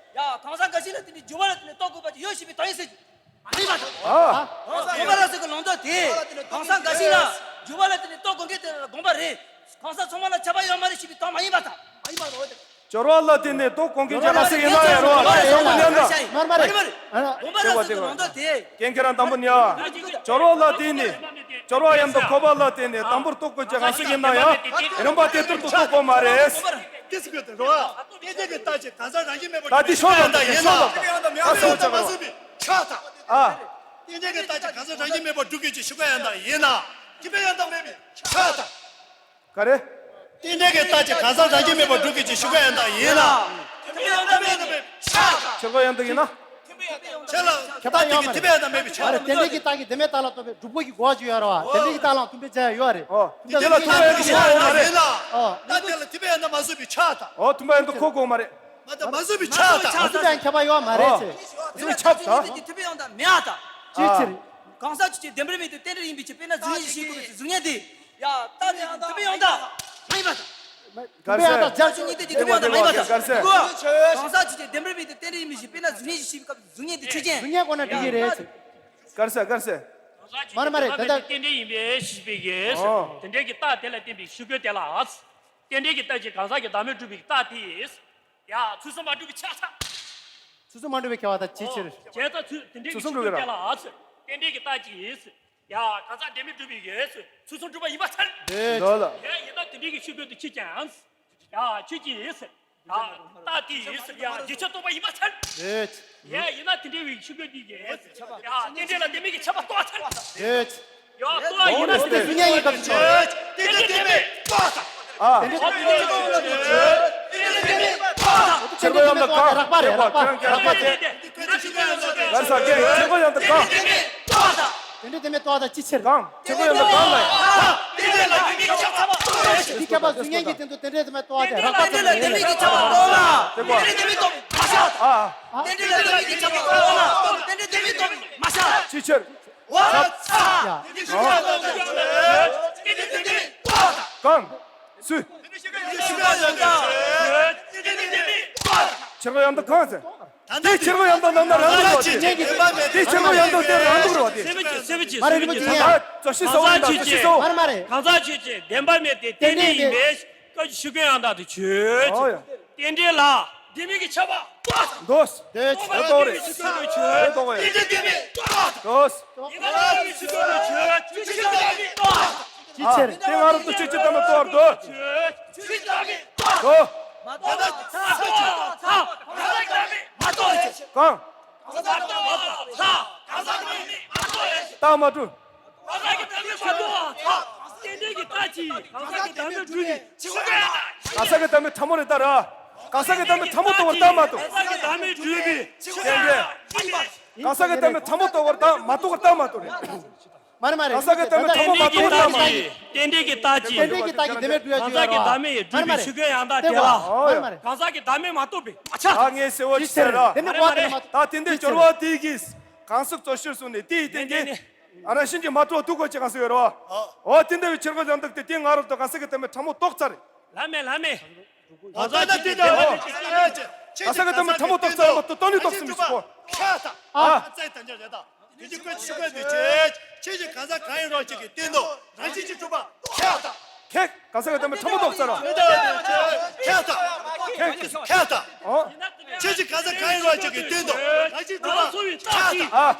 གང་ཟག་འགའ་ཞིག་ལ་བརྟེན་ནས་འགྱུར་བ་ལ་བརྟེན་ནས་རྟོགས་དགོས་པ་ཅིག་ཡོད་ཞེས་པའི་དོན་ཡིན་ཟེར་གྱི། མ་ཡིན་པ་དང་། ཨ། དགོངས་པ་རབ་གསལ་གྱི་ལུང་དོན་དེ། གང་ཟག་འགའ་ཞིག་ལ་འགྱུར་བ་ལ་བརྟེན་ནས་རྟོགས་དགོས་མཁན་དེ་ལ་དགོངས་པ་རེད། གང་ཟག་ཚང་མ་ལ་ཁྱབ་པ་ཡོད་མ་རེད་ཞེས་པའི་དོན་མ་ཡིན་པ་དང་། མ་ཡིན་པ་དང་། སྦྱོར་བ་ལ་བརྟེན་ནས་རྟོགས་དགོས་མཁན་ཅིག་མ་ཟེར་ཡིན་ན་ཡང་རོ། ཨ་རེ་ཡིན་ན། མ་རེད་མ་རེད། དགོངས་པ་རབ་གསལ་གྱི་ལུང་དོན་དེ། རྐྱེན་ཁྱེད་རང་དང་པོ་ནི་ཨ། སྦྱོར་བ་ལ་བརྟེན་ནས། སྦྱོར་བ་ཡང་དག་ཁོ་པ་ལ་བརྟེན་ནས་དང་པོར་རྟོགས་དགོས་ཀྱི་གང་ཟག་ཡིན་ན་ཡང་རིམ་པ་དེ་ལྟར་དུ་རྟོགས་དགོས་མ་རེད། དེ་སྲིད་དུ་རོ། རྟེན་འབྲེལ་གྱི་རྟགས་ཀྱིས་གང་ཟག་རང་བཞིན་མེད་པར་ད་དེ་ཤོག་ལ་ད་ཤོག་ལ་ད་ཤོག་ལ་ད་མ་བཟོད་པའི་ཆགས་དང་། ཨ། རྟེན་འབྲེལ་གྱི་རྟགས་ཀྱིས་གང་ཟག་རང་བཞིན་མེད་པར་སྒྲུབ་དགོས་ཀྱི་ཤུགས་ཡང་དག་ཡིན་ན། ཐེག་པའི་ཡང་དག་མེད་པའི་ཆགས་དང་། ག་རེ། རྟེན་འབྲེལ་གྱི་རྟགས་ཀྱིས་གང་ཟག་རང་བཞིན་མེད་པར་སྒྲུབ་དགོས་ཀྱི་ཤུགས་ཡང་དག་ཡིན་ན། ཐེག་པའི་ཡང་དག་མེད་པའི་ཆགས་དང་། ཕྱིར་རྒོལ་ཡང་དག་ཡིན་ན། ཁྱེད་ལ་ཁྱད་པར་ཡོད་མ་རེད། ཐེག་པའི་ཡང་དག་མེད་པའི་ཆགས་དང་། རྟེན་འབྲེལ་གྱི་རྟགས་ཀྱིས་བདེན་པའི་རྟགས་ལ་ལྟོས་པའི་སྒྲུབ་པོ་གི་གོ་བ་ཅིག་ཡོད་རེད་བ། རྟེན་འབྲེལ་གྱི་རྟགས་ལའང་མཐུན་དཔེ་བྱ་ཡ་ཡོད་རེད། ཨོ། དེ་ལ་ཐེག་པའི་ཡང་དག་ཡིན་ན་རེད་ལ། ཨོ། ད་དེ་ལ་ཐེག་པའི་ཡང་དག་མ་བཟོད་པའི་ཆགས་དང་། ཨོ། མཐུན་པ་ཡང་དག་ཁོ་དགོས་མ་རེད། མ་དག་མ་བཟོད་པའི་ཆགས་དང་། མ་བཟོད་པའི་ཁྱད་པར་ཡོད་མ་རེད་ཅེས། ཨོ། བཟོད་པའི་ཆགས་དང་། ཐེག་པའི་ཡང་དག་མེད་ཨ་དང་། ཅིའི་ཕྱིར། གང་ཟག་ཆོས་ཅན། བདེན་པར་མེད་དེ་རྟེན་འབྲེལ་ཡིན་པའི་ཕྱིར། དཔེར་ན་གཟུགས་བརྙན་བཞིན་ཞེས་བཀོད་པའི་གཟུགས་བརྙན་དེ། ཡ། རྟགས་དེ་ཐེག་པའི་ཡང་དག་མ་ཡིན་པ་དང་། ག་རེ་ཟེར། རྟགས་ཆོས་ཉིད་དེ་ཐེག་པའི་ཡང་དག་མ་ཡིན་པ་དང་། ག་རེ་ཟེར། གང་ཟག་ཆོས་ཅན། བདེན་པར་མེད་དེ་རྟེན་འབྲེལ་ཡིན་པའི་ཕྱིར། དཔེར་ན་གཟུགས་བརྙན་བཞིན་ཞེས་བཀོད་པའི་གཟུགས་བརྙན་དེ་ཆོས་ཅན། གཟུགས་བརྙན་ཁོ་ན་འགྲིག་གི་རེད། ག་རེ་ཟེར། ག་རེ་ཟེར། གང་ཟག་ཆོས་ཅན། མ་རེད་མ་རེད། བདེན་པར་མེད་དེ་རྟེན་འབྲེལ་ཡིན་པའི་ཕྱིར་པའི་གེ། ཨོ། དེ་འདྲའི་གི་རྟགས་དེ་ལ་བརྟེན་པའི་ཤུགས་རྒྱུ་དེ་ལ། རྟེན་འབྲེལ་གྱི་རྟགས་ཀྱིས་གང་ཟག་གི་བདག་མེད་སྒྲུབ་པའི་རྟགས་དེ། ཡ། ཚུལ་གསུམ་མ་གྲུབ་པའི་ཆགས་དང་། ཚུལ་གསུམ་མ་གྲུབ་པའི་ཁྱད་པར་དང་། ཅིའི་ཕྱིར། བྱས་ཙང་ཚུལ་དེ་འདྲའི་ཚུལ་གསུམ་གྲུབ་པའི་ར། ཤུགས་རྒྱུ་དེ་ལ། རྟེན་འབྲེལ་གྱི་རྟགས་ཀྱིས། ཡ། གང་ཟག་བདག་མེད་སྒྲུབ་པའི་གེ། ཚུལ་གསུམ་གྲུབ་པ་ཡིན་པར་ཐལ། འདོད་ལ། ཡ། ཡིན་ན་དེ་འདྲའི་གི་ཤུགས་རྒྱུ་དེ་ཆོས་ཅན། ཡ། ཆོས་ཅན། ཡ། རྟགས་དེ་ཡིས། ཡ། རྗེས་ཁྱབ་རྟོགས་པ་ཡིན་པར་ཐལ། འདོད། ཡ། ཡིན་ན་དེ་འདྲའི་གི་ཤུགས་རྒྱུ་དེ་གེ། ཡ། རྟེན་འབྲེལ་ལ་བདེན་མེད་ཀྱི་ཁྱབ་པ་རྟོགས་ཐལ། འདོད། ཡ། རྟོགས་ཡིན་ན་དེ་འདྲའི་གི་ཤུགས་རྒྱུ་དེ་གེ། རྟེན་འབྲེལ་བདེན་མེད་རྟོགས་ཐལ། ཨ། ཕྱིར་རྒོལ་ཡང་དག་གང་། རགས་པ་རེད། རགས་པ། རགས་པ་དེ། ག་རེ་ཟེར། ཕྱིར་རྒོལ་ཡང་དག་གང་། རྟེན་འབྲེལ་བདེན་མེད་རྟོགས་ཐལ། ཅིའི་ཕྱིར། གང་། ཕྱིར་རྒོལ་ཡང་དག་གང་ལ། འདི་ཁྱད་པར་གཟུགས་བརྙན་གྱི་སྟེང་དུ་རྟེན་འབྲེལ་བདེན་མེད་རྟོགས་ཏེ། རགས་པ་ཙམ་ལ་ཡིན་ལ། ཨ། རྟེན་འབྲེལ་བདེན་མེད་རྟོགས་མ་བྱ། ཅིའི་ཕྱིར། ཡ། གང་། སུས། ཕྱིར་རྒོལ་ཡང་དག་གང་ཟེར། དེ་ཕྱིར་རྒོལ་ཡང་དག་ལབ་ན་རང་སྡུག་རེད་བ་དེ། དེ་ཕྱིར་རྒོལ་ཡང་དག་དེ་རང་སྡུག་རེད་བ་དེ། སེམས་ཀྱི་སེམས་ཀྱི་མ་རེད། རིན་པོ་ཆེ་ཡ། བརྗོད་གཞི་གཙོ་བོ་ཡིན་ད། བརྗོད་གཞི་གཙོ་བོ། མ་རེད་མ་རེད། གང་ཟག་ཆོས་ཅན། བདེན་པར་མེད་དེ་རྟེན་འབྲེལ་ཡིན་པའི་སྐབས་ཀྱི་ཤུགས་རྒྱུ་ཡང་དག་དེ་ཆོས། ཨོ་ཡ། རྟེན་འབྲེལ་ལ། བདེན་མེད་ཀྱི་ཁྱབ་པ་རྟོགས། འདོད། འདོད། རྟོགས་རེད། ཆོས་ཅན། རྟོགས་རེད། རྟེན་འབྲེལ་བདེན་མེད་རྟོགས། འདོད། ཡིན་ན་ཡང་མི་ཆོས་ཅན། ཆོས་ཅན། རྟེན་ང་རང་དུ་ཆོས་ཅན། བདེན་མེད་རྟོགས། འདོད། ཆོས་ཅན། འདོད། མ་རྟོགས་ན་ཚ། ཚ། གང་། གང་། རྟགས་མ་གྲུབ། གང་ཟག་གི་བདག་མེད་ཕྲ་མོ་རེད་ད་ར། གང་ཟག་གི་བདག་མེད་ཕྲ་མོ་རྟོགས་པར་གདའ་མ་གཏོགས། གང་ཟག་གི་བདག་མེད་སྒྲུབ་པའི་ཆོས་ལ་ཡིན་པ། གང་ཟག་གི་བདག་མེད་ཕྲ་མོ་རྟོགས་པར་གདའ་མ་གཏོགས་པར་གདའ་མ་གཏོགས་རེད། མ་རེད་མ་རེད། གང་ཟག་གི་བདག་མེད་ཕྲ་མོ་མ་རྟོགས་པར་གདའ་མ་གཏོགས། རྟེན་འབྲེལ་གྱི་རྟགས་ཀྱིས། རྟེན་འབྲེལ་གྱི་རྟགས་ཀྱིས་བདེན་མེད་སྒྲུབ་ཡ་ཅིག་ཡོད་རེད་བ། གང་ཟག་གི་བདག་མེད་སྒྲུབ་པའི་ཆོས་སྐད་ཡང་དག་དེ་ལ། མ་རེད་མ་རེད། གང་ཟག་གི་བདག་མེད་མ་རྟོགས་པའི། ཨ་ཆ། ཨ་ངས་ཟེར་བ་ཅི་ཟེར་ར། དེ་ནི་ཨ་ནི་མ་མ་རེད། རེད། ད་དེ་འདྲའི་སྦྱོར་བ་དེ་གིས་གང་ཟག་རྩོད་ཕྱིར་སོང་ནས་དེ་ཡི་སྟེང་གི་ཨ་རང་བཞིན་གྱིས་མ་གྲུབ་པ་སྡུག་དགོས་ཅེས་གང་ཟག་ཡོད་རེད་བ། འོ་དེ་འདྲ་བའི་ཕྱིར་གོ་ལམ་དུ་དེ་དེ་ང་རོ་དང་གང་ཟག་གི་བདག་མེད་ཕྲ་མོ་རྟོགས་ཚར་རེད། ལ་མེ་ལ་མེ། ཨོ་ད་ལྟ་དེ་འདྲ་ཨོ། གང་ཟག་གི་བདག་མེད་ཕྲ་མོ་རྟོགས་ཚར་མ་གཏོགས་སྟོང་ནས་རྟོགས་ཟིན་མི་ཤེས་གོ། ཁྱད་ད། ཨ། ཨ་ཙེ་ད་འཇོག་རེད་ད། དེ་ཅི་ཀོ་ཆི་ཀོ་དེ་ཆེ། ཆེ་ཞིག་གང་ཟག་གང་ཡིན་རོགས་ཅིག་གི་སྟེང་དུ་རང་བཞིན་གྱིས་གྲུབ་པ་ཁྱད་ད། ཁྱེད་གང་ཟག་གི་བདག་མེད་ཕྲ་མོ་རྟོགས་ཚར་རོ། ཁྱད་ད། ཁྱད་ད། ཨོ། ཆེ་ཞིག་གང་ཟག་གང་ཡིན་རོགས་ཅིག་གི་སྟེང་དུ་རང་བཞིན་གྲུབ་པ་ཁྱད་ད། ཨ།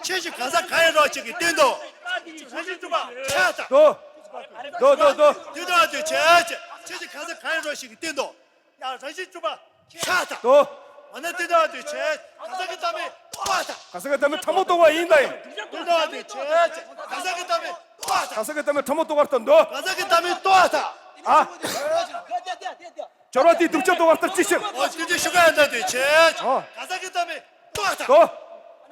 ཆེ་ཞིག་གང་ཟག་གང་ཡིན་རོགས་ཅིག་གི་སྟེང་དུ་རང་བཞིན་གྲུབ་པ་ཁྱད་ད། དོ། དོ་དོ་དོ། དེ་དག་དེ་ཆེ་ཆེ་ཆེ་ཞིག་གང་ཟག་གང་ཡིན་རོགས་ཅིག་གི་སྟེང་དུ། ཡང་རང་བཞིན་གྲུབ་པ་ཁྱད་དང་། དོ། འོ་ན་དེ་དག་དེ་ཆེ་གང་ཟག་གི་བདག་མེད་རྟོགས་པ་དང་། གང་ཟག་གི་བདག་མེད་ཕྲ་མོ་རྟོགས་པ་ཡིན་དང་ཡིན། དེ་དག་དེ་ཆེ་གང་ཟག་གི་བདག་མེད་རྟོགས་པ་དང་། གང་ཟག་གི་བདག་མེད་ཕྲ་མོ་རྟོགས་པ་ལྟར་འདོད། གང་ཟག་གི་བདག་མེད་རྟོགས་པ་དང་། ཨ། སྦྱོར་བ་དེའི་བསྒྲུབ་བྱ་རྟོགས་པ་ལྟར་ཅི་ཕྱིར། འོ་དེ་དེ་ཞུ་ག་ཡང་དག་དེ་ཆེ་ཨོ། གང་ཟག་གི་བདག་མེད་རྟོགས་པ་དང་། དོ།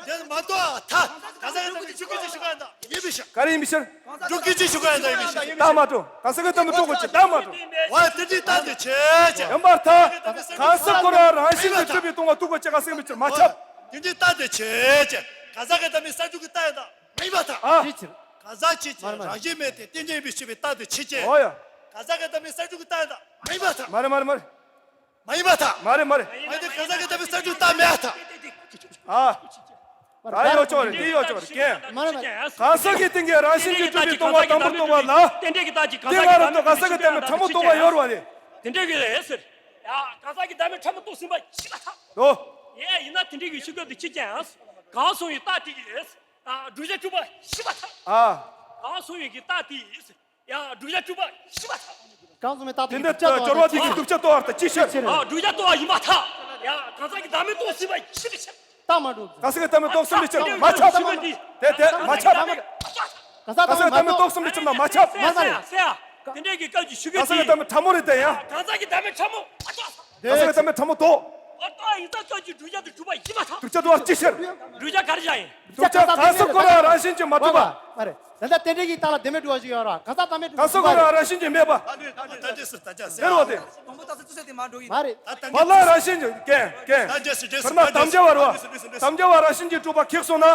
དེ་མ་གཏོགས་ཐ། གང་ཟག་གི་བདག་མེད་ཆུ་ཀུན་གྱི་ཞུ་ག་ཡང་དག་ཡིན་པའི་ཕྱིར། ག་རེ་ཡིན་པའི་ཕྱིར། འགྲོ་ཀུན་གྱི་ཞུ་ག་ཡང་དག་ཡིན་པའི་ཕྱིར། རྟགས་མ་གྲུབ། གང་ཟག་གི་བདག་མེད་གྲུབ་དགོས་ཀྱི་རྟགས་མ་གྲུབ། འོ་དེ་འདྲའི་རྟགས་དེ་ཆེ་ཆེ། ཡིན་པར་ཐལ། གང་ཟག་ཁོ་རང་རང་བཞིན་གྱིས་གྲུབ་པའི་སྟོང་པ་སྡུག་གོ་ཅེས་གང་ཟག་མི་ཕྱིར་མ་ཁྱབ། དེ་འདྲའི་རྟགས་དེ་ཆེ་ཆེ། གང་ཟག་གི་བདག་མེད་གསར་འཇུག་གི་རྟགས་ཡང་དག་མ་ཡིན་པར་ཐལ། ཨ། ཅིའི་ཕྱིར། གང་ཟག་ཅིའི་ཕྱིར། མ་རེད་མ་རེད། རང་བཞིན་མེད་དེ་རྟེན་ཅན་ཡིན་པའི་ཕྱིར་བའི་རྟགས་དེ་ཆེ་ཆེ། འོ་ཡ། གང་ཟག་གི་བདག་མེད་གསར་འཇུག་གི་རྟགས་ཡང་དག་མ་ཡིན་པར་ཐལ། མ་རེད་མ་རེད་མ་རེད། མ་ཡིན་པར་ཐལ། མ་རེད་མ་རེད། མ་ཡིན་ཏེ་གང་ཟག་གི་བདག་མེད་གསར་འཇུག་རྟགས་མེད་པར་ཐལ། ཨ། ད་ཡོད་ཆོག་རེད། དེ་ཡོད་ཆོག་རེད། རྐྱེན། མ་རེད་མ་རེད། གང་ཟག་གི་སྟེང་གི་རང་བཞིན་གྱིས་གྲུབ་པའི་སྟོང་པ་དང་པོར་རྟོགས་པ་ལ། རྟེན་འབྲེལ་གྱི་རྟགས་ཀྱིས་གང་ཟག་གི་བདག་མེད་ཕྲ་མོ་རྟོགས་པ་ཡོད་རེད་བ་ལས། དེ་འདྲ་གི་རེད་ཟེར། ཡ། གང་ཟག་གི་བདག་མེད་ཕྲ་མོ་རྟོགས་ཟིན་པ་ཤེས་པར་ཐལ། དོ། ཡ། ཡིན་ན་དེ་འདྲ་གི་ཤེས་དགོས་དེ་ཅི་ཀྱང་། གང་གསུངས་པའི་རྟགས་དེ་གིས། བསྒྲུབ་བྱ་གྲུབ་པ་ཤེས་པར་ཐལ། ཨ། གང་གསུངས་པའི་གི་རྟགས་དེ་གིས། ཡང་བསྒྲུབ་བྱ་གྲུབ་པ་ཤེས་པར་ཐལ། གང་གསུངས་པའི་རྟགས་དེ་དེ་འདྲ་སྦྱོར་བ་དེ་གི་བསྒྲུབ་བྱ་རྟོགས་པར་ཐལ། ཅི་ཕྱིར། ཨ། བསྒྲུབ་བྱ་རྟོགས་པ་ཡིན་པར་ཐལ། ཡང་གང་ཟག་གི་བདག་མེད་རྟོགས་ཟིན་པ་ཤེས་པར་ཐལ། རྟགས་མ་གྲུབ། གང་ཟག་གི་བདག་མེད་རྟོགས་ཟིན་པའི་ཕྱིར་མ་ཁྱབ། དེ་དེ་མ་ཁྱབ། གང་ཟག་གི་བདག་མེད་རྟོགས་ཟིན་པའི་ཕྱིར་ན་མ་ཁྱབ། མ་མ་རེད། དེ་འདྲའི་གི་སྐབས་ཀྱི་ཤུགས་གང་ཟག་གི་བདག་མེད་ཕྲ་མོ་རེད་དེ་ཡང་། གང་ཟག་གི་བདག་མེད་ཕྲ་མོ་མ་ཁྱབ། གང་ཟག་གི་བདག་མེད་ཕྲ་མོ་རྟོགས། འོ་རྟོགས་ཡིན་ཙང་སྐབས་ཀྱི་བསྒྲུབ་བྱ་དེ་གྲུབ་པ་ཡིན་པར་ཐལ། བསྒྲུབ་བྱ་རྟོགས་པ་ཅི་ཕྱིར། བསྒྲུབ་བྱ་ག་རེ་བཞག་ཡིན། བསྒྲུབ་བྱ་གང་ཟག་ཁོ་རང་རང་བཞིན་གྱིས་མ་གྲུབ་པ། མ་རེད། ད་ལྟ་རྟེན་འབྲེལ་གྱི་རྟགས་ལ་བདེན་མེད་སྒྲུབ་པ་ཞིག་ཡོད་རེད་བ། གང་ཟག་བདག་མེད་སྒྲུབ་པ། གང་ཟག་ཁོ་རང་རང་བཞིན་གྱིས་མེད་པ། ད་འདྲ་ཟེར་ད་འདྲ་ཟེར། དེ་རོ་དེ། དང་པོ་རྟགས་གསལ་ཅི་ཟེར་དེ་མ་འགྲོ་གི་ཡིན། མ་རེད། ད་ད་བ་ལ་རང་བཞིན་གྱིས་ཀྱེ་ཀྱེ། ད་འདྲ་ཟེར་འདྲ་ཟེར། བར་མ་དམ་བཅའ་བ་རེད་བ། དམ་བཅའ་བ་རང་བཞིན་གྱིས་གྲུབ་པ་ཁེགས་སོང་ན།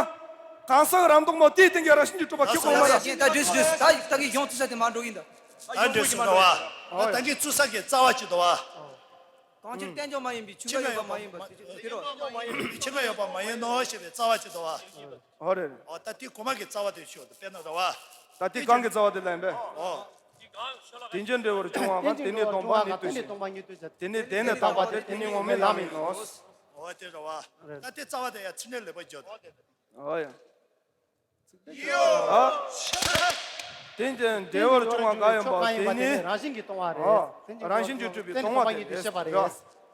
གང་ཟག་རང་སྟོང་པ་དེའི་སྟེང་གི་རང་བཞིན་གྱིས་གྲུབ་པ་ཁེགས་དགོས་མ་རེད། ད་འདྲ་ཟེར་འདྲ་ཟེར། ད་ད་གི་ཡོང་ཚུལ་ས་དེ་མ་འགྲོ་གི་ཡིན་ད། ད་འདྲ་ཟེར་ད་བ། ད་ད་གི་ཚུལ་ས་གི་རྩ་བ་གཅིག་ད་བ། གང་ཕྱིར་རྟེན་འབྱུང་མ་ཡིན་པའི་ཕྱིར་ན་ཡོད་པ་མ་ཡིན་པ་དེ་རོ། ཕྱིར་ན་ཡོད་པ་མ་ཡིན་ནོ་ཞེས་པའི་རྩ་བ་གཅིག་ད་བ། ཨོ་རེད། ཨོ་ད་དེ་གོང་མ་གི་རྩ་བ་དེ་ཤོད་དུ་དཔེར་ན་ར་བ། ད་དེ་གང་གི་རྩ་བ་དེ་ལ་ཡིན་པས། ཨོ། རྟེན་ཅན་འབྲེལ་བར་འབྱུང་བ་གང་། དེ་ནི་སྟོང་པ་ཉིད་དུ་ཤེས། དེ་ནི་དེ་ནི་རྟག་པ་སྟེ། དེ་ནི་དངོས་མེད་ལམ་ཡིན་ནོ། ཨོ་དེ་ར་བ། ད་དེ་རྩ་བ་དེ་ཡ་ཚིག་ནས་ལེགས་པར་བརྗོད། ཨོ་ཡ། ཨ། རྟེན་ཅན་འབྲེལ་བར་འབྱུང་བ་གང་ཡིན་པ་དེ་ནི། རང་བཞིན་གྱིས་སྟོང་པ་རེད། ཨོ། རང་བཞིན་གྱིས་གྲུབ་པའི་སྟོང་པ་ཉིད་དུ་ཤེས་པ་རེད།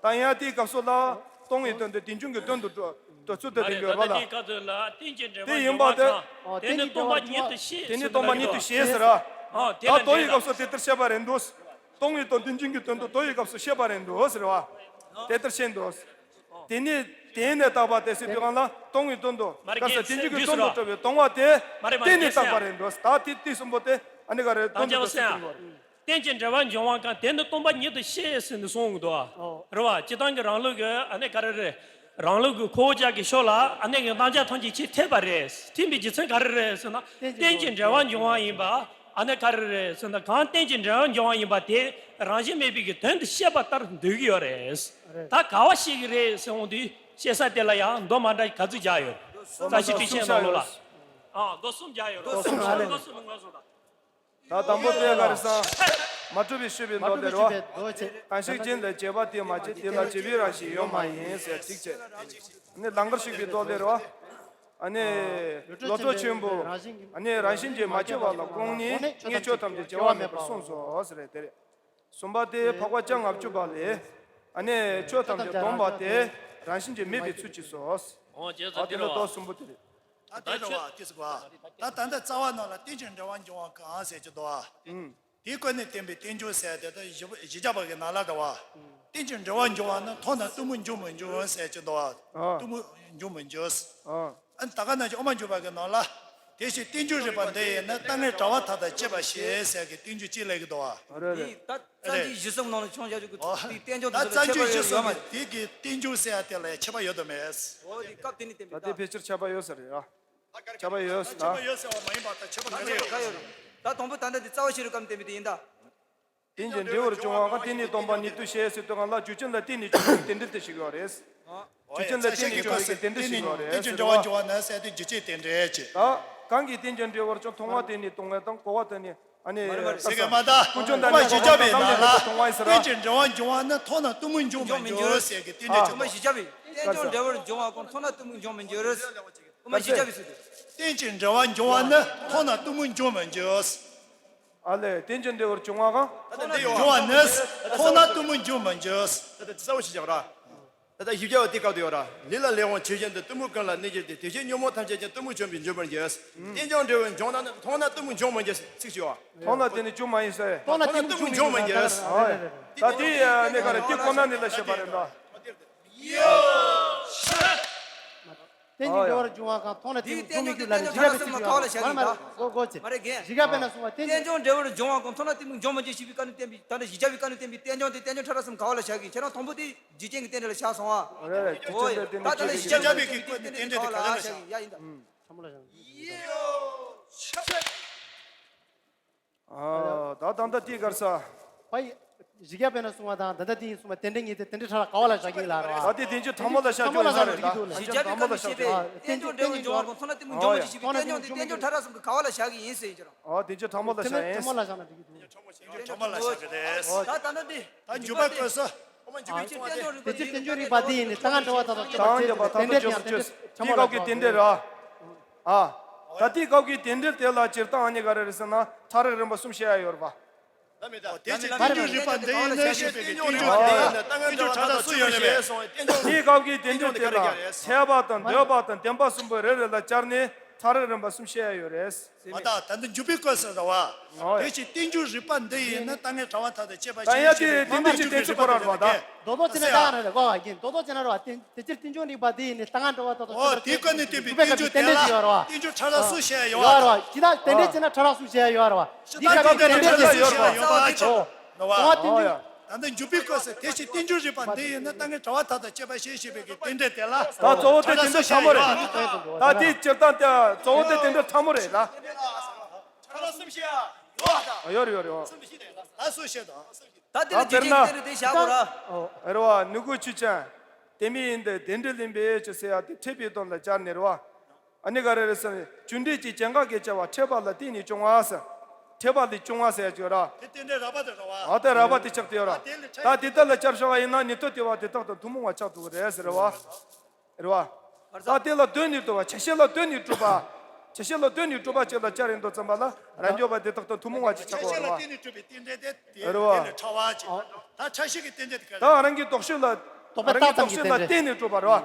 ད་ཡང་དེའི་སྐབས་སུ་ལ་སྟོང་ཉིད་དོན་དུ་རྟེན་འབྱུང་གི་དོན་དུ་འགྲོ་དུ་ཚུལ་དུ་རིགས་ཡོད་པ་ལ། དེ་ཡིན་པ་དེ། དེ་ནི་སྟོང་པ་ཉིད་དུ་ཤེས་ཟེར། ད་དོ་ཡི་སྐབས་སུ་དེ་ལྟར་བཤད་པ་རེད་འདུག་སྟོང་ཉིད་དང་རྟེན་འབྱུང་གི་དོན་དུ་དོ་ཡི་སྐབས་སུ་བཤད་པ་རེད་འདུག་ཟེར་བ། དེ་ལྟར་བཤད་འདུག་དེ་ནི་དེ་ནས་བཏགས་པ་སྟེ་ཟེར་དུས་གང་ལ་སྟོང་ཉིད་དོན་དུ། མ་རེད། ག་ས་རྟེན་འབྱུང་གི་དོན་དུ་གྲུབ་པའི་སྟོང་པ་དེ། མ་རེད་མ་རེད། དེ་ནི་བཏགས་པ་རེད་འདུག་ད་དེ་དེ་གསུམ་པོ་དེ་ཨ་ནི་ག་རེ་དོན་དུ་གྲུབ་ཟེར་དུས་གང་རེད། རྟེན་ཅིང་འབྲེལ་བར་འབྱུང་བ་གང་། དེ་ནི་སྟོང་པ་ཉིད་དུ་ཤེས་ཟེར་ནས་གསུངས་འདུག་ཨ། རེད་བ། སྤྱིར་བཏང་གི་རང་ལུགས་ཀྱི་ཨ་ནི་ག་རེ་རེད། རང་ལུགས་ཀྱི་ཁོ་བོ་ཅག་གི་ཕྱོགས་ལ་ཨ་ནི་གི་རྣམ་གཞག་ཐམས་ཅད་ཆེས་འཐད་པ་རེད། འཐད་པའི་རྒྱུ་མཚན་ག་རེ་རེད་ཟེར་ན། རྟེན་ཅིང་འབྲེལ་བར་འབྱུང་བ་ཡིན་པ། ཨ་ནི་ག་རེ་རེད་ཟེར་ན། གང་རྟེན་ཅིང་འབྲེལ་བར་འབྱུང་བ་ཡིན་པ་དེ་རང་བཞིན་མེད་པའི་གི་དོན་དུ་ཤེས་པ་ལྟར་འདོད་ཀྱི་ཡོད་རེད། ད་ག་བ་ཤེས་ཀྱི་རེད་ཟེར་འོང་དུས་ཤེས་ས་དེ་ལ་ཡང་མདོ་མ་འདྲ་ག་ཚོད་རྒྱག་ཡོད། རྩ་ཤེ་སྤྲོས་བཤད་ནང་ལོགས་ལ། ཨ། མདོ་གསུམ་རྒྱག་ཡོད་རེད། མདོ་གསུམ་རེད། མདོ་གསུམ་ནང་ལོགས་ལ། ད་དང་པོ་དེ་ག་རེ་སང་། མ་གྲུབ་པའི་ཤེས་པའི་མདོ་དེ་རེད་བ། གང་ཞིག་རྒྱན་ལ་བྱས་པ་དེ་མ་བྱས། དེ་ལ་བྱས་པའི་རང་བཞིན་ཡོད་མ་ཡིན་ཟེར་ཚིག་བཅད། ནི་ལང་ཀར་གཤེགས་པའི་མདོ་དེ་རེད་བ། ཨ་ནི་བློ་གྲོས་ཆེན་པོ། ཨ་ནི་རང་བཞིན་གྱིས་མ་སྐྱེས་པ་ལ་དགོངས་ནས་ངས་ཆོས་ཐམས་ཅད་སྐྱེ་བ་མེད་པར་གསུངས་སོ་ཟེར་རེད་དེ་རེད། གསུམ་པ་དེ་འཕགས་པ་བརྒྱ་ལྔ་བཅུ་པ་ལས། ཨ་ནི་ཆོས་ཐམས་ཅད་སྟོང་པ་སྟེ་རང་བཞིན་གྱིས་མེད་པའི་ཚུལ་གྱིས་སོ། ཨོ་རྗེས་སུ་དེ་ལ་མདོ་གསུམ་པོ་དེ་རེད། ད་དེ་རེད་བ། དེ་ཟེར་བ། ད་ད་ལྟ་རྩ་བ་ནང་ལ་རྟེན་ཅིང་འབྲེལ་བར་འབྱུང་བ་གང་ཟེར་གྱི་འདུག་བ། ཨུམ། དེའི་སྐོར་ནས་བསྟན་པའི་རྟེན་འབྱུང་ཟེར་དེ་ད་བཞི་བཞི་བརྒྱ་པ་གི་ནང་ལ་འདྲ་བ། རྟེན་ཅིང་འབྲེལ་བར་འབྱུང་བ་ནི། མཐོང་ན་གཏི་མུག་འབྱུང་མི་འགྱུར་ཟེར་གྱི་འདུག་བ། ཨ། གཏི་མུག་འབྱུང་མི་འགྱུར། ཨ། ཨ་ནི་ད་ག་ནང་བཞིན་དབུ་མ་འཇུག་པ་གི་ནང་ལ། དེ་བཞིན་རྟེན་འབྱུང་རིག་པ་འདི་ཡིས་ནི། ལྟ་ངན་དྲ་བ་མཐའ་དག་བཅད་པར་བྱེད་ཟེར་གྱི་རྟེན་འབྱུང་གཅིག་སླེབས་ཀྱི་འདུག་བ། རེད་རེད། འདི་ད་བཙན་གྱིས་གཞི་གསུམ་ནང་ལ་ཆུང་བྱ་ཆུང་གི། ཨོ། དེའི་རྟེན་འབྱུང་ད་འདི་ཚོ་ལ་བཙན་གྱིས་ཁྱད་པར་གཞི་ཡོད་མ་གསུམ་གྱི་རེད། དེ་གི་རྟེན་འབྱུང་ཟེར་ཡ་དེ་ལ་ཡ་ཁྱད་པར་ཡོད་དམ་མེད། ཨོ་དེ་སྐབས་དེ་ནས་བསྟན་པའི་ད་ད། དེ་ཕལ་ཆེར་ཁྱད་པར་ཡོད་ས་རེད་ཨ། ཁྱད་པར་ཡོད་ཟེར་ད། ཁྱད་པར་ཡོད་ཟེར་བ་མ་ཡིན་པ་ད་ཁྱད་པར་ག་རེ་ཡོད། ད་དང་པོ་ད་ལྟ་འདི་རྩ་བ་ཤེས་རབ་སྐབས་བསྟན་པའི་དེ་ཡིན་ད། རྟེན་ཅིང་འབྲེལ་བར་འབྱུང་བ་གང་། རྟེན་ནི་སྟོང་པ་ཉིད་དུ་ཞེས་ཟེར་དུས་སྒང་ལ་རྒྱུ་རྐྱེན་ལ་བརྟེན་ནས་བྱུང་བའི་རྟེན་འབྲེལ་དེ་ཞིག་ཡོད་རེད། རྒྱུ་རྐྱེན་ལ་བརྟེན་ནས་བྱུང་བའི་རྟེན་འབྲེལ་ཞིག་ཡོད་རེད། རྟེན་ཅིང་འབྲེལ་བར་འབྱུང་བ་ནི་ཟེར་དུས་རྒྱུ་རྐྱེན་རྟེན་འབྲེལ་ཅེས། ད་གང་གིས་རྟེན་ཅིང་འབྲེལ་བར་འབྱུང་། མཐོང་བ་དེ་ནི་སྟོང་པ་དང་། གོ་བ་དེ་ནི་ཨ་ནི། མ་རེད་མ་རེད། ཟེར་གི་མ་ད། ཀུན་འབྱུང་དང་། ཨ་ནི་ཞེས་བྱ་བའི་ནང་ལ། མཐོང་བ་ཡིན་ཟེར་བ། རྟེན་ཅིང་འབྲེལ་བར་འབྱུང་བ་ནི། མཐོང་ན་གཏི་མུག་འབྱུང་མི་འགྱུར་ཟེར་གི་རྟེན་འབྲེལ་ཅིག་འདུག་རྟེན་ཅིང་འབྲེལ་བར་འབྱུང་བ་གང་། མཐོང་ན་གཏི་མུག་འབྱུང་མི་འགྱུར། དབུ་མ་ཞེས་བྱ་བའི་ཚུལ་དུ། རྟེན་ཅིང་འབྲེལ་བར་འབྱུང་བ་ནི། མཐོང་ན་གཏི་མུག་འབྱུང་མི་འགྱུར། ཨ་ལས། རྟེན་ཅིང་འབྲེལ་བར་འབྱུང་བ་གང་། འབྱུང་བ་ནི། མཐོང་ན་གཏི་མུག་འབྱུང་མི་འགྱུར། ད་ལྟ་གསལ་བོ་ཞིག་བཞག་ར། ད་ལྟ་བཞི་བརྒྱ་བ་དེ་སྐབས་དུ་ཡོད་ར། ལས་ལ་ལས་འོང་ཆོས་ཅན་དུ། གཏི་མུག་ཀུན་ལ་གནོད་བྱེད་དེ། དེ་བཞིན་ཉོན་མོངས་ཐམས་ཅད་ཀྱང་། གཏི་མུག་བྱོན་པས་འཇོམས་པར་འགྱུར། རྟེན་ཅིང་འབྲེལ་བར་འབྱུང་ན་ནི། མཐོང་ན་གཏི་མུག་འབྱུང་མི་འགྱུར། ཚིག་ཞུ་བ། མཐོང་ན་དེ་ནི་བྱུང་མ་ཡིན་ཟེར། མཐོང་ན་གཏི་མུག་འབྱུང་མི་འགྱུར། ཨ་ད་དེ་ནི་ག་རེ། དེ་གོ་ན་ནི་ལ་བཤད་པ་རེད་ད། རྟེན་ཅིང་འབྲེལ་བར་འབྱུང་བ་གང་། མཐོང་ན་གཏི་མུག་འབྱུང་མི་འགྱུར་ལ་ནི། བཞི་བརྒྱ་པའི་ཚིག་ཞུ་བ། མ་རེད་མ་རེད། གོ་གོ་ཚེ། མ་རེད་རྒན། བཞི་བརྒྱ་པའི་ནང་གསུངས་པ་རྟེན་ཅིང་། རྟེན་ཅིང་འབྲེལ་བར་འབྱུང་བ་གང་། མཐོང་ན་གཏི་མུག་འབྱུང་མི་འགྱུར་ཞེས་པའི་བཀའ་ནི་བསྟན་པའི། ད་ལྟ་བཞི་བརྒྱ་པའི་བཀའ་ནི་བསྟན་པའི་རྟེན་ཅིང་དེ་རྟེན་ཅིང་ཕྲ་རགས་གསུམ་ག་བ་ལ་བཞག་གི། ཁྱེད་རང་དང་པོ་དེ་རྒྱུ་རྐྱེན་གྱི་རྟེན་འབྲེལ་ལ་བཞག་སོང་ཨ། རེད་རེད། རྒྱུ་རྐྱེན་དང་རྟེན་འབྲེལ། ད་ལྟ་བཞི་བརྒྱ་པའི་བཀའ་ནི་བསྟན་པའི་རྟེན་འབྲེལ་ག་བ་ལ་བཞག་གི། ཡ་ཡིན་ད། ཕྲ་མོ་ལ་བཞག་ན། ཨ། ད་ད་ལྟ་དེ་གར་ས། ཕ་ཡི། བཞི་བརྒྱ་པའི་ནང་གསུངས་པ་དང་ད་ལྟ་དེ་ཡིན་གསུངས་པ་རྟེན་འབྲེལ་གཉིས་དེ་རྟེན་འབྲེལ་ཕྲ་རགས་ག་བ་ལ་བཞག་གི་ཡིན་ལ་རེད་བ། ད་དེ་རྟེན་ཅིང་ཕྲ་མོ་ལ་བཞག་རྒྱུ་ཡིན་ས་རེད་ད། རྟེན་ཅིང་ཕྲ་མོ་ལ་བཞག་རྒྱུ་ཡིན། རྟེན་ཅིང་འབྲེལ་བར་འབྱུང་བ་གང་། མཐོང་ན་གཏི་མུག་འབྱུང་མི་འགྱུར་ཞེས་པའི་རྟེན་ཅིང་དེ་རྟེན་ཅིང་ཕྲ་རགས་གསུམ་གྱི་ག་བ་ལ་བཞག་གི་ཡིན་ཟེར་ཡིན་ཀྱང་། ཨོ་རྟེན་ཅིང་ཕྲ་མོ་ལ་བཞག་ཡིན། ཕྲ་མོ་ལ་བཞག་ན་འགྲིག་གི་འདུག་རྟེན་ཅིང་ཕྲ་མོ་ལ་བཞག་གི་རེད། ད་ད་ལྟ་དེ། ད་འཇུག་པ་བཀོད་ས། དེ་ཕྱིར་རྟེན་ཅིང་རིག་པ་འདི་ཡིས་ནི། ལྟ་ངན་དྲ་བ་མཐའ་དག་གཅོད་པར་བྱེད་ཟེར། རྟེན་འབྲེལ་དེ་ཡང་རྟེན་འབྲེལ་ཕྲ་མོ་ལ་བཞག་རེད་བ། ཨ། ད་དེའི་སྐབས་ཀྱི་རྟེན་འབྲེལ་དེ་ལ་སྤྱིར་བཏང་ཨ་ནི་ག་རེ་རེད་ཟེར་ན་ཕྲ་རགས་རིམ་པ་གསུམ་བཤད་ཡ་ཡོད་རེད་བ། དེ་ཕྱིར་རྟེན་ཅིང་རིག་པ་འདི་ཡིས་ནི་ཞེས་པའི་གི་རྟེན་འབྱུང་འདི་ཡིས་ནི་རྟེན་འབྱུང་ཕྲ་རགས་སུ་ཡོད་རེད་པས། དེའི་སྐབས་ཀྱི་རྟེན་འབྲེལ་དེ་ལ་འཆད་པ་དང་འདོད་པ་དང་བདེན་པ་གསུམ་པོ་རེ་རེ་ལ་བཅར་ནས་ཕྲ་རགས་རིམ་པ་གསུམ་བཤད་ཡ་ཡོད་རེད། མ་དག་ད་ལྟ་འཇུག་པའི་སྐབས་སུ་རེད་བ། ཨོ་ཡ། དེ་ཕྱིར་རྟེན་འབྱུང་རིག་པ་འདི་ཡིས་ནི། ལྟ་ངན་དྲ་བ་མཐའ་དག་གཅོད་པར་བྱེད། ད་ཡ་དེ་རྟེན་འབྲེལ་གྱི་རྟེན་ཚིག་པོ་ར་རེད་བ་ད། རྡོག་རྡོག་བྱས་ན་ད་རེད་གོ་བ་ཡིན། རྡོག་རྡོག་བྱས་ན་རེད་བ། དེ་དེ་ཕྱིར་རྟེན་འབྱུང་རིག་པ་འདི་ཡིས་ནི། ལྟ་ངན་དྲ་བ་མཐའ་དག་གཅོད་པར་བྱེད། ཨོ་དེའི་སྐབས་ནས་བསྟན་པའི་རྟེན་འབྱུང་དེ་ལ་རྟེན་འབྱུང་ཕྲ་རགས་སུ་བཤད་ཡ་ཡོད་བ། ཡོད་རེད་བ། ཇི་ལྟར་རྟེན་འབྲེལ་བྱས་ན་ཕྲ་རགས་སུ་བཤད་ཡ་ཡོད་རེད་བ། འདི་སྐབས་ཀྱི་རྟེན་འབྲེལ་བྱས་ན་ཕྲ་རགས་སུ་བཤད་ཡ་ཡོད་བ། ཨོ་ད་ལྟ་འཇུག་པའི་སྐབས་སུ་དེ་ཕྱིར་རྟེན་འབྱུང་རིག་པ་འདི་ཡིས་ནི། ལྟ་ངན་དྲ་བ་མཐའ་དག་གཅོད་པར་བྱེད་ཞེས་པའི་གི་རྟེན་འབྲེལ་དེ་ལ། ད་གཙོ་བོ་དེ་རྟེན་འབྲེལ་ཕྲ་མོ་རེད། ད་དེ་སྤྱིར་བཏང་དེ་གཙོ་བོ་དེ་རྟེན་འབྲེལ་ཕྲ་མོ་རེད་ད། ཡོད་རེད་ཡོད་རེད། ད་དེ་ལ་རྒྱུ་རྐྱེན་གྱི་རྟེན་འབྲེལ་དེ་བཞག་དགོས་ར། རེད་བ། ནུ་གུ་ཆུ་ཅན། དེ་མི་ཡིན་ཏེ། དེ་འདྲ་ལེན་པའི་ཆུ་ཟེར་ཡ་དེ་འཕྲད་པའི་དོན་ལ་སྦྱར་ནས་རེད་བ། ཨ་ནི་ག་རེ་རེད་ཟེར་ན། རྒྱུ་འབྲས་ཀྱི་སྐྱེ་འགག་གི་སྐྱེ་བ་འཕྲད་པ་ལ་བརྟེན་ནས་བྱུང་བ་ཟེར། འཕྲད་པ་ལས་བྱུང་བ་ཟེར་ཡ་ཅིག་ཡོད་ར། དེ་རྟེན་འབྲེལ་རགས་པ་དེ་རེད་བ། ཨ་དེ་རགས་པ་དེ་ཆགས་ཏེ་ཡོད་ར། ད་དེ་ལས་འཕྲད། ད་དེ་ལྟར་ལ་བསྐྱར་བཞག་པ་ཡིན་ན་ཉན་ཐོས་དེ་བ་དེ་དག་དང་ཐུན་མོང་བ་ཆགས་འདུག་རེད་ཟེར་བ། རེད་བ། ད་དེ་ལ་ལྟོས་ནས་གྲུབ་པ། ཆ་ཤས་ལ་ལྟོས་ནས་གྲུབ་པ། ཆ་ཤས་ལ་ལྟོས་ནས་གྲུབ་པ་ཅིག་ལ་བསྐྱར་ཡིན་དུས་ཙམ་པ་ལ་རབ་འབྱོར་པ་དེ་དག་དང་ཐུན་མོང་བ་ཅིག་ཆགས་པ་རེད་བ། ཆ་ཤས་ལ་ལྟོས་ནས་གྲུབ་པའི་རྟེན་འབྲེལ་དེ་དེ་རེད་བ། དེ་ལས་ཕྲ་བ་ཅིག་ད་ཆ་ཤས་ཀྱི་རྟེན་འབྲེལ་དེ་ག་རེད། ད་རང་གི་ལྡོག་ཕྱོགས་ལ། རྟོག་པས་རང་གི་ལྡོག་ཕྱོགས་ལ་བརྟེན་ནས་གྲུབ་པ་རེད་བ།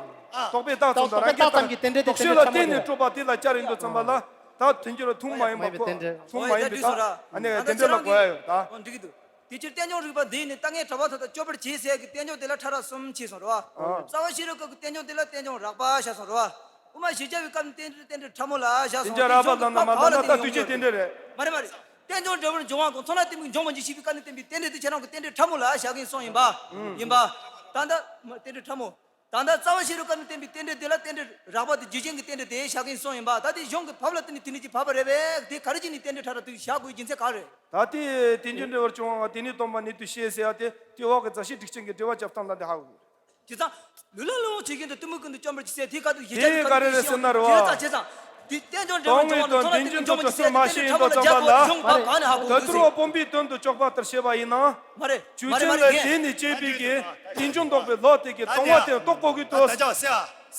རྟོག་པས་བཏགས་ཙམ་དང་རང་གི་ལྡོག་ཕྱོགས་ལ་བརྟེན་ནས་གྲུབ་པ་དེ་ལ་བསྐྱར་ཡིན་དུས་ཙམ་པ་ལ། ད་དོན་གྱི་ར་ཐུན་མོང་མ་ཡིན་པ་ཐུན་མོང་མ་ཡིན་པའི་ད་ཨ་ནི་རྟེན་འབྲེལ་ལ་གོ་ཡ་ཡོད་ད། འགྲིག་གི་འདུག་དེ་ཕྱིར་རྟེན་འབྱུང་རིག་པ་འདི་ནི། ལྟ་ངན་དྲ་བ་མཐའ་དག་གཅོད་པར་བྱེད་ཟེར་གྱི་རྟེན་འབྱུང་དེ་ལ་ཕྲ་རགས་གསུམ་ཕྱེས་སོང་རེད་བ། རྩ་བ་ཤེས་རབ་སྐབས་ཀྱི་རྟེན་འབྱུང་དེ་ལ་རྟེན་འབྱུང་རགས་པ་བཞག་སོང་རེད་བ། དབུ་མ་བཞི་བརྒྱ་པའི་སྐབས་ནི་རྟེན་འབྲེལ་རྟེན་འབྲེལ་ཕྲ་མོ་ལ་བཞག་སོང་། རྟེན་འབྱུང་རགས་པ་ལ་ན་མ་ན་ད་དུས་ཆེན་རྟེན་འབྲེལ་རེད། མ་རེད་མ་རེད། རྟེན་འབྱུང་འབྲེལ་བར་འབྱུང་བ་གང་། མཐོང་ན་གཏི་མུག་འབྱུང་མི་འགྱུར་ཞེས་པའི་བཀའ་ནི་བསྟན་པའི་རྟེན་འབྲེལ་དེ་ཁྱེད་རང་གི་རྟེན་འབྲེལ་ཕྲ་མོ་ལ་བཞག་གིན་སོང་ཡིན་པ། ཡིན་པ། ད་ལྟ་རྟེན་འབྲེལ་ཕྲ་མོ། ད་ལྟ་རྩ་བ་ཤེས་རབ་སྐབས་ནས་བསྟན་པའི་རྟེན་འབྲེལ་དེ་ལ་རྟེན་འབྲེལ་རགས་པ་དེ་རྒྱུ་རྐྱེན་གྱི་རྟེན་འབྲེལ་དེ་བཞག་གིན་སོང་ཡིན་པ། ད་དེ་གཞུང་གི་བབ་ལ་བརྟེན་ནས་དེ་འདྲ་ཅིག་བབས་པ་རེད་པས། དེ་ག་རེ་བྱས་ནས་རྟེན་འབྲེལ་ཕྲ་རགས་དེ་བཞག་དགོས་རྒྱུ་མཚན་ག་རེ་རེད། ད་དེ་རྟེན་ཅིང་འབྲེལ་བར་འབྱུང་བ་དེ་ནི་སྟོང་པ་ཉིད་དུ་ཤེས་ཟེར་ཡ་དེ་དེ་འོག་གི་རྩ་ཤེ་སྒྲིག་ཆེན་གྱི་འགྲེལ་པ་རྒྱབ་སྟངས་ལ་འདི་ཧ་གོ་དགོས། བྱས་ཙང་། ལུས་ལ་ལུས་འོང་ཆོས་ཅན་དུ། གཏི་མུག་ཀུན་ཏུ་བཅོམ་པར་བྱེད་ཟེར་དེ་ག་དུས་ཡིད་ཆེས་དེ་ག་རེ་རེད་ཟེར་ན་རེད་བ། བྱས་ཙང་བྱས་ཙང་། དེ་རྟེན་འབྱུང་འབྲེལ་བར་འབྱུང་བ་ནི། མཐོང་ན་གཏི་མུག་འབྱུང་བར་བྱེད་ཟེར་དེ་རྟེན་འབྲེལ་ཕྲ་མོ་ལ་བཞག་དགོས་དེ་གཞུང་བབ་གང་ནས་ཧ་གོ་དགོས་ཟེར། ག་དུས་ར་དབུ་མའི་དོན་དུ་འཇོག་པ་ལྟར་བྱས་པ་ཡིན་ན། མ་རེད། མ་རེད་མ་རེད། རྒྱུ་རྐྱེན་ལ་བརྟེན་ནས་སྐྱེས་པའི་གི་རྟེན་འབྱུང་ལྡོག་པའི་ལོག་དེ་གི་སྟོང་པ་དེ་རྟོགས་དགོས་ཀྱི་འདུག་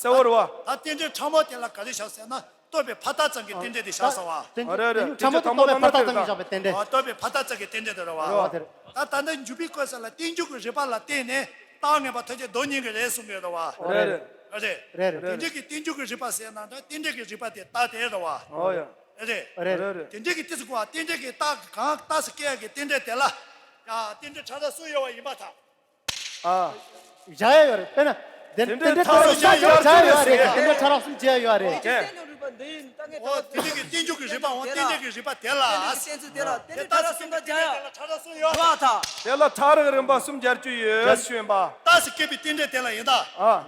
ཟེར་བ་རེད་བ། ད་རྟེན་འབྲེལ་ཕྲ་མོ་དེ་ལ་ག་རེ་བཞག་ཟེར་ན། རྟོག་པའི་ཕ་རྟགས་ཙམ་གྱི་རྟེན་འབྲེལ་དེ་བཞག་སོང་བ། རེད་རེད། རྟེན་འབྲེལ་ཕྲ་མོ་དེ་རྟོག་པའི་ཕ་རྟགས་ཙམ་གྱི་བཞག་པའི་རྟེན་འབྲེལ། རྟོག་པའི་ཕ་རྟགས་ཙམ་གྱི་རྟེན་འབྲེལ་དེ་རེད་བ། རེད་བ། དེ་རེད། ད་ད་ལྟ་འཇུག་པའི་སྐབས་སུ་ལ་རྟེན་འབྱུང་གི་རིགས་པ་ལ་བརྟེན་ནས་རྟགས་ངེས་པ་ཐམས་ཅད་བདག་ཉིད་ཀྱི་རེད་གསུང་གི་རེད་བ། རེད་རེད། རེད་རེད། རེད་རེད། དེ་འདྲ་གི་རྟེན་འབྱུང་གི་རིགས་པ་ཟེར་ན་ད་རྟེན་འབྲེལ་གྱི་རིགས་པ་དེ་རྟགས་དེ་རེད་བ། ཨོ་ཡ། རེད་རེད། རེད་རེད། དེ་འདྲ་གི་དེ་ཚོ་གོ་བ་རྟེན་འབྲེལ་གྱི་རྟགས་གང་རྟགས་སུ་སྐྱེ་ཡ་གི་རྟེན་འབྲེལ་དེ་ལ་ཡ་རྟེན་འབྲེལ་ཕྲ་རགས་སུ་ཡོད་བ་ཡིན་པར་ཐལ། ཨ། བཞག་ཡ་ཡོད་རེད། དཔེར་ན། དེ་དེ་འདྲའི་འདྲའི་ཐོག་ལ་ཐོག་ལ་བཞག་ཡ་ཡོད་རེད། དེ་འདྲའི་ཕྲ་རགས་གསུམ་བྱས་ཡ་ཡོད་རེད། ཀྱེ། འོ་དེ་འདྲ་གི་རྟེན་འབྱུང་གི་རིགས་པ། འོ་རྟེན་འབྲེལ་གྱི་རིགས་པ་དེ་ལ། རྟེན་འབྱུང་དེ་ལ་རྟེན་འབྲེལ་ཕྲ་རགས་གསུམ་ཀ་བྱ་ཡ། ཕྲ་རགས་གསུམ་ཡོད། ལ་ཐ། དེ་ལ་ཐག་རིང་རིང་པ་གསུམ་སྦྱར་རྒྱུ་ཡོད་ཞུས་པ། རྟགས་སུ་སྐྱེས་པའི་རྟེན་འབྲེལ་དེ་ལ་ཡིན་ད། ཨ།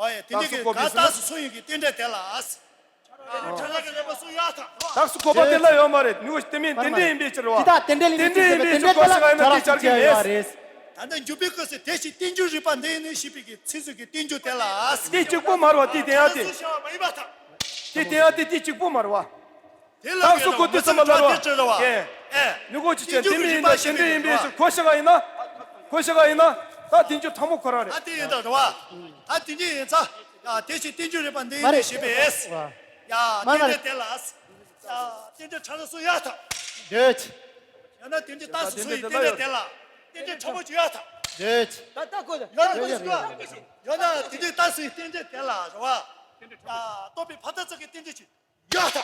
འོ་ཡ། དེ་འདྲ་གི་རྟགས་སུ་ག་རྟགས་སུ་སུ་ཡིན་གྱི་རྟེན་འབྲེལ་དེ་ལ། རྟགས་སུ་གོ་བ་དེ་ལ་ཡོད་མ་རེད། ནུ་དེ་མིན་རྟེན་འབྲེལ་ཡིན་པའི་ཕྱིར་རོ། དེ་དག་རྟེན་འབྲེལ་ཡིན་པའི་ཕྱིར་རོ། རྟེན་འབྲེལ་ལ་ཕྲ་རགས་གསུམ་བྱས་ཡོད་རེད། ད་ལྟ་འཇུག་པའི་སྐབས་སུ་དེ་བཞིན་རྟེན་འབྱུང་རིགས་པ་འདི་ནི་ཞེས་པའི་གི་ཚིག་ཟུར་གྱི་རྟེན་འབྱུང་དེ་ལ། དེ་གཅིག་པོ་མ་རེད་བ། དེ་བསྟན་ཡ་དེ། དེ་བསྟན་ཡ་དེ་དེ་གཅིག་པོ་མ་རེད་བ། རྟགས་སུ་གོ་དུས་ཙམ་པ་ལ་རོ། ཀྱེ། ཨེ། ནུ་གོ་ཅི་བྱས་དེ་མིན་ཡིན་ད་རྟེན་འབྲེལ་ཡིན་པའི་ཕྱིར་གོ་ཤ་ག་ཡིན་ན། གོ་ཤ་ག་ཡིན་ན། ད་རྟེན་འབྱུང་ཕྲ་མོ་ཁོ་རང་རེད། ད་དེ་ཡིན་ད་རེད་བ། ད་དེ་འདྲ་ཡིན་ཙང་། ཡ། དེ་བཞིན་རྟེན་འབྱུང་རིགས་པ་འདི་ནི་ཞེས་པས། ཡ། རྟེན་འབྲེལ་དེ་ལ། ཡ། རྟེན་འབྲེལ་ཕྲ་རགས་གསུམ་ཡོད་ད། ཡོད། ཡང་ན་དེ་འདྲའི་རྟགས་སུ་སུ་ཡི་རྟེན་འབྲེལ་དེ་ལ་རྟེན་འབྲེལ་ཕྲ་མོ་ཅིག་ཡོད་ད། ཡོད། ད་ལྟ་གོ་ད། ཡང་ན་དེ་འདྲའི་རྟགས་སུ་ཡི་རྟེན་འབྲེལ་དེ་ལ་རེད་བ། ཡ། རྟོགས་པའི་ཕ་རྟགས་ཙམ་གྱི་རྟེན་འབྲེལ་ཅིག་ཡོད་ད།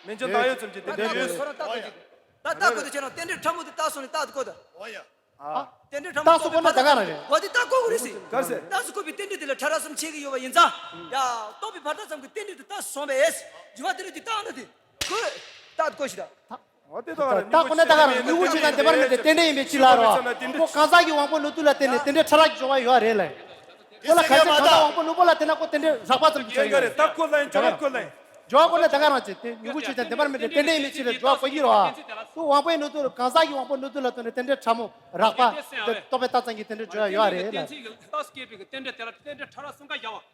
མན་ཆད་བཏགས་ཡོད་ཙམ་གྱི་རྟེན་འབྲེལ་ཡོད། ད་ལྟ་གོ་ད། ད་ལྟ་གོ་ད། ཁྱེད་རང་རྟེན་འབྲེལ་ཕྲ་མོ་དེ་རྟགས་སུ་ནི་རྟགས་དེ་གོ་ད། འོ་ཡ། ཨ། རྟེན་འབྲེལ་ཕྲ་མོ། རྟགས་སུ་བཀོད་ན་ད་ག་རང་རེད། འོ་དེ་རྟགས་བཀོད་དགོས་རེད་ཟེར། ག་རེ་ཟེར། རྟགས་སུ་བཀོད་པའི་རྟེན་འབྲེལ་དེ་ལ་ཕྲ་རགས་གསུམ་ཕྱེ་གི་ཡོད་པ་ཡིན་ཙང་། ཡ། རྟོགས་པའི་ཕ་རྟགས་ཙམ་གྱི་རྟེན་འབྲེལ་དེ་རྟགས་སུ་སོང་བས། འཇུག་པ་དེ་ལ་དེ་རྟགས་ན་དེ། གོ། རྟགས་དེ་གོ་ཞིག་ད། འོ་དེ་ད་ག་རེད། རྟགས་བཀོད་ན་ད་ག་རང་རེད། མྱུ་གུ་ཆོས་ཅན་བདེན་པར་མེད་པའི་རྟེན་འབྲེལ་ཡིན་པའི་ཕྱིར་ལ་རོ། ཁོ་གང་ཟག་གི་དབང་པོ་ལུགས་མཐུན་ལ་བརྟེན་ནས་རྟེན་འབྲེལ་ཕྲ་རགས་ཀྱི་སྦྱོར་བ་ཡོད་རེད་ལ། ཁོ་ལ་གང་ཟག་གང་ཟག་དབང་པོ་ལུགས་པོ་ལ་བརྟེན་ན་ཁོ་རྟེན་འབྲེལ་རགས་པ་ཙམ་གྱི་ཆ་ཡོད་རེད། རྟགས་བཀོད་ལ་ཡིན། སྦྱོར་བ་བཀོད་ལ་ཡིན། སྦྱོར་བ་བཀོད་ན་ད་ག་རང་བྱེད་དེ། མྱུ་གུ་ཆོས་ཅན་བདེན་པར་མེད་པའི་རྟེན་འབྲེལ་ཡིན་པའི་ཕྱིར་ལ་སྦྱོར་བ་བཀོད་ཀྱི་རོ། ཁོ་དབང་པོའི་ལུགས་མཐུན། གང་ཟག་གི་དབང་པོ་ལུགས་མཐུན་ལ་བརྟེན་ནས་རྟེན་འབྲེལ་ཕྲ་མོ་རགས་པ་དེ་རྟོགས་པའི་རྟགས་ཙམ་གྱི་རྟེན་འབྲེལ་སྦྱོར་བ་ཡོད་རེད་ལ། གཏན་ཚིགས་ཀྱི་རྟགས་སུ་སྐྱེས་པའི་གི་རྟེན་འབྲེལ་དེ་ལ་རྟེན་འབྲེལ་ཕྲ་རགས་གསུམ་ཀ་བཞག་པ་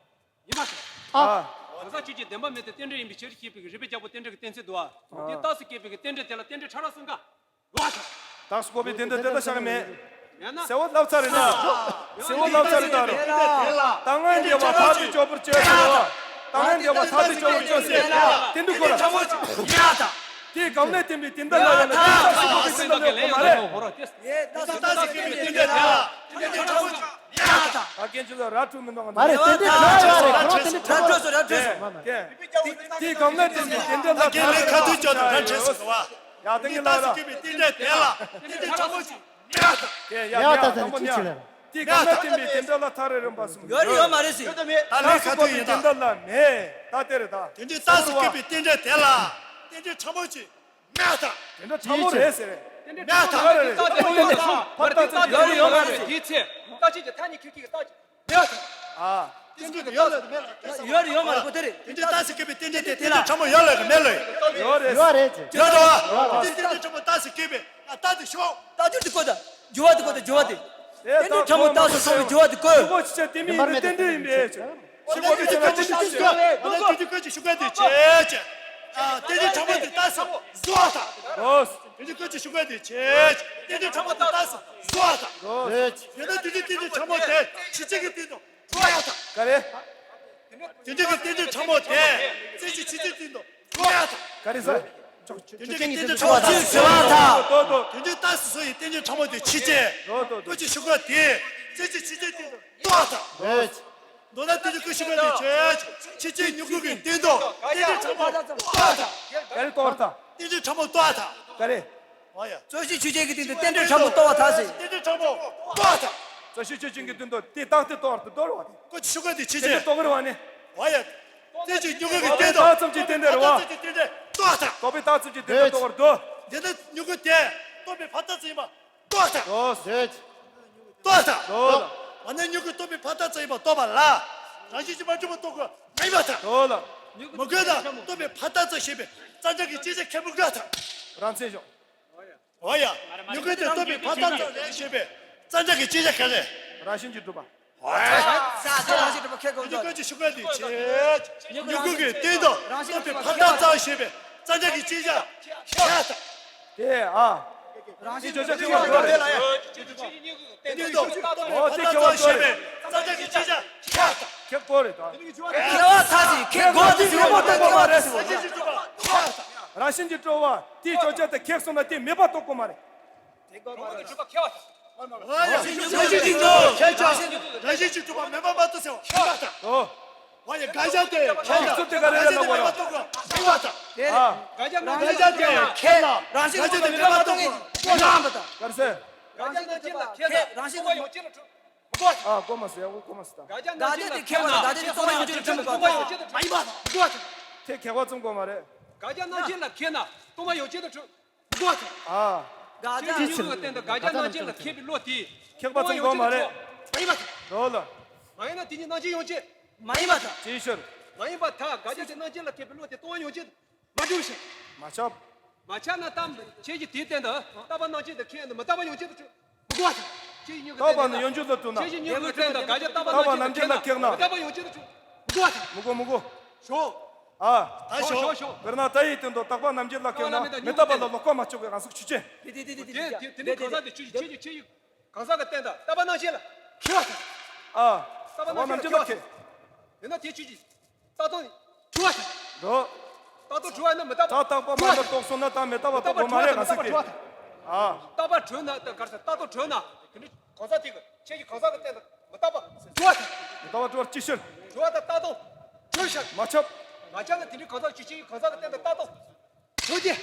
ཡིན་པ་ཟེར། ཨ། གང་ཟག་ཆོས་ཅན་བདེན་པ་མེད་དེ་རྟེན་འབྲེལ་ཡིན་པའི་ཕྱིར་ཞེས་པའི་གི་རིགས་པས་ཁྱབ་པའི་རྟེན་འབྲེལ་གྱི་གཏན་ཚིགས་འདུག་བ། དེ་རྟགས་སུ་སྐྱེས་པའི་གི་རྟེན་འབྲེལ་དེ་ལ་རྟེན་འབྲེལ་ཕྲ་རགས་གསུམ་ཀ། རྟགས་སུ་བཀོད་པའི་རྟེན་འབྲེལ་དེ་ལྟར་བཞག་གི་མེད། མེད་ན། གསལ་བོ་ལབ་ཚར་རེད་ད། གསལ་བོ་ལབ་ཚར་རེད་ད་རོ། ད་སྔོན་འདས་པ་ཐ་དད་སྦྱོར་བར་བྱེད་ཟེར་རོ། ད་སྔོན་འདས་པ་ཐ་དད་སྦྱོར་བར་བྱེད་ཟེར། དེ་འདུག་གོ་ར། དེའི་གང་ལས་བརྟེན་པའི་དེ་འདྲ་ལ་ཡོད་ན་དེ་རྟགས་སུ་བཀོད་པའི་རྟེན་འབྲེལ་ཡོད་གོ་མ་རེད། ད་རྟགས་སུ་བཀོད་པའི་རྟེན་འབྲེལ་དེ་ལ་རྟེན་འབྲེལ་ཕྲ་མོ་ཅིག་ཡོད་ད། ད་རྒན་ཁྱོད་ཚོ་ར་འཕྲོད་མི་འདུག་ག་མ་རེད། རྟེན་འབྲེལ་ཕྲ་མོ་ཡོད་རེད། ཁོ་རང་རྟེན་འབྲེལ་ཕྲ་མོ་ཡོད་རེད། ར་འཕྲོད་སོང་། ར་འཕྲོད་སོང་། དེའི་གང་ལས་བརྟེན་པའི་དེ་འདྲ་ལ་ད་རྒན་ལས་ཁ་ཐུག་ཅོག་ད་ར་འཕྲོད་སོང་བ། ཡ་དེ་གི་ལ་ར། རྟགས་སུ་བཀོད་པའི་རྟེན་འབྲེལ་དེ་ལ་རྟེན་འབྲེལ་ཕྲ་མོ་ཅིག་ཡོད་ད། ཡ་ད་ཡ་ད་དང་པོ་ཅིག་ཉ། ཅིག་ལ། དེའི་གང་ལས་བརྟེན་པའི་དེ་འདྲ་ལ་ཐག་རིང་རིང་པ་གསུམ་ཡོད་རེད་ཡོད་མ་རེད་ཟེར། ད་ལས་ཁ་ཐུག་ཡིན་ད། དེ་འདྲ་ལ་མེད། ད་དེ་རེད་ད། དེ་འདྲའི་རྟགས་སུ་བཀོད་པའི་རྟེན་འབྲེལ་དེ་ལ་རྟེན་འབྲེལ་ཕྲ་མོ་ཅིག་མེད་ད། དེ་འདྲ་ཕྲ་མོ་རེད་ཟེར། མེད་ད། ཕར་རྟགས་ཙམ་གྱི་ཡོད་རེད་ཡོད་མ་རེད། དེའི་ཚེ་རྟགས་ཆོས་ཀྱི་ཐ་སྙད་ཁྱེད་ཀྱིས་རྟགས་ཀྱི་མེད་ད། ཨ། དེ་འདྲ་ཡོད་ལ་མེད་ལ། ཡོད་རེད་ཡོད་མ་རེད། ཁོ་དེ་རེད། དེ་འདྲའི་རྟགས་སུ་བཀོད་པའི་རྟེན་འབྲེལ་དེ་རྟེན་འབྲེལ་ཕྲ་མོ་ཡོད་ལ་མེད་ལ། ཡོད་རེད། ཡོད་རེད། ཡོད་རེད་བ། དེ་རྟེན་འབྲེལ་ཕྲ་མོ་རྟགས་སུ་བཀོད་པའི་རྟགས་དེ་ཤོག་རྟགས་སྦྱོར་དེ་བཀོད་ད། སྦྱོར་བ་དེ་བཀོད་ད། སྦྱོར་བ་དེ། དེ་རྟེན་འབྲེལ་ཕྲ་མོ་རྟགས་སུ་སོང་བའི་སྦྱོར་བ་དེ་བཀོད། ཤུགས་པ་ཆེ་ཆེ་དེ་མིན་རྟེན་འབྲེལ་ཡིན་པས། ཤུགས་པ་ཆེ་ཆེ་དེ་ཆེ་ཆེ། ཨ་ནི་དེ་དུས་སྐད་ཅིག་ཤུགས་པ་དེ་ཆེ་ཆེ། ཨ། རྟེན་འབྲེལ་ཕྲ་མོ་དེ་རྟགས་སུ་བཟོ་བ་དང་། རོ། དེ་དུས་སྐད་ཅིག་ཤུགས་པ་དེ་ཆེ་ཆེ། རྟེན་འབྲེལ་ཕྲ་མོ་དེ་རྟགས་སུ་བཟོ་བ་དང་། རོ། ཡིན་ན་དེ་དུས་རྟེན་འབྲེལ་ཕྲ་མོ་དེ་ཕྱི་ཆད་ཀྱི་སྟེང་དུ་འགྲོ་ཡ་དང་། ག་རེ། དེ་འདྲ་གི་རྟེན་འབྲེལ་ཕྲ་མོ་དེ་རྩེ་གཅིག་ཕྱི་ཆད་སྟེང་དུ་འགྲོ་ཡ་དང་། ག་རེ་ཟེར། དེ་འདྲ་གི་རྟེན་འབྲེལ་ཕྲ་མོ་དེ་བཟོ་བ་དང་། དོ་དོ། དེ་འདྲའི་རྟགས་སུ་བཟོ་ཡི་རྟེན་འབྲེལ་ཕྲ་མོ་དེ་ཕྱི་ཆད། དོ་དོ་དོ། སྐད་ཅིག་ཤུགས་པ་དེ་རྩེ་གཅིག་ཕྱི་ཆད་སྟེང་དུ་འགྲོ་བ་དང་། མདོར་ན་དེ་འདྲ་སྐད་ཤུགས་པ་དེ་ཆེ་ཕྱི་ཆད་མྱུ་གུ་གི་སྟེང་དུ་རྟེན་འབྲེལ་ཕྲ་མོ་འགྲོ་བ་དང་། ག་རེ་གཏོར་དང་། རྟེན་འབྲེལ་ཕྲ་མོ་འགྲོ་བ་དང་། ག་རེ། འོ་ཡ། རྩོད་གཞི་ཆོས་ཅན་གྱི་སྟེང་དུ་རྟེན་འབྲེལ་ཕྲ་མོ་གཏོར་བ་དང་ཟེར། རྟེན་འབྲེལ་ཕྲ་མོ་གཏོར་བ་དང་། རྩོད་གཞི་ཆོས་ཅན་གྱི་སྟེང་དུ་དེ་རྟགས་དེ་གཏོར་བ་དང་གཏོར་བ་དང་། ཀོ་ཆི་ཤུ་ག་དེ་ཆི་ཆེ། དེ་གཏོར་བ་ནི། འོ་ཡ། རྩོད་གཞི་མྱུ་གུ་གི་སྟེང་དུ་རྟགས་ཙམ་གྱི་སྟེང་དུ་རེད་བ། རྟགས་ཙམ་གྱི་སྟེང་དུ་གཏོར་བ་དང་། རྟོགས་པའི་རྟགས་ཙམ་གྱི་སྟེང་དུ་གཏོར་བར་འདོད། འདི་ནི་མྱུ་གུ་དེ་རྟོགས་པའི་ཕ་རྟགས་ཙམ་ཡིན་པ་གཏོར་བ་དང་། གཏོར་བ་དང་། འོ་ན་མྱུ་གུ་རྟོགས་པའི་ཕ་རྟགས་ཙམ་ཡིན་པ་རྟོགས་པ་ལ། རང་བཞིན་གྱིས་མ་གྲུབ་པ་རྟོགས་དགོས་མ་ཡིན་པ་དང་། མྱུ་གུ་དང་རྟོགས་པའི་ཕ་རྟགས་ཙམ་ཞེས་པའི་རྩ་འདྲ་གི་སྐྱེད་ཆ་ཁེགས་མི་དགོས་དང་། རང་མཚན་བྱུང་། འོ་ཡ། མྱུ་གུ་དེ་རྟོགས་པའི་ཕ་རྟགས་ཙམ་རེད་ཞེས་པའི་རྩ་འདྲ་གི་སྐྱེད་ཆ་ག་རེ། རང་བཞིན་གྱིས་གྲུབ་པ། འོ་ཡ། རང་བཞིན་གྲུབ་པ་ཁེགས་དགོས་དང་། མྱུ་གུ་ཀུན་གྱི་ཤུགས་ཀ་དེ་ཆེ། མྱུ་གུ་གི་སྟེང་དུ་རྟོགས་པའི་ཕ་རྟགས་ཙམ་ཞེས་པའི་རྩ་འདྲ་གི་སྐྱེད་ཆ་ཁེགས་དང་། དེ་ཨ། རང་བཞིན་གྱིས་གྲུབ་པ་ཁེགས་དགོས་རེད། སྟེང་དུ་རྟོགས་པའི་ཕ་རྟགས་ཙམ་ཞེས་པའི་རྩ་འདྲ་གི་སྐྱེད་ཆ་ཁེགས་དང་། ཁེགས་དགོས་རེད་ད། ཁེགས་པ་ཐག་ཆོད་ཁེགས་དགོས་དེ་ཟེར་བ་མ་གཏོགས་གོ་མ་རེད་ཟེར་བ། རང་བཞིན་གྱིས་གྲུབ་པ་དེའི་བརྗོད་བྱ་དེ་ཁེགས་སོང་ན་དེ་མེད་པ་རྟོགས་དགོས་མ་རེད། རང་བཞིན་གྱིས་གྲུབ་པ་མེད་པ་མ་གཏོགས་ཟེར་བ། ཨོ། ཨོ་ཡ། དགག་བྱ་དེ་ཁེགས་དང་། ཚུལ་དེ་ག་རེ་རེད་ལབ་དགོས་རེད། དགག་བྱ་དེ་ཁེགས་དང་། རང་བཞིན་གྱིས་གྲུབ་པ་མེད་པ་མ་གཏོགས་ཁེགས་དང་། ག་རེ་ཟེར། རང་བཞིན་གྱིས་གྲུབ་པ་ཁེགས། རང་བཞིན་གྱིས་གྲུབ་པ་ཁེགས། རང་བཞིན་གྱིས་གྲུབ་པ། ཨ་གོ་མ་སོང་། ཡག་པོ་གོ་མ་སོང་། ད་དགག་བྱ་རྣམ་བཅད་ལ་འཁེལ་ན་དགག་བྱ་དེ་སྟོང་པ་ཡོངས་གཅོད་དུ་གྲུབ་པ་མ་ཡིན་པ། དེ་འཁེལ་བ་ཙམ་གོ་མ་རེད། དགག་བྱ་རྣམ་བཅད་ལ་འཁེལ་ན་སྟོང་པ་ཡོངས་གཅོད་དུ་གྲུབ། མི་དགོས། ཨ། དགག་བྱ་ཉིད་ལུགས་ལ་བརྟེན་དང་དགག་བྱ་རྣམ་བཅད་ལ་འཁེལ་བའི་བློ་དེ། ཁེགས་པ་ཙམ་གོ་མ་རེད། མ་ཡིན་པ་དང་། འགྲོ་ལ། མ་ཡིན་ན་དེ་ཉིད་རྣམ་བཅད་ཡོངས་གཅོད། མ་ཡིན་པ་དང་། ཅིའི་ཕྱིར། མ་ཡིན་པ་དང་དགག་བྱ་དེ་རྣམ་བཅད་ལ་འཁེལ་བའི་བློ་དེ་སྟོང་པ་ཡོངས་གཅོད་མ་གྲུབ་ཞིང་། མ་ཁྱབ། མ་ཁྱབ་ན་ད་ཁྱེད་ཀྱིས་དེའི་སྟེང་དུ་རྟག་པ་རྣམ་བཅད་དུ་འཁེལ་ཡང་དུ་མི་རྟག་པ་ཡོངས་གཅོད་དུ་གྲུབ། མི་དགོས་ཐལ། ཁྱེད་ཀྱི་སྙིང་གི་རྟག་པ་ནི་ཡོངས་གཅོད་ལ་གྲུབ་ན། ཁྱེད་ཀྱི་སྙིང་གི་རྟག་པ་རྟག་པ་རྣམ་བཅད་ལ་འཁེལ་ན་མི་རྟག་པ་ཡོངས་གཅོད་དུ་གྲུབ། མི་དགོས་ཐལ། མི་དགོས་མི་དགོས། ཞོག་ཨ། ད་ཞོག་ཞོག་དཔེར་ན་ད་ཡི་སྟེང་དུ་རྟག་པ་རྣམ་བཅད་ལ་འཁེལ་ན་མི་རྟག་པ་ལ་ལོག་པ་མ་ཆོག་པའི་གང་ཟག་ཆོས་ཅན། དེ་དེ་དེ་དེ་དེ་དེ་དེ་ནི་གང་ཟག་དེ་ཆོས་ཅན། ཁྱེད་ཀྱི་ཁྱེད་ཀྱི་གང་ཟག་གི་སྟེང་དུ་རྟག་པ་རྣམ་བཅད་ལ་འཁེལ་བ་དང་། ཨ། རྟག་པ་རྣམ་བཅད་ལ་འཁེལ་བ་དང་། ཡིན་ན་དེ་ཆོས་ཅན། རྟག་སྟོང་གྲུབ་པ་དང་། འགྲོ། རྟག་སྟོང་གྲུབ་པ་ཡིན་ན་མི་རྟག་པ། ད་རྟག་པ་མ་རྟག་རྟོགས་སོང་ན་ད་མི་རྟག་པ་རྟོགས་དགོས་མ་རེད། གང་ཟག་གི། ཨ། རྟག་པ་གྲུབ་ན་ད་གར་ས་རྟག་སྟོང་གྲུབ་ན་དེ་འདྲའི་གང་ཟག་དེ་གི་ཁྱེད་ཀྱི་གང་ཟག་གི་སྟེང་དུ་མི་རྟག་པ་གྲུབ་པ་དང་། མི་རྟག་པ་གྲུབ་པར་ཅི་ཕྱིར། གྲུབ་པ་དང་རྟག་སྟོང་གྲུབ་ཤག་མ་ཁྱབ། མ་ཁྱབ་ན་དེ་འདྲའི་གང་ཟག་ཅི་ཁྱེད་ཀྱི་གང་ཟག་གི་སྟེང་དུ་རྟག་སྟོང་གྲུབ་སྟེ།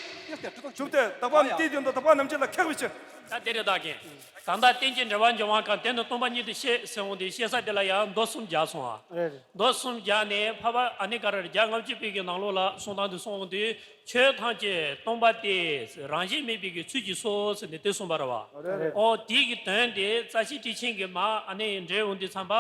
གྲུབ་སྟེ་རྟག་པ་དེའི་སྟེང་དུ་རྟག་པ་རྣམ་བཅད་ལ་འཁེལ་བའི་ཕྱིར། ད་དེ་རེད་ད་གིན། གང་ལྟར་རྟེན་ཅིང་འབྲེལ་བར་འབྱུང་བ་གང་། དོན་དུ་སྟོང་པ་ཉིད་དུ་བཤད་ཟེར་འོང་དུས་བཤད་ས་དེ་ལ་ཡང་མདོ་གསུམ་སྦྱར་སོང་ཨ། རེད་རེད། མདོ་གསུམ་སྦྱར་ནས་འཕགས་པ་ཨ་ནི་ག་རེ་རེད། བརྒྱ་ལྔ་བཅུ་པའི་གི་ནང་ལོགས་ལ་གསུང་སྟངས་དེ་གསུང་འོང་དུས་ཆོས་ཐམས་ཅད་སྟོང་པ་སྟེ་རང་བཞིན་མེད་པའི་གི་ཚུལ་གྱིས་སོ་ཟེར་ནས་དེ་གསུངས་པ་རེད་བ། རེད་རེད། ཨོ་དེའི་གི་དོན་དེ་རྩ་ཤེ་ཊཱིཀ་ཆེན་གྱི་མ་ཨ་ནི་འགྲེལ་འོང་དུས་ཙམ་པ་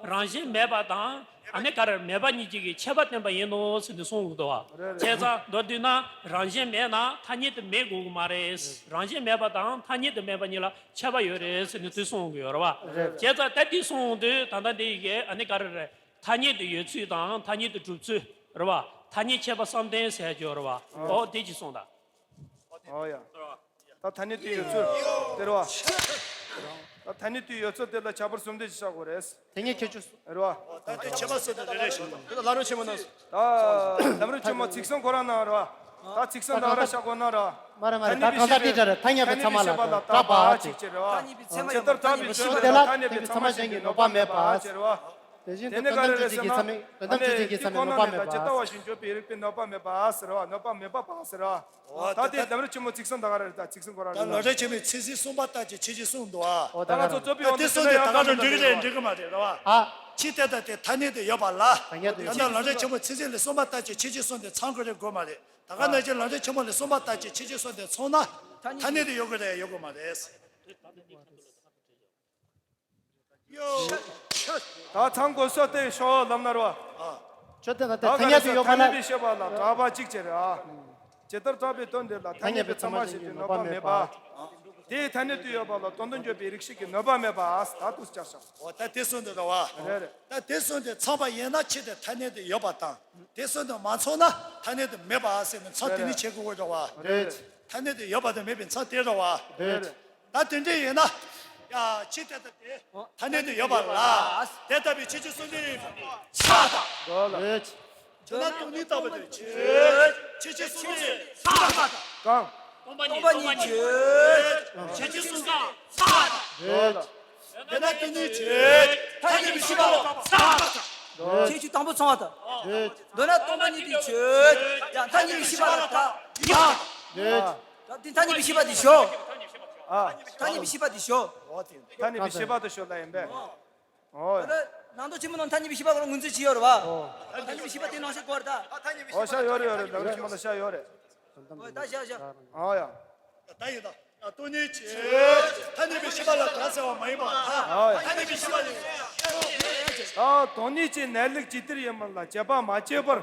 རང་བཞིན་མེད་པ་དང་། ཨ་ནི་ག་རེ་མེད་པ་གཉིས་ཀྱི་ཁྱད་པར་བསྟན་པ་ཡིན་ནོ་ཟེར་ནས་གསུངས་འདུག་བ། རེད་རེད། བྱས་ཙང་མདོར་བསྡུས་ན་རང་བཞིན་མེད་ན་ཐ་སྙད་དུ་མེད་དགོས་ཀྱི་མ་རེད། རང་བཞིན་མེད་པ་དང་ཐ་སྙད་དུ་མེད་པ་གཉིས་ལ་ཁྱད་པར་ཡོད་རེད་ཟེར་ནས་དེ་གསུངས་ཀྱི་ཡོད་རེད་བ། རེད། བྱས་ཙང་ད་འདི་གསུངས་དུས་ད་ལྟ་འདི་ཡི་གེ་ཨ་ནི་ག་རེ་རེད། ཐ་སྙད་དུ་ཡོད་ཚུལ་དང་ཐ་སྙད་དུ་གྲུབ་ཚུལ་རེད་བ། ཐ་སྙད་ཁྱད་པར་བསམ་གཏན་ཟེར་གྱི་ཡོད་རེད་བ། ཨོ་དེ་གཅིག་གསུངས་དང་། ཨོ་ཡ། ད་ཐ་སྙད་དུ་ཡོད་ཚུལ་དེ་རེད་བ། ད་ཐ་སྙད་དུ་ཡོད་ཚུལ་དེ་ལ་ཁྱད་པར་གསུམ་ལྡན་ཞིག་བཞག་དགོས་རེད། དེ་ངས་ཁྱད་ཆོས་སོ། རེད་བ། ད་དེ་ཁྱད་པར་སོ་དེ་རེ་རེ་ཞིག་ད་ལམ་རིམ་ཆེན་མོ་ནང་། ད་ལམ་རིམ་ཆེན་མོ་ཚིག་གསུམ་ཁོ་རང་ནང་རེད་བ། ད་ཚིག་གསུམ་ད་ག་ར་བཞག་དགོས་ན་རེད་བ། མ་རེད་མ་རེད། ད་གང་ཟག་དེ་འདྲ་རེད། ཐ་སྙད་པའི་ཚད་མ་ལ་གྲགས་པ་གཅིག་བྱས་རེད་བ། ཇི་ལྟར་གྲགས་པའི་དོན་དེ་ལ་ཐ་སྙད་པའི་ཚད་མ་གཞན་གྱིས་གནོད་པ་མེད་པ་ཟེར་བ། དེ་བཞིན་དུ་དོན་དམ་ཆོས་ཅན་གྱི་ཚད་མས་དོན་དམ་ཆོས་ཅན་གྱི་ཚད་མས་གནོད་པ་མེད་པ། ཇི་ལྟ་བ་བཞིན་བརྗོད་པའི་རིགས་པས་གནོད་པ་མེད་པ་ཟེར་བ། གནོད་པ་མེད་པ་ཟེར་བ། ད་དེ་ལམ་རིམ་ཆེན་མོ་ཚིག་གསུམ་ད་ག་རེ་རེད། ད་ཚིག་གསུམ་ཁོ་རང་རེད། ད་ལམ་རིམ་ཆེན་མོའི་ཚིག་གསུམ་པ་ལྟར་གྱི་ཁྱད་ཆོས་གསུངས་འདུག་ཨ། ད་ང་ཚོ་རྩོད་པའི་དབང་དུ་བྱས་ན་ཡང་ད་ག་འགྲོ་འགྲིག་གི་རེད་འགྲིག་གི་མ་རེད་རེད་བ། ཨ། ཅི་སྟེ་ད་དེ་ཐ་སྙད་དུ་ཡོད་པ་ལ། ད་ལྟ་ལམ་རིམ་ཆེན་མོ་ཚིག་གསུམ་ལས་གསུམ་པ་ལྟར་གྱི་ཁྱད་ཆོས་གསུངས་ཏེ་ཚང་དགོས་རེད་དགོས་མ་རེད། ད་ག་ནང་བཞིན་ལམ་རིམ་ཆེན་མོ་ལས་གསུམ་པ་ལྟར་གྱི་ཁྱད་ཆོས་གསུངས་ཏེ་ཚང་ན་ཐ་སྙད་དུ་ཡོད་དགོས་རེད་ཡོད་དགོས་མ་རེད། ད་ཚང་དགོས་སོ་དེ་ཤོ་ལམ་ན་རོ། ཆོས་དེ་ལ་དེ་ད་ཐ་སྙད་དུ་ཡོད་པ་ལ། ཐ་སྙད་པའི་ཤེས་པ་ལ་གྲགས་པ་གཅིག་བྱེད་རེད་ཨ། ཇི་ལྟར་གྲགས་པའི་དོན་དེ་ལ་ཐ་སྙད་པའི་ཚད་མ་ཞིག་གི་གནོད་པ་མེད་པ། དེའི་ཐ་སྙད་དུ་ཡོད་པ་ལ་དོན་དུ་འཇོག་པའི་རིགས་ཤིག་གི་གནོད་པ་མེད་པ་ད་དུ་བཅར་ཤག་ཨོ་ད་དེ་གསུངས་དེ་རེད་བ། རེད་རེད། ད་དེ་གསུངས་དེ་ཚང་པ་ཡིན་ན་ཆེད་དུ་ཐ་སྙད་དུ་ཡོད་པ་དང་། དེ་གསུངས་དེ་མ་ཚང་ན་ཐ་སྙད་དུ་མེད་པ་ཟེར་ནས་ཚང་དེ་ནི་བྱེད་དགོས་རེད་བ། རེད། ཐ་སྙད་དུ་ཡོད་པ་དང་མེད་པའི་ཚང་དེ་རེད་བ། རེད། ད་དེ་འདྲ་ཡིན་ན། ཡ་ཅི་སྟེ་ད་དེ་ཐ་སྙད་དུ་ཡོད་པ་ལ། དེ་ལྟ་བུའི་ཁྱད་ཆོས་གསུམ་ལྡན་ཡིན་པ་ཆགས་དང་། རེད། དེས་ན་སྟོང་ཉིད་ལྟ་བུ་དེ་ཆོས་ཁྱད་ཆོས་གསུམ་ལྡན་ཆགས་དང་། གང་། སྟོང་པ་ཉིད་ཆོས་ཁྱད་ཆོས་གསུམ་ལྡན་ཆགས་དང་། རེད། དེས་ན་སྟོང་ཉིད་ཆོས་ཐ་སྙད་པའི་ཤེས་པ་ལ་ཆགས་དང་། རེད། ཁྱད་ཆོས་དང་པོ་ཚང་བ་དང་། རེད། མདོར་ན་སྟོང་པ་ཉིད་དེ་ཆོས་ཡང་ཐ་སྙད་པའི་ཤེས་པ་ལ་གྲགས་ཡང་། རེད། དེ་ཐ་སྙད་པའི་ཤེས་པ་དེ་ཞོག་ཨ། ཐ་སྙད་པའི་ཤེས་པ་དེ་ཞོག་ཐ་སྙད་པའི་ཤེས་པ་དེ་ཞོག་ལ་ཡིན་པས། ཨོ། ད་ནང་དོན་ཆེན་མོ་ནང་ཐ་སྙད་པའི་ཤེས་པ་ཁོ་རང་ངོས་འཛིན་བྱས་ཡོད་རེད་བ། ཨོ། ཐ་སྙད་པའི་ཤེས་པ་དེ་ནང་བཞིན་གོ་རེད་ད། ཨོ་ཤ་ཡོད་རེད་ཡོད་རེད། ནང་དོན་ཆེན་མོ་ལ་ཤ་ཡོད་རེད། ཨོ་ད་ཤ་ཤ། ཨོ་ཡ། ད་ཡིན་ད། སྟོང་ཉིད་ཆོས་ཐ་སྙད་པའི་ཤེས་པ་ལ་གྲགས་ཟེར་བ་མ་ཡིན་པ་ཨོ་ཡ། ཐ་སྙད་པའི་ཤེས་པ་ལ། ད་སྟོང་ཉིད་ཀྱི་གནས་ལུགས་ཇི་ལྟར་ཡིན་མིན་ལ་དཔྱད་པ་མ་བྱས་པར།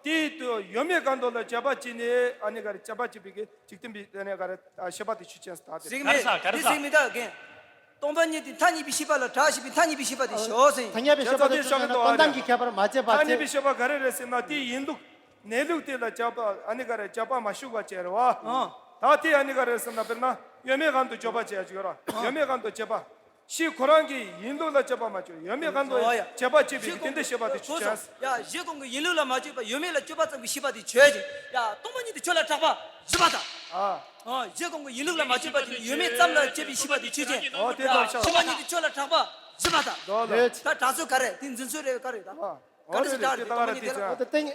དེའི་དུ་ཡོད་མེད་གང་དུ་ལ་དཔྱད་པ་བྱས་ནས་ཨ་ནི་ག་རེ་དཔྱད་པ་བྱས་པའི་གི་འཇིག་རྟེན་པའི་ཨ་ནི་ག་རེ་ཤེས་པ་དེ་ཆོས་ཅན་ཟེར་ད་དེ། ག་རེ་ཟ་ག་རེ་ཟ། སྟོང་པ་ཉིད་དེ་ཐ་སྙད་པའི་ཤེས་པ་ལ་གྲགས་ཞེས་པའི་ཐ་སྙད་པའི་ཤེས་པ་དེ་ཞོག་ཟེར། ཐ་སྙད་པའི་ཤེས་པ་དེ་ཞོག་ན་དོན་དམ་གྱི་ཁྱད་པར་མ་བྱས་པ་ཐ་སྙད་པའི་ཤེས་པ་ག་རེ་རེད་ཟེར་ན་དེའི་ཡིན་ལུགས་གནས་ལུགས་དེ་ལ་དཔྱད་པ་ཨ་ནི་ག་རེ་དཔྱད་པ་མ་ཞུགས་པ་བྱས་རེད་བ། ད་དེ་ཨ་ནི་ག་རེ་ཟེར་ན་དཔེར་ན་ཡོད་མེད་གང་དུ་དཔྱོད་པ་བྱས་ཡ་ཅིག་ཡོད་ར། ཡོད་མེད་གང་དུ་དཔྱད་པ། ཕྱིས་ཁོ་རང་གི་ཡིན་ལུགས་ལ་དཔྱད་པ་མ་བྱས་ཡོད་མེད་གང་དུ་ཨོ་ཡ། དཔྱད་པ་བྱས་པའི་གི་དེ་འདྲ་ཤེས་པ་དེ་ཆོས་ཅན། ཡ་གཞི་གོང་གི་ཡིན་ལུགས་ལ་མ་དཔྱད་པ་ཡོད་མེད་ལ་དཔྱད་པ་ཙམ་གྱི་ཤེས་པ་དེ་ཆོས་ཅན། ཡ་སྟོང་པ་ཉིད་དེ་ཆོས་ལ་གྲགས་པ་བཞི་པ་དང་། ཨ། ཨ་གཞི་གོང་གི་ཡིན་ལུགས་ལ་མ་དཔྱད་པ་དེ་ཡོད་མེད་ཙམ་ལ་དཔྱད་པའི་ཤེས་པ་དེ་ཆོས་ཅན། ཨོ་དེ་ལྟར་ཤ། སྟོང་པ་ཉིད་དེ་ཆོས་ལ་གྲགས་པ་བཞི་པ་དང་། ལོ་ལ། ད་གྲགས་ཚུལ་ག་རེ་དེ་འཛིན་ཚུལ་རེ་ག་རེ་དང་། ཨ། ག་འདྲ་ཟེར་གྲགས་རེད་སྟོང་པ་ཉིད་དེ་ལ། ཨོ་དེ་ལྟར།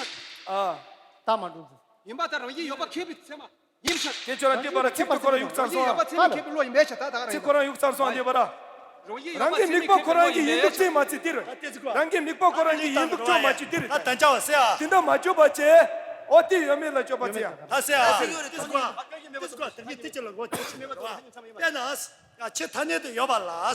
ཤག་ཨ། ད་མ་འགྲོ། ཡིན་པ་ད་རང་བཞིན་ཡོད་པ་མཁས་པའི་ཚད་མ་ཡིན་ཤག་ཡིན་ཤག་དེ་ཁྱོད་རང་དེ་བར་ཚིག་ཐོ་ཁོ་རང་ཡུག་ཚར་སོང་། རང་བཞིན་ཡོད་པ་ཚད་མ་མཁས་པའི་བློ་ཡིན་པས་ཤག་ད་ད་ག་རང་ཚིག་ཡིན་ཁོ་རང་ཡུག་ཚར་སོང་། དེ་བར་རང་བཞིན་ཡོད་རང་པ་གི་ཚད་མ་མིག་པོ་མཁས་པའི་ཁོ་བློ་རང་གི་ཡིན་ཡིན་པས་པ་ཤག་ཚད་མ་ཚད་དེ་རེད། རང་གི་མིག་པོ་ཁོ་རང་གི་ཡིན་དུ་ཁྱོད་མ་བྱེད་དེ་རེད། ད་དན་ཅག་བ་སེ་ཨ། དེ་འདྲ་མ་བྱོས་པ་བྱས། ཨོ་དེ་ཡོད་མེད་ལ་བྱོས་པ་བྱས་ཡ། ད་སེ་ཨ། ད་སེ་ཨ། དེ་ཅི་ལ་གོ་དེ་ཅི་མེད་པ་དང་ཧ་ཅང་ཚང་མ་ཡོད་པ། དཔེར་ན། ཡ་ཆེ་ཐ་སྙད་དུ་ཡོད་པ་ལ། ཡ་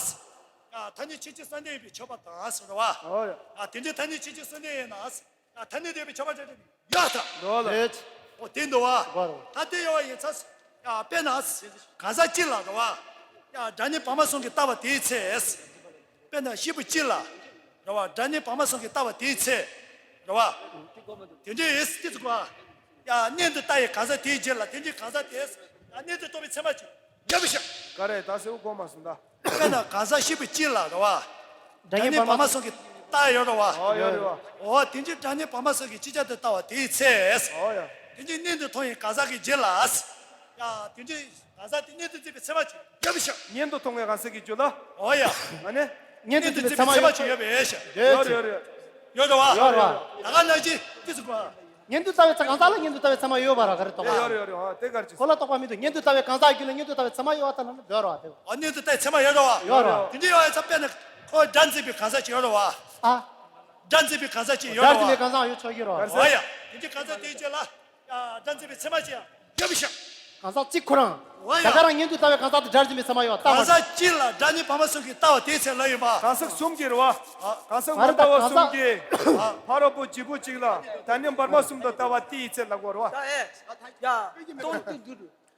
ཐ་སྙད་ཆོས་ཅན་བསལ་འདེབས་ཡིན་པའི་ཆོས་པ་དང་ཟེར་བ། ཨོ་ཡ། ཡ་དེ་འདྲའི་ཐ་སྙད་ཆོས་ཅན་བསལ་འདེབས་ཡིན་ན། ཡ་ཐ་སྙད་དུ་ཡོད་པའི་ཆོས་པ་ཅན་དེ་ཡོད་ད། འགྲོ་ལ། རེད། ཨོ་དེ་འདུག་བ། ད་དེ་ཡོད་པ་ཡིན་ཚ། ཡ་དཔེར་ན། གང་ཟག་གཅིག་ལ་འགྲོ་བ། ཡ་སྒྲ་ཉིད་བར་མ་གསུམ་གྱིས་བཏགས་པ་དེའི་ཚེ། དཔེར་ན་ཤེས་པ་གཅིག་ལ། རེད་བ། སྒྲ་ཉིད་བར་མ་གསུམ་གྱིས་བཏགས་པ་དེའི་ཚེ། རེད་བ། དེ་འདྲའི་ཡིན་ཏེ་ཚུགས་པ། ཡ་གཉེན་དུ་བཏགས་པའི་གང་ཟག་དེའི་རྗེས་ལ་དེ་འདྲའི་གང་ཟག་དེས། ཡ་གཉེན་དུ་རྟོགས་པའི་ཚད་མ་ཅིག་ཡོད་པའི་ཕྱིར། ག་རེ་ད་སེའུ་གོ་མ་སོང་ད། དཔེར་ན་གང་ཟག་ཤེས་པ་གཅིག་ལ་རེད་བ། སྒྲ་ཉིད་བར་མ་གསུམ་གྱིས་བཏགས་ཡོད་རེད་བ། ཨོ་ཡོད་རེད་བ། ཨོ་དེ་འདྲའི་སྒྲ་ཉིད་བར་མ་གསུམ་གྱིས་ཅིག་ཅར་དུ་བཏགས་པ་དེའི་ཚེ། ཨོ་ཡ། དེ་འདྲའི་གཉེན་དུ་མཐོང་བའི་གང་ཟག་གི་རྗེས་ལ། ཡ་དེ་འདྲའི་གང་ཟག་དེ་གཉེན་དུ་འཛིན་པའི་ཚད་མ་ཅིག་ཡོད་པའི་ཕྱིར། གཉེན་དུ་མཐོང་བའི་གང་ཟག་གི་རྒྱུད་ལ། ཨོ་ཡ། ཨ་ནི། གཉེན་དུ་འཛིན་པའི་ཚད་མ་ཡོད་ཅིག་ཡོད་པའི་ཕྱིར། ཡོད་རེད་ཡོད་རེད། ཡོད་རེད་བ། ཡོད་རེད་བ། ད་ག་ནང་བཞིན་ཏི་སི་གོ། གཉེན་དུ་བཏགས་པའི་ཚེ་གང་ཟག་ལ་གཉེན་དུ་བཏགས་པའི་ཚད་མ་ཡོད་པ་ར་ག་རེ་རྟོགས་པ། ཡོད་རེད་ཡོད་རེད། ཨ་དེ་གར་ཅི་ཁོ་ལ་རྟོགས་པ་མི་འདུག་གཉེན་དུ་བཏགས་པའི་གང་ཟག་རྒྱུད་ལ་གཉེན་དུ་བཏགས་པའི་ཚད་མ་ཡོད་པ་ལྟར་ན་ཡོད་རེད་བ་དེ། ཨ་གཉེན་དུ་བཏགས་ཚད་མ་ཡོད་རེད་བ། ཡོད་རེད་བ། དེ་འདྲ་ཡོད་ཡ་ཚ་དཔེར་ན་ཁོ་སྒྲ་འཛིན་པའི་གང་ཟག་ཅིག་ཡོད་རེད་བ། ཨ། སྒྲ་འཛིན་པའི་གང་ཟག་ཅིག་ཡོད་རེད་བ། སྒྲ་འཛིན་པའི་གང་ཟག་ཡོད་ཆོག་གི་རེད་བ། ཨ་ཡ། དེ་འདྲའི་གང་ཟག་དེའི་རྗེས་ལ། ཡ་སྒྲ་འཛིན་པའི་ཚད་མ་ཅིག་ཡང་ཡོད་པའི་ཕྱིར། གང་ཟག་གཅིག་ཁོ་རང་། འོ་ཡ། ད་ག་རང་གཉེན་དུ་བཏགས་པའི་གང་ཟག་དེ་སྒྲ་འཛིན་པའི་ཚད་མ་ཡོད་པ་ལྟ་བ། གང་ཟག་གཅིག་ལ་སྒྲ་ཉིད་བར་མ་གསུམ་གྱིས་བཏགས་པ་དེའི་ཚེ་ལ་ཡིན་པ། གང་ཟག་གསུམ་གྱིས་རེད་བ། གང་ཟག་མ་ལྟ་བ་གསུམ་གྱིས། ཕ་རོལ་པོ་བྱེད་པོ་གཅིག་ལ་སྒྲ་ཉིད་བར་མ་གསུམ་དུ་བཏགས་པ་དེའི་ཚེ་ལ་གོ་རེད་བ། ད་ཨེ། ཡ། སྟོང་ཉིད་དུ་འགྱུར།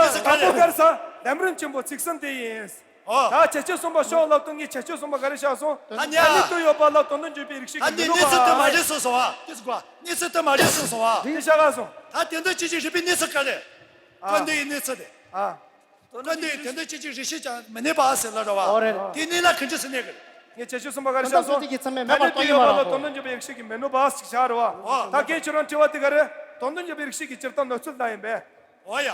གནས་ཚུལ་ག་རེ། དང་པོ་ག་རེ་ཟེར། ལམ་རིམ་ཆེན་པོ་ཚིག་གསུམ་དེ་ཡིན། ཨོ། ད་བྱ་སྤྱོད་གསུམ་པ་ཤོག་ལབ་དུས་ངས་བྱ་སྤྱོད་གསུམ་པ་ག་རེ་བཞག་སོང་། ད་ནི་ཨ་ནི་དུ་ཡོད་པ་ལ་དོན་དམ་འཇུག་པའི་རིགས་ཤིག་ད་གི་ནི་མི་གནོད་གནས་ཚུལ་དུ་མ་པ། རེད་སོང་སོང་ཨ། དེ་ཟུག་ག་གནས་ཚུལ་དུ་མ་རེད་སོང་སོང་ཨ། དེ་བཞག་ག་སོང་། ད་དེ་འདྲ་ཅི་ཅིག་རིགས་པའི་གནས་ཚུལ་ག་རེ། ཨ། ཀུན་བཏུས་ཡི་གནས་ཚུལ་དེ། ཨ། ཀུན་བཏུས་ཡི་དེ་འདྲ་ཅི་ཅིག་རིགས་ཤིག་ཀྱང་མི་གནས་པ་ཟེར་ལ་ར་བ། ཨོ་རེད། དེ་གནས་ལ་གང་ཅི་སེ་གནས་གི། ངས་བྱ་སྤྱོད་གསུམ་པ་ག་རེ་བཞག་སོང་། དོན་དམ་ཚུལ་དེ་གི་ཚད་མས་མེད་པར་རྟོགས་ཡིན་མ་རེད་ཨ། དོན་དམ་འཇུག་པའི་རིགས་ཤིག་གི་མི་གནོད་པ་ཞིག་བཞག་ར་བ། ཨོ། ད་གལ་ཆེ་རང་དྲི་བ་དེ་ག་རེ། དོན་དམ་འཇུག་པའི་རིགས་ཤིག་གི་སྤྱིར་བཏང་གནས་ཚུལ་ད་ཡིན་པས། ཨོ་ཡ།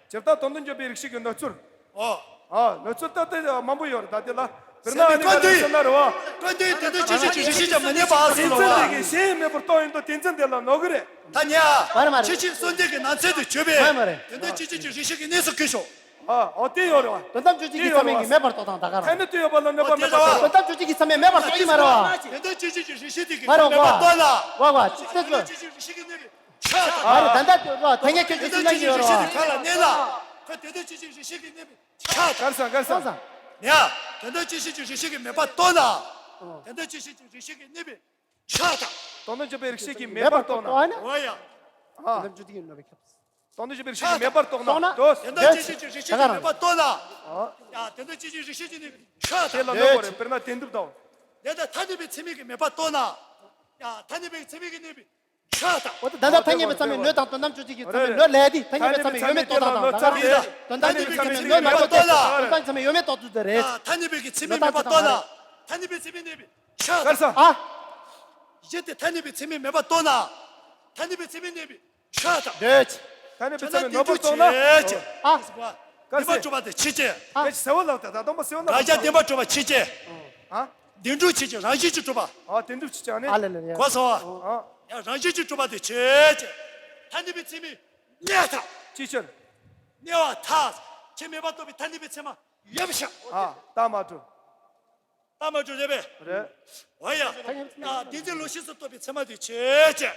སྤྱིར་བཏང་དོན་དམ་འཇུག་པའི་རིགས་ཤིག་གི་གནས་ཚུལ། ཨོ། ཨ། གནས་ཚུལ་ལྟ་སྟེ་མང་པོ་ཡོད་རེད་ད་དེ་ལ། དཔེར་ན་ཨ་ནི་ག་རེ་ཟེར་ན་རེད་བ། ཀུན་བཏུས་དེ་འདྲ་ཅི་ཅིག་གི་རིགས་ཤིག་ཀྱང་མི་གནས་པ་ཟེར་ལ་བ། བདེན་འཛིན་དེ་གི་གཞན་ཡང་མེད་པར་རྟོགས་ཡིན་དུས་བདེན་འཛིན་དེ་ལ་གནོད་གི་རེད། ད་ཉ། མ་རེད་མ་རེད། ཕྱི་ཕྱིར་གསོན་འདེབས་ཀྱི་ནང་ཚན་དུ་གྱུར་པས། མ་རེད་མ་རེད། དེ་འདྲ་ཅི་ཅིག་གི་རིགས་ཤིག་གི་གནས་སུ་བཀོད་ཤོག་ཨ། ཨོ་དེ་ཡོད་རེད་བ། དོན་དམ་འཇུག་བྱེད་ཀྱི་ཚད་མས་ཀྱི་མེད་པར་རྟོགས་དང་ད་ག་རང་། ཐ་སྙད་དུ་ཡོད་པ་ལ་གནོད་པ་མེད་པ་དང་། དོན་དམ་འཇུག་བྱེད་ཀྱི་ཚད་མས་མེད་པར་རྟོགས་ཡིན་མ་རེད་བ། དེ་འདྲ་ཅི་ཅིག་གི་རིགས་ཤིག་དེ་གི་མ་རེད་མེད་པར་རྟོགས་ལ། བ་བ་ཅི་ཟེར་ཅི་ཅིག་གི་རིགས་ཤིག་གི་གནས་རེད། མ་རེད་ད་ལྟ་དེ་ལ་ཐ་སྙད་ཁྱོད་ཀྱི་ཚིག་ལ་ཡོད་རོགས། ག་ལ་གནས་ལ། ཁོ་དེ་དོན་སྤྱི་ཆོས་རིགས་ཤེས་ཀྱིས་གནས་པའི་ཆ་དང་། གར་སོང་། གར་སོང་། ཡ། དེ་དོན་སྤྱི་ཆོས་ཀྱི་རིགས་ཤེས་ཀྱིས་མེད་པར་རྟོགས་ན། ཨོ། དེ་དོན་སྤྱི་ཆོས་ཀྱི་རིགས་ཤེས་ཀྱིས་གནས་པའི་ཆ་དང་། དོན་དམ་དཔྱོད་པའི་རིགས་ཤེས་ཀྱིས་མེད་པར་རྟོགས་ན། ཨོ་ཡ། ཨ། དོན་དམ་དཔྱོད་བསྡུས་ཀྱི་རྣམ་པའི་ཁྱབ། དོན་དམ་དཔྱོད་པའི་རིགས་ཤེས་ཀྱིས་མེད་པར་རྟོགས་ན། རྟོགས་ན། དོ། དེ་དོན་སྤྱི་ཆོས་ཀྱི་རིགས་ཤེས་ཀྱིས་མེད་པར་རྟོགས་ན། ཨོ། ཡ། དེ་དོན་སྤྱི་ཆོས་རིགས་ཤེས་ཀྱིས་གནས་པའི་ཆ་དང་། དེ་ལ་གནོད་པ་རེད། དཔེར་ན་དེ་འགྲུབ་དང་། དེ་ལྟར་ཐ་སྙད་པའི་ཚད་མས་ཀྱིས་མེད་པར་རྟོགས་ན། ཡ། ཐ་སྙད་པའི་ཚད་མས་ཀྱིས་གནས་པའི་ཆ་དང་། འོ་ད་ད་ལྟ་ཐ་སྙད་པའི་ཚད་མས་གནོད་དང་དོན་དམ་དཔྱོད་བསྡུས་ཀྱི་ཚད་མས་གནོད་ལས་དེ་ཐ་སྙད་པའི་ཚད་མས་ཡོད་མེད་རྟོགས་དང་དང་། ད་ལྟ་དོན་དམ་དཔྱོད་བསྡུས་ཀྱི་ཚད་མས་གནོད་མེད་པར་རྟོགས་དང་། དོན་དམ་ཚད་མས་ཡོད་མེད་རྟོགས་ཚུལ་དེ་རེད། ཐ་སྙད་པའི་གི་ཚད་མས་མེད་པར་རྟོགས་ན། ཐ་སྙད་པའི་ཚད་མས་གནས་པའི་ཆ་དང་། གར་སོང་། ཨ། གཞི་དེ་ཐ་སྙད་པའི་ཚད་མས་མེད་པར་རྟོགས་ན། ཐ་སྙད་པའི་ཚད་མས་གནས་པའི་ཆ་དང་། འདོད། ཐ་སྙད་པའི་ཚད་མས་གནོད་པར་རྟོགས་ན། ཨ། བདེན་པར་གྲུབ་པ་དེ་ཕྱིན་ཅི། ཨ། དེ་ཆི་ཟེར་བ་ལབ་ད་ད་དང་པོ་ཟེར་བ་ལབ། དགག་བྱ་བདེན་པར་གྲུབ་པ་ཕྱིན་ཅི། ཨ། བདེན་གྲུབ་ཕྱིན་ཅི། རང་བཞིན་གྱིས་གྲུབ་པ། ཨ། བདེན་གྲུབ་ཕྱིན་ཅི་ཨ་ནི། ཨ་ལེ་ལེ་ལེ། གོ་སོང་ཨ། ཨ། ཡང་རང་བཞིན་གྱིས་གྲུབ་པ་དེ་ཕྱིན་ཅི། ཐ་སྙད་པའི་ཚད་མས་གནས་དང་། ཅི་ཕྱིར། གནས་པར་ཐལ། ཁྱད་མེད་པར་རྟོགས་པའི་ཐ་སྙད་པའི་ཚད་མ་ཡོད་པའི་ཕྱིར། ཨ། རྟགས་མ་གྲུབ། རྟགས་མ་གྲུབ་རེད་པས། རེད། འོ་ཡ། ཐ་སྙད་པའི་ཚད་མ་ཡོད་པའི་ཕྱིར། བདེན་འཛིན་ལོག་ཤེས་སུ་རྟོགས་པའི་ཚད་མ་དེ་ཆོས་ཅན།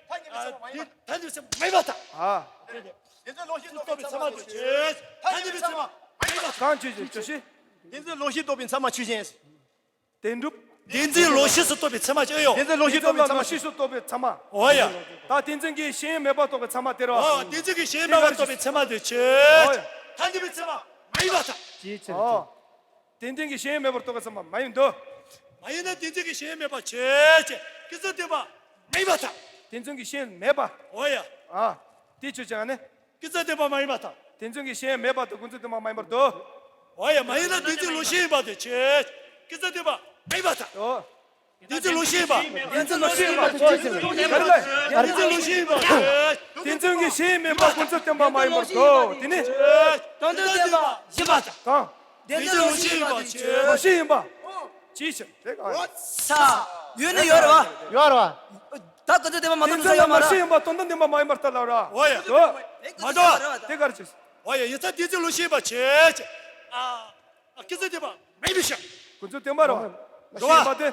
ཐ་སྙད་པའི་ཚད་མ་མ་ཡིན་པ། ཐ་སྙད་པའི་ཚད་མ་མ་ཡིན་པར་ཐལ། ཨ། བདེན་འཛིན་ལོག་ཤེས་སུ་རྟོགས་པའི་ཚད་མ་དེ་ཆོས་ཅན། ཐ་སྙད་པའི་ཚད་མ་མ་ཡིན་པར་ཐལ། གང་ཆོས་ཅན། ཆོས་ཅན། བདེན་འཛིན་ལོག་ཤེས་རྟོགས་པའི་ཚད་མ་ཆོས་ཅན། བདེན་གྲུབ། བདེན་འཛིན་ལོག་ཤེས་སུ་རྟོགས་པའི་ཚད་མ་ཅི་ཡོད། བདེན་འཛིན་ལོག་ཤེས་རྟོགས་པའི་ཚད་མ། ལོག་ཤེས་སུ་རྟོགས་པའི་ཚད་མ། འོ་ཡ། ད་བདེན་འཛིན་གྱི་ཞེན་ཡུལ་མེད་པར་རྟོགས་པའི་ཚད་མ་དེ་རེད་བ། འོ། བདེན་འཛིན་གྱི་ཞེན་ཡུལ་མེད་པར་རྟོགས་པའི་ཚད་མ་དེ་ཆོས་ཅན། ཐ་སྙད་པའི་ཚད་མ་མ་ཡིན་པར་ཐལ། ཅིའི་ཕྱིར། འོ། བདེན་འཛིན་གྱི་ཞེན་ཡུལ་མེད་པར་རྟོགས་པའི་ཚད་མ་མ་ཡིན་འདུག། མ་ཡིན་ན་བདེན་འཛིན་གྱི་ཞེན་ཡུལ་མེད་པ་ཆོས་ཅན། ཀུན་རྫོབ་བདེན་པ་མ་ཡིན་པར་ཐལ། བདེན་འཛིན་གྱི་ཞེན་ཡུལ་མེད་པ། འོ་ཡ། ཨ། དེ་ཆོས་ཅན་ཨ་ནི། ཀུན་རྫོབ་བདེན་པ་མ་ཡིན་པར་ཐལ། བདེན་འཛིན་གྱི་ཞེན་ཡུལ་མེད་པ་དང་ཀུན་རྫོབ་བདེན་པ་མ་ཡིན་པར་འདོད། འོ་ཡ། མ་ཡིན་ན་བདེན་འཛིན་ལོག་ཤེས་ཡིན་པ་དེ་ཆོས། ཀུན་རྫོབ་བདེན་པ་མ་ཡིན་པར་ཐལ། འོ། བདེན་འཛིན་ལོག་ཤེས་ཡིན་པ། བདེན་འཛིན་ལོག་ཤེས་ཡིན་པ་དེ་ཆོས་ཅན། བདེན་འཛིན་ལོག་ཤེས་ཡིན་པ་ཆོས། བདེན་འཛིན་གྱི་ཞེན་ཡུལ་མེད་པ་ཀུན་རྫོབ་བདེན་པ་མ་ཡིན་པར་འདོད། དེ་ནི། དོན་དམ་བདེན་པ་ཡིན་པར་ཐལ། གང་། བདེན་འཛིན་ལོག་ཤེས་ཡིན་པ་ཆོས། ལོག་ཤེས་ཡིན་པ། ཅིའི་ཕྱིར། དེ་གང་། ས། ཡོད་ནི་ཡོད་རེད་བ། ཡོད་རེད་བ། ད་ཀུན་རྫོབ་བདེན་པ་མ་གཏོགས་བདེན་འཛིན་ལ་མ་ཤེས་ཡིན་པ་དོན་དམ་བདེན་པ་མ་ཡིན་པར་ཐལ་ལབ་ར། འོ་ཡ། འོ། མ་འགྲོ། དེ་གར་ཅི། འོ་ཡ། ཡིན་ཙང་བདེན་འཛིན་ལོག་ཤེས་ཡིན་པ་ཆོས་ཅན། ཨ། ཀུན་རྫོབ་བདེན་པ་མ་ཡིན་པའི་ཕྱིར། ཀུན་རྫོབ་བདེན་པ་རེད་བ། ལོག་ཤེས་ཡིན་པ་དེ།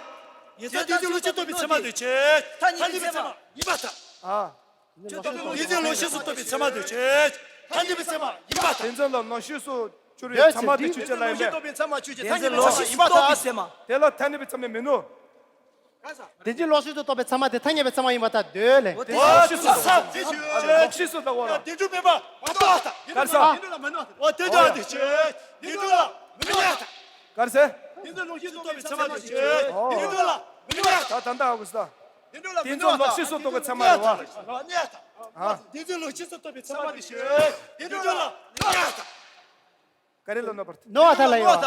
ཡིན་ཙང་བདེན་འཛིན་ལོག་ཤེས་རྟོགས་པའི་ཚད་མ་དེ་ཆོས། ཐ་སྙད་པའི་ཚད་མ་ཡིན་པར་ཐལ། ཨ། བདེན་འཛིན་ལོག་ཤེས་སུ་རྟོགས་པའི་ཚད་མ་དེ་ཆོས། ཐ་སྙད་པའི་ཚད་མ་ཡིན་པར་ཐལ། བདེན་འཛིན་ལ་གནོད་བྱེད་སུ་གྱུར་བའི་ཚད་མ་དེ་ཆོས་ཅན་ལ་ཡིན་པས། བདེན་འཛིན་ལོག་ཤེས་སུ་རྟོགས་པའི་ཚད་མ། དེ་ལ་ཐ་སྙད་པའི་ཚད་མས་མི་གནོད། བདེན་འཛིན་ལོག་ཤེས་སུ་རྟོགས་པའི་ཚད་མ་དེ་ཐ་སྙད་པའི་ཚད་མ་ཡིན་པར་ཐལ། འདོད་ལས། བདེན་འཛིན་ལོག་ཤེས་སུ། ལོག་ཤེས་སུ་ལྟ་བ་ར། བདེན་གྲུབ་མེད་པ་མ་གཏོགས་པར་ཐལ། གར་ས། འོ་དེ་འདྲ་དེ་ཆོས། བདེན་གྲུབ་ལ་མི་གནོད་པར་ཐལ། གར་ས། བདེན་འཛིན་ལོག་ཤེས་སུ་རྟོགས་པའི་ཚད་མ་དེ་ཆོས། བདེན་གྲུབ་ལ་མི་གནོད་པར་ཐལ། ད་ད་ད་ཨ་གུ་སི་ད། བདེན་འཛིན་ལོག་ཤེས་སུ་རྟོགས་པའི་ཚད་མ་རེད་བ། ཨ། བདེན་འཛིན་ལོག་ཤེས་སུ་རྟོགས་པའི་ཚད་མ་དེ་ཆོས། བདེན་གྲུབ་ལ་མི་གནོད་པར་ཐལ། ག་རེ་ལ་གནོད་པར་ཐལ། གནོད་པར་ཐལ་ལ་ཡོད།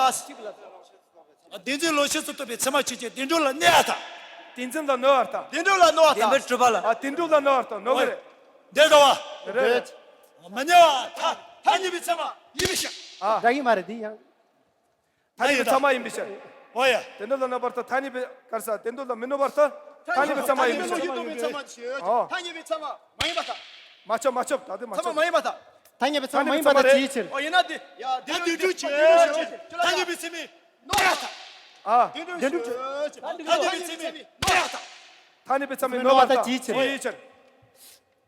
བདེན་འཛིན་ལོག་ཤེས་སུ་རྟོགས་པའི་ཚད་མ་ཆོས་ཅན། བདེན་གྲུབ་ལ་གནོད་པར་ཐལ། བདེན་འཛིན་ལ་གནོད་པར་ཐལ། བདེན་གྲུབ་ལ་གནོད་པར་ཐལ། བདེན་པར་གྲུབ་པ་ལ། ཨ། བདེན་གྲུབ་ལ་གནོད་པར་ཐལ། གནོད་གི་རེད། འདི་འདྲ་བ། རེད། མི་གནོད་པར་ཐལ། ཐ་སྙད་པའི་ཚད་མ་ཡིན་པའི་ཕྱིར། ཨ། འདྲ་གི་མ་རེད་འདི་ཡང་། ཐ་སྙད་པའི་ཚད་མ་ཡིན་པའི་ཕྱིར། འོ་ཡ། བདེན་གྲུབ་ལ་གནོད་པར་ཐལ། ཐ་སྙད་པའི། གར་ས། བདེན་གྲུབ་ལ་མི་གནོད་པར་ཐལ། ཐ་སྙད་པའི་ཚད་མ་ཡིན་པའི་ཕྱིར། ཨོ། ཐ་སྙད་པའི་ཚད་མ་མ་ཡིན་པར་ཐལ། མ་ཁྱབ་མ་ཁྱབ་ད་དེ་མ་ཁྱབ། ཚད་མ་མ་ཡིན་པར་ཐལ། ཐ་སྙད་པའི་ཚད་མ་མ་ཡིན་པར་ཐལ། ཅིའི་ཕྱིར། ཨོ་ཡིན་ན་དེ། ཡ་དེ་དུས་ཆོས་ཅན། ཐ་སྙད་པའི་ཚད་མས་གནོད་པར་ཐལ། ཨ། བདེན་གྲུབ་ཆོས་ཅན། ཐ་སྙད་པའི་ཚད་མས་གནོད་པར་ཐལ། ཐ་སྙད་པའི་ཚད་མས་གནོད་པར་ཐལ། ཅིའི་ཕྱིར།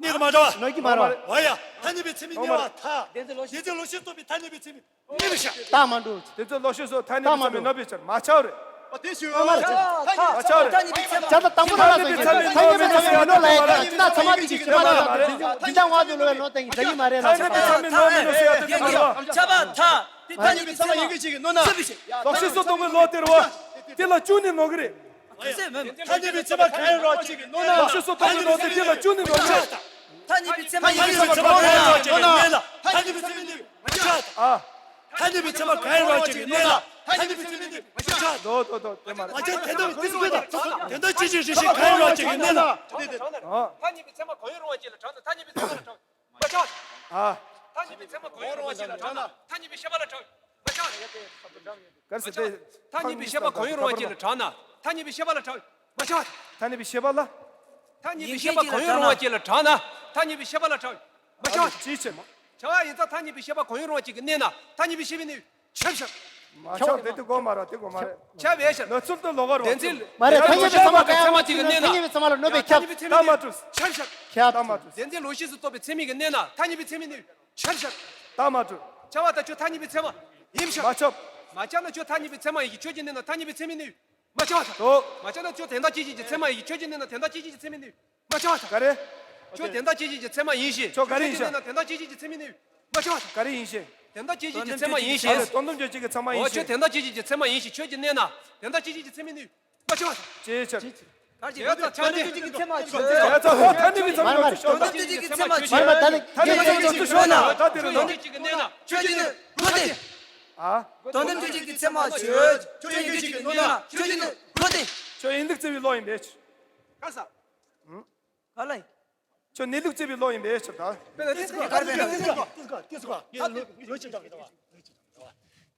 གནོད་ཀྱི་མ་རེད་བ། གནོད་ཀྱི་མ་རེད་བ། འོ་ཡ། ཐ་སྙད་པའི་ཚད་མས་གནོད་པར་ཐལ། བདེན་འཛིན་ལོག་ཤེས་སུ་རྟོགས་པའི་ཐ་སྙད་པའི་ཚད་མས་གནོད་པའི་ཕྱིར། རྟགས་མ་གྲུབ། བདེན་འཛིན་ལོག་ཤེས་སུ་ཐ་སྙད་པའི་ཚད་མས་གནོད་པའི་ཕྱིར། མ་ཁྱབ་རེད། ཨ་དེ་ཞུ། མ་ཁྱབ་རེད། ཐ་སྙད་པའི་ཚད་མས་ཐ་སྙད་པའི་ཚད་མས་གནོད་མི་གནོད་ཟེར་ཡ་དེ་མ་རེད། ད་ཚད་མ་དེ་གི་ཞེས་པ་ལ་ད་དེ་འདི་འདྲ་ངོ་བོ་ལོ་བའི་ལོ་དེ་འདྲ་ཡིན་མ་རེད་ལ། ཐ་སྙད་པའི་ཚད་མས་གནོད་མི་གནོད་ཟེར་ཡ་དེ་མ་རེད། ཁྱབ་པར་ཐལ། དེ་ཐ་སྙད་པའི་ཚད་མ་ཡིན་གྱི་ཞིག་གི་གནོད་ན། ལོག་ཤེས་སུ་རྟོགས་པའི་ལོ་དེར་བ། དེ་ལ་ཅུང་ནས་གནོད་གི་རེད། ཐ་སྙད་པའི་ཚད་མ་གང་ཡིན་རུང་གཅིག་གི་གནོད་ན། ལོག་ཤེས་སུ་རྟོགས་པའི་ལོ་དེ་དེ་ལ་ཅུང་ནས་གནོད་གི་རེད། ཐ་སྙད་པའི་ཚད་མ་ཡིན་གྱི་ཞིག་གི་གནོད་ན། ཐ་སྙད་པའི་ཚད་མས་གནོད་མི་གནོད་ཟེར་ཡ་དེ་མ་རེད། ཨ། ཐ་སྙད་པའི་ཚད་མ་གང་ཡིན་རུང་གཅིག་གི་གནོད་ན། ཐ་སྙད་པའི་ཚད་མས་གནོད་མི་གནོད་ཟེར་ཡ། དོ་དོ་དོ་དེ་མ་རེད། ཨ་ཅག་དེ་འདྲ་དེ་ཚོ་དེ་འདྲ་ཅི་ཞིག་རེ་ཞིག་གང་ཡིན་རུང་གཅིག་གི་གནོད་ན། ཨ། ཐ་སྙད་པའི་ཚད་མ་གང་ཡིན་རུང་གཅིག་ལ་དྲངས་ན་ཐ་སྙད་པའི་ཚད་མ་ལ་དྲངས། མ་ཆགས། ཨ། ཐ་སྙད་པའི་ཚད་མ་གང་ཡིན་རུང་བ་ཅིག་ལ་དྲངས་ན་ཐ་སྙད་པའི་ཤེས་པ་ལ་དྲངས། མ་ཆགས། གལ་སྲིད་དེ། ཐ་སྙད་པའི་ཤེས་པ་གང་ཡིན་རུང་བ་ཅིག་ལ་དྲངས་ན་ཐ་སྙད་པའི་ཤེས་པ་ལ་དྲངས། མ་ཆགས། ཐ་སྙད་པའི་ཤེས་པ་ལ། ཐ་སྙད་པའི་ཤེས་པ་གང་ཡིན་རུང་བ་ཅིག་ལ་དྲངས་ན་ཐ་སྙད་པའི་ཤེས་པ་ལ་དྲངས། མ་ཆགས། ཅིའི་ཕྱིར། ཆགས་པ་ཡིན་ཙང་ཐ་སྙད་པའི་ཤེས་པ་གང་ཡིན་རུང་བ་ཅིག་གི་གནས་ན་ཐ་སྙད་པའི་ཤེས་པའི་གནས་ཆགས་ཤིང་། མ་ཁྱབ་དེ་དེ་དགོས་མ་རེད། དེ་དགོས་མ་རེད། ཁྱབ་ཡས་ཤག་ནོར་ཚུལ་དུ་ལོག་རོགས། བདེན་ཚིག་མ་རེད། ཐ་སྙད་པའི་ཚད་མ་ག་ཡང་མ་ཚད་མ་གཅིག་གི་གནས་ན། ཐ་སྙད་པའི་ཚད་མ་ལ་གནོད་པའི་ཁྱབ། ཐ་སྙད་པའི་ཚད་མ་ཁྱབ་ཤག་ཐ་མ་གྲུབ། བདེན་ཚིག་ལོག་ཤེས་སུ་རྟོགས་པའི་ཚད་མིན་གྱི་གནས་ན་ཐ་སྙད་པའི་ཚད་མས་གནོད་པའི་ཁྱབ་ཤག་ཐ་མ་གྲུབ། ཁྱབ་པ་དང་ཁྱོད་ཐ་སྙད་པའི་ཚད་མ་ཡིན་ཤག་མ་ཁྱབ། མ་ཁྱབ་ན་ཁྱོད་ཐ་སྙད་པའི་ཚད་མ་ཡིན་གྱི་ཁྱོད་ཀྱི་གནས་ན་ཐ་སྙད་པའི་ཚད་མས་གནོད་པའི། མ་ཁྱབ་པ་དང་། དོ། མ་ཁྱབ་ན་ཁྱོད་དོན་དམ་དཔྱོད་བྱེད་ཀྱི་ཚད་མ་ཡིན་གྱི་ཁྱོད་ཀྱི་གནས་ན་དོན་དམ་དཔྱོད་བྱེད་ཀྱི་ཚད་མས་གནོད་པའི། མ་ཁྱབ་པ་དང་། ག་རེ། ཁྱོད་དོན་དམ་དཔྱོད་བྱེད་ཀྱི་ཚད་མ་ཡིན་ཞེས། ཁྱོད་ག་རེ་ཡིན་ཤག་ཁྱོད་ཀྱི་གནས་ན་དོན་དམ་དཔྱོད་བྱེད་ཀྱི་ཚད་མས་གནོད་པའི། མ་ཁྱབ་པ་དང་། ག་རེ་ཡིན་ཤེས། དོན་དམ་དཔྱོད་བྱེད་ཀྱི་ཚད་མ་ཡིན་ཞེས། དོན་དམ་དཔྱོད་བྱེད་ཀྱི་ཚད་མ་ཡིན་ཞེས། ཁྱོད་དོན་དམ་དཔྱོད་བྱེད་ཀྱི་ཚད་མ་ཡིན་ཞེས་ཁྱོད་ཀྱི་གནས་ན་དོན་དམ་དཔྱོད་བྱེད་ཀྱི་ཚད་མས་གནོད་པའི། མ་ཁྱབ་པ་དང་། ཅེས་བྱ། ཡ་ད་ཆ་ནས་ཀྱི་ཚད་མ་ཆོས། ཡ་ད་ཧོ་ཐ་སྙད་པའི་ཚད་མ་ཆོས། དོན་དམ་དཔྱོད་བྱེད་ཀྱི་ཚད་མ་ཆོས། མ་མ་ད་ནི་ཐ་སྙད་པའི་ཚད་མ་ཆོས་ཤོད་ན་ད་དེ་རེད་དོན་དམ་དཔྱོད་བྱེད་ཀྱི་གནས་ན་ཆོས་ཀྱི་གནས་དགོས་ཏེ། ཨ། དོན་དམ་དཔྱོད་བྱེད་ཀྱི་ཚད་མ་ཆོས། ཆོས་ཀྱི་གནས་ན་ཆོས་ཀྱི་གནས་དགོས་ཏེ། ཁྱོད་ཡིན་ལུགས་བརྩི་བའི་བློ་ཡིན་པས། ག་ས། ག་ལ་ཡིན། ཁྱོད་གནས་ལུགས་བརྩི་བའི་བློ་ཡིན་པས་ཕྱིར་ད། དཔེར་ན་དེ་ཚོ་ག་རེ་ཡིན།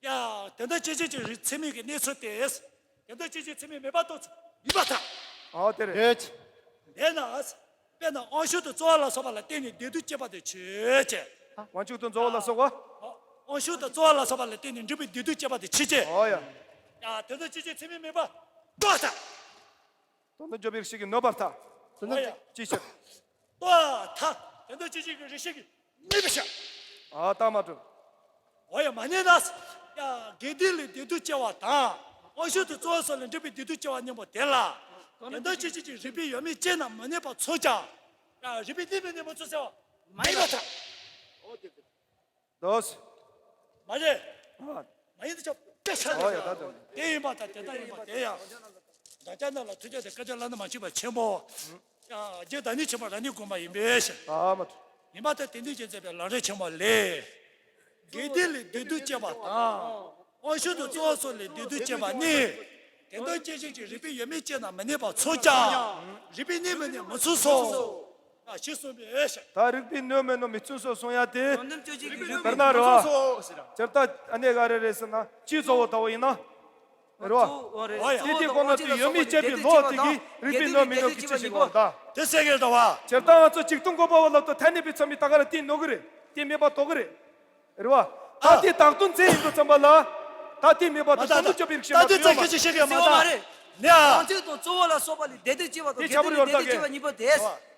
ཡ་དེ་འདྲ་ཅི་ཅི་ཅི་རིགས་ཚད་མིན་གྱི་གནས་ཚུལ་ཏེ། དེ་འདྲ་ཅི་ཅི་ཚད་མིན་མེད་པ་རྟོགས་ཚུལ་ཡིན་པར་ཐལ། ཨོ་དེ་རེད། དེས་ན། དཔེར་ན་དབང་ཕྱུག་ཏུ་རྩོལ་བ་ལ་སོགས་པ་ལ་བརྟེན་ནས་བདེ་སྡུག་སྐྱེད་པ་དེ་ཆོས་ཅན། དབང་ཕྱུག་ཏུ་རྩོལ་བ་ལ་སོགས་པ། དབང་ཕྱུག་ཏུ་རྩོལ་བ་ལ་སོགས་པ་ལ་བརྟེན་ནས་འབྲས་བུའི་བདེ་སྡུག་སྐྱེད་པ་དེ་ཆོས་ཅན། ཨོ་ཡ། ཡ་དེ་འདྲ་ཅི་ཅི་ཚད་མིན་མེད་པ་རྟོགས་ཐལ། དོན་དུ་འཇོག་པའི་རིགས་ཤིག་གིས་གནོད་པར་ཐལ། དོན་དུ་ཅི་ཕྱིར། ལྟོ་ཐ། དོན་དུ་ཅི་ཞིག་གི་རིགས་ཤིག་གིས་གནོད་པའི་ཕྱིར། ཨ་ལྟ་མ་གྲུབ། འོ་ཡ་མ་གནས་ན། ཡ་དགེ་སྡིག་ལས་བདེ་སྡུག་སྐྱེ་བ་དང་། དབང་ཕྱུག་ཏུ་རྩོལ་བ་སོགས་ལས་འབྲས་བུའི་བདེ་སྡུག་སྐྱེ་བ་གཉིས་པོ་དེ་ལ། དོན་དུ་ཅི་ཞིག་གི་རིགས་པས་ཡོད་མེད་དཔྱད་ན་མི་གནས་པ་མཚུངས་ཀྱང་། ཡ་རིགས་པས་གནས་མི་གནས་པ་མཚུངས་ཟེར་བ་མ་ཡིན་པར་ཐལ། དོ། མ་རེད། ཨ། མ་ཡིན་དུ་ཆོག་དེ་ཆ་ཨོ་ཡ་ད་དོ། དེ་ཡིན་པ་དང་དེ་ལྟར་ཡིན་པ་དེ་ཡང་། བདག་ཅག་རྣམས་ལ་ཐུགས་རྗེ་དང་བསྐལ་བརྒྱར་བླ་ན་མ་མཆིས་པ་ཆེན་པོ། ཡང་རྗེ་བདག་ཉིད་ཆེན་པོ་རང་ཉིད་དགོངས་པ་ཡིན་པའི་ཕྱིར། ཨ་མ། ཡིན་པ་དང་དེ་འདྲའི་རྗེས་མཛད་པའི་ལམ་རིམ་ཆེན་མོ་ལས། དགེ་སྡིག་ལས་བདེ་སྡུག་སྐྱེ་བ་དང་། དབང་ཕྱུག་ཏུ་རྩོལ་བ་སོགས་ལས་བདེ་སྡུག་སྐྱེ་བ་ནི། དེ་ལྟར་སྐྱེ་བཞིན་གྱི་རིགས་པས་ཡོད་མེད་དཔྱད་ན་མི་གནས་པ་མཚུངས་ཀྱང་། རིགས་པས་གནས་མི་གནས་མི་མཚུངས་སོ། ཞེས་གསུངས་པས། ད་རིགས་པས་གནོད་མི་གནོད་མི་མཚུངས་སོ་གསུང་ཡ་དེ། དོན་དམ་དཔྱོད་བྱེད་ཀྱི་རིགས་པས་དཔེར་ན་རེད་བ། སྤྱིར་བཏང་ཨ་ནེ་ག་རེ་རེད་ཟེར་ན་སྤྱི་གཙོ་བོ་ལྟ་བུ་ཡིན་ན། རེད་བ། གཙོ་བོ་རེད། ཨོ་ཡ། དེ་དེ་གོ་ན་དེ་ཡོད་མེད་དཔྱད་པའི་ལོག་དེ་གིས་རིགས་པས་གནོད་མི་གནོད་ཀྱི་ཅི་ཞིག་ལོག་ད། དེ་ཟེར་གི་རེད་བ། སྤྱིར་བཏང་ང་ཚོ་ཇི་ལྟར་འགོག་པ་བ་ལབ་དུས་ཐ་སྙད་པའི་ཚད་མས་ད་ག་རེ་དེ་གནོད་གི་རེད། དེ་མེད་པ་རྟོགས་གི་རེད། རེད་བ། ད་དེ་བདག་དོན་མཚན་ཡིན་དུས་ཙམ་པ་ལ། ད་དེ་མེད་པ་དང་དོན་དུ་སྐྱོབ་པའི་རིགས་ཤིག་མ་གཏོགས་ཡོད་མ་རེད། ནས་ཨ། དབང་ཕྱུག་དང་གཙོ་བོ་ལ་སོགས་པ་ལས་བདེ་སྡུག་སྐྱེ་བ་དང་དེ་བདེ་སྡུག་ལས་བདེ་སྡུག་སྐྱེ་བ་གཉིས་པོ་དེ།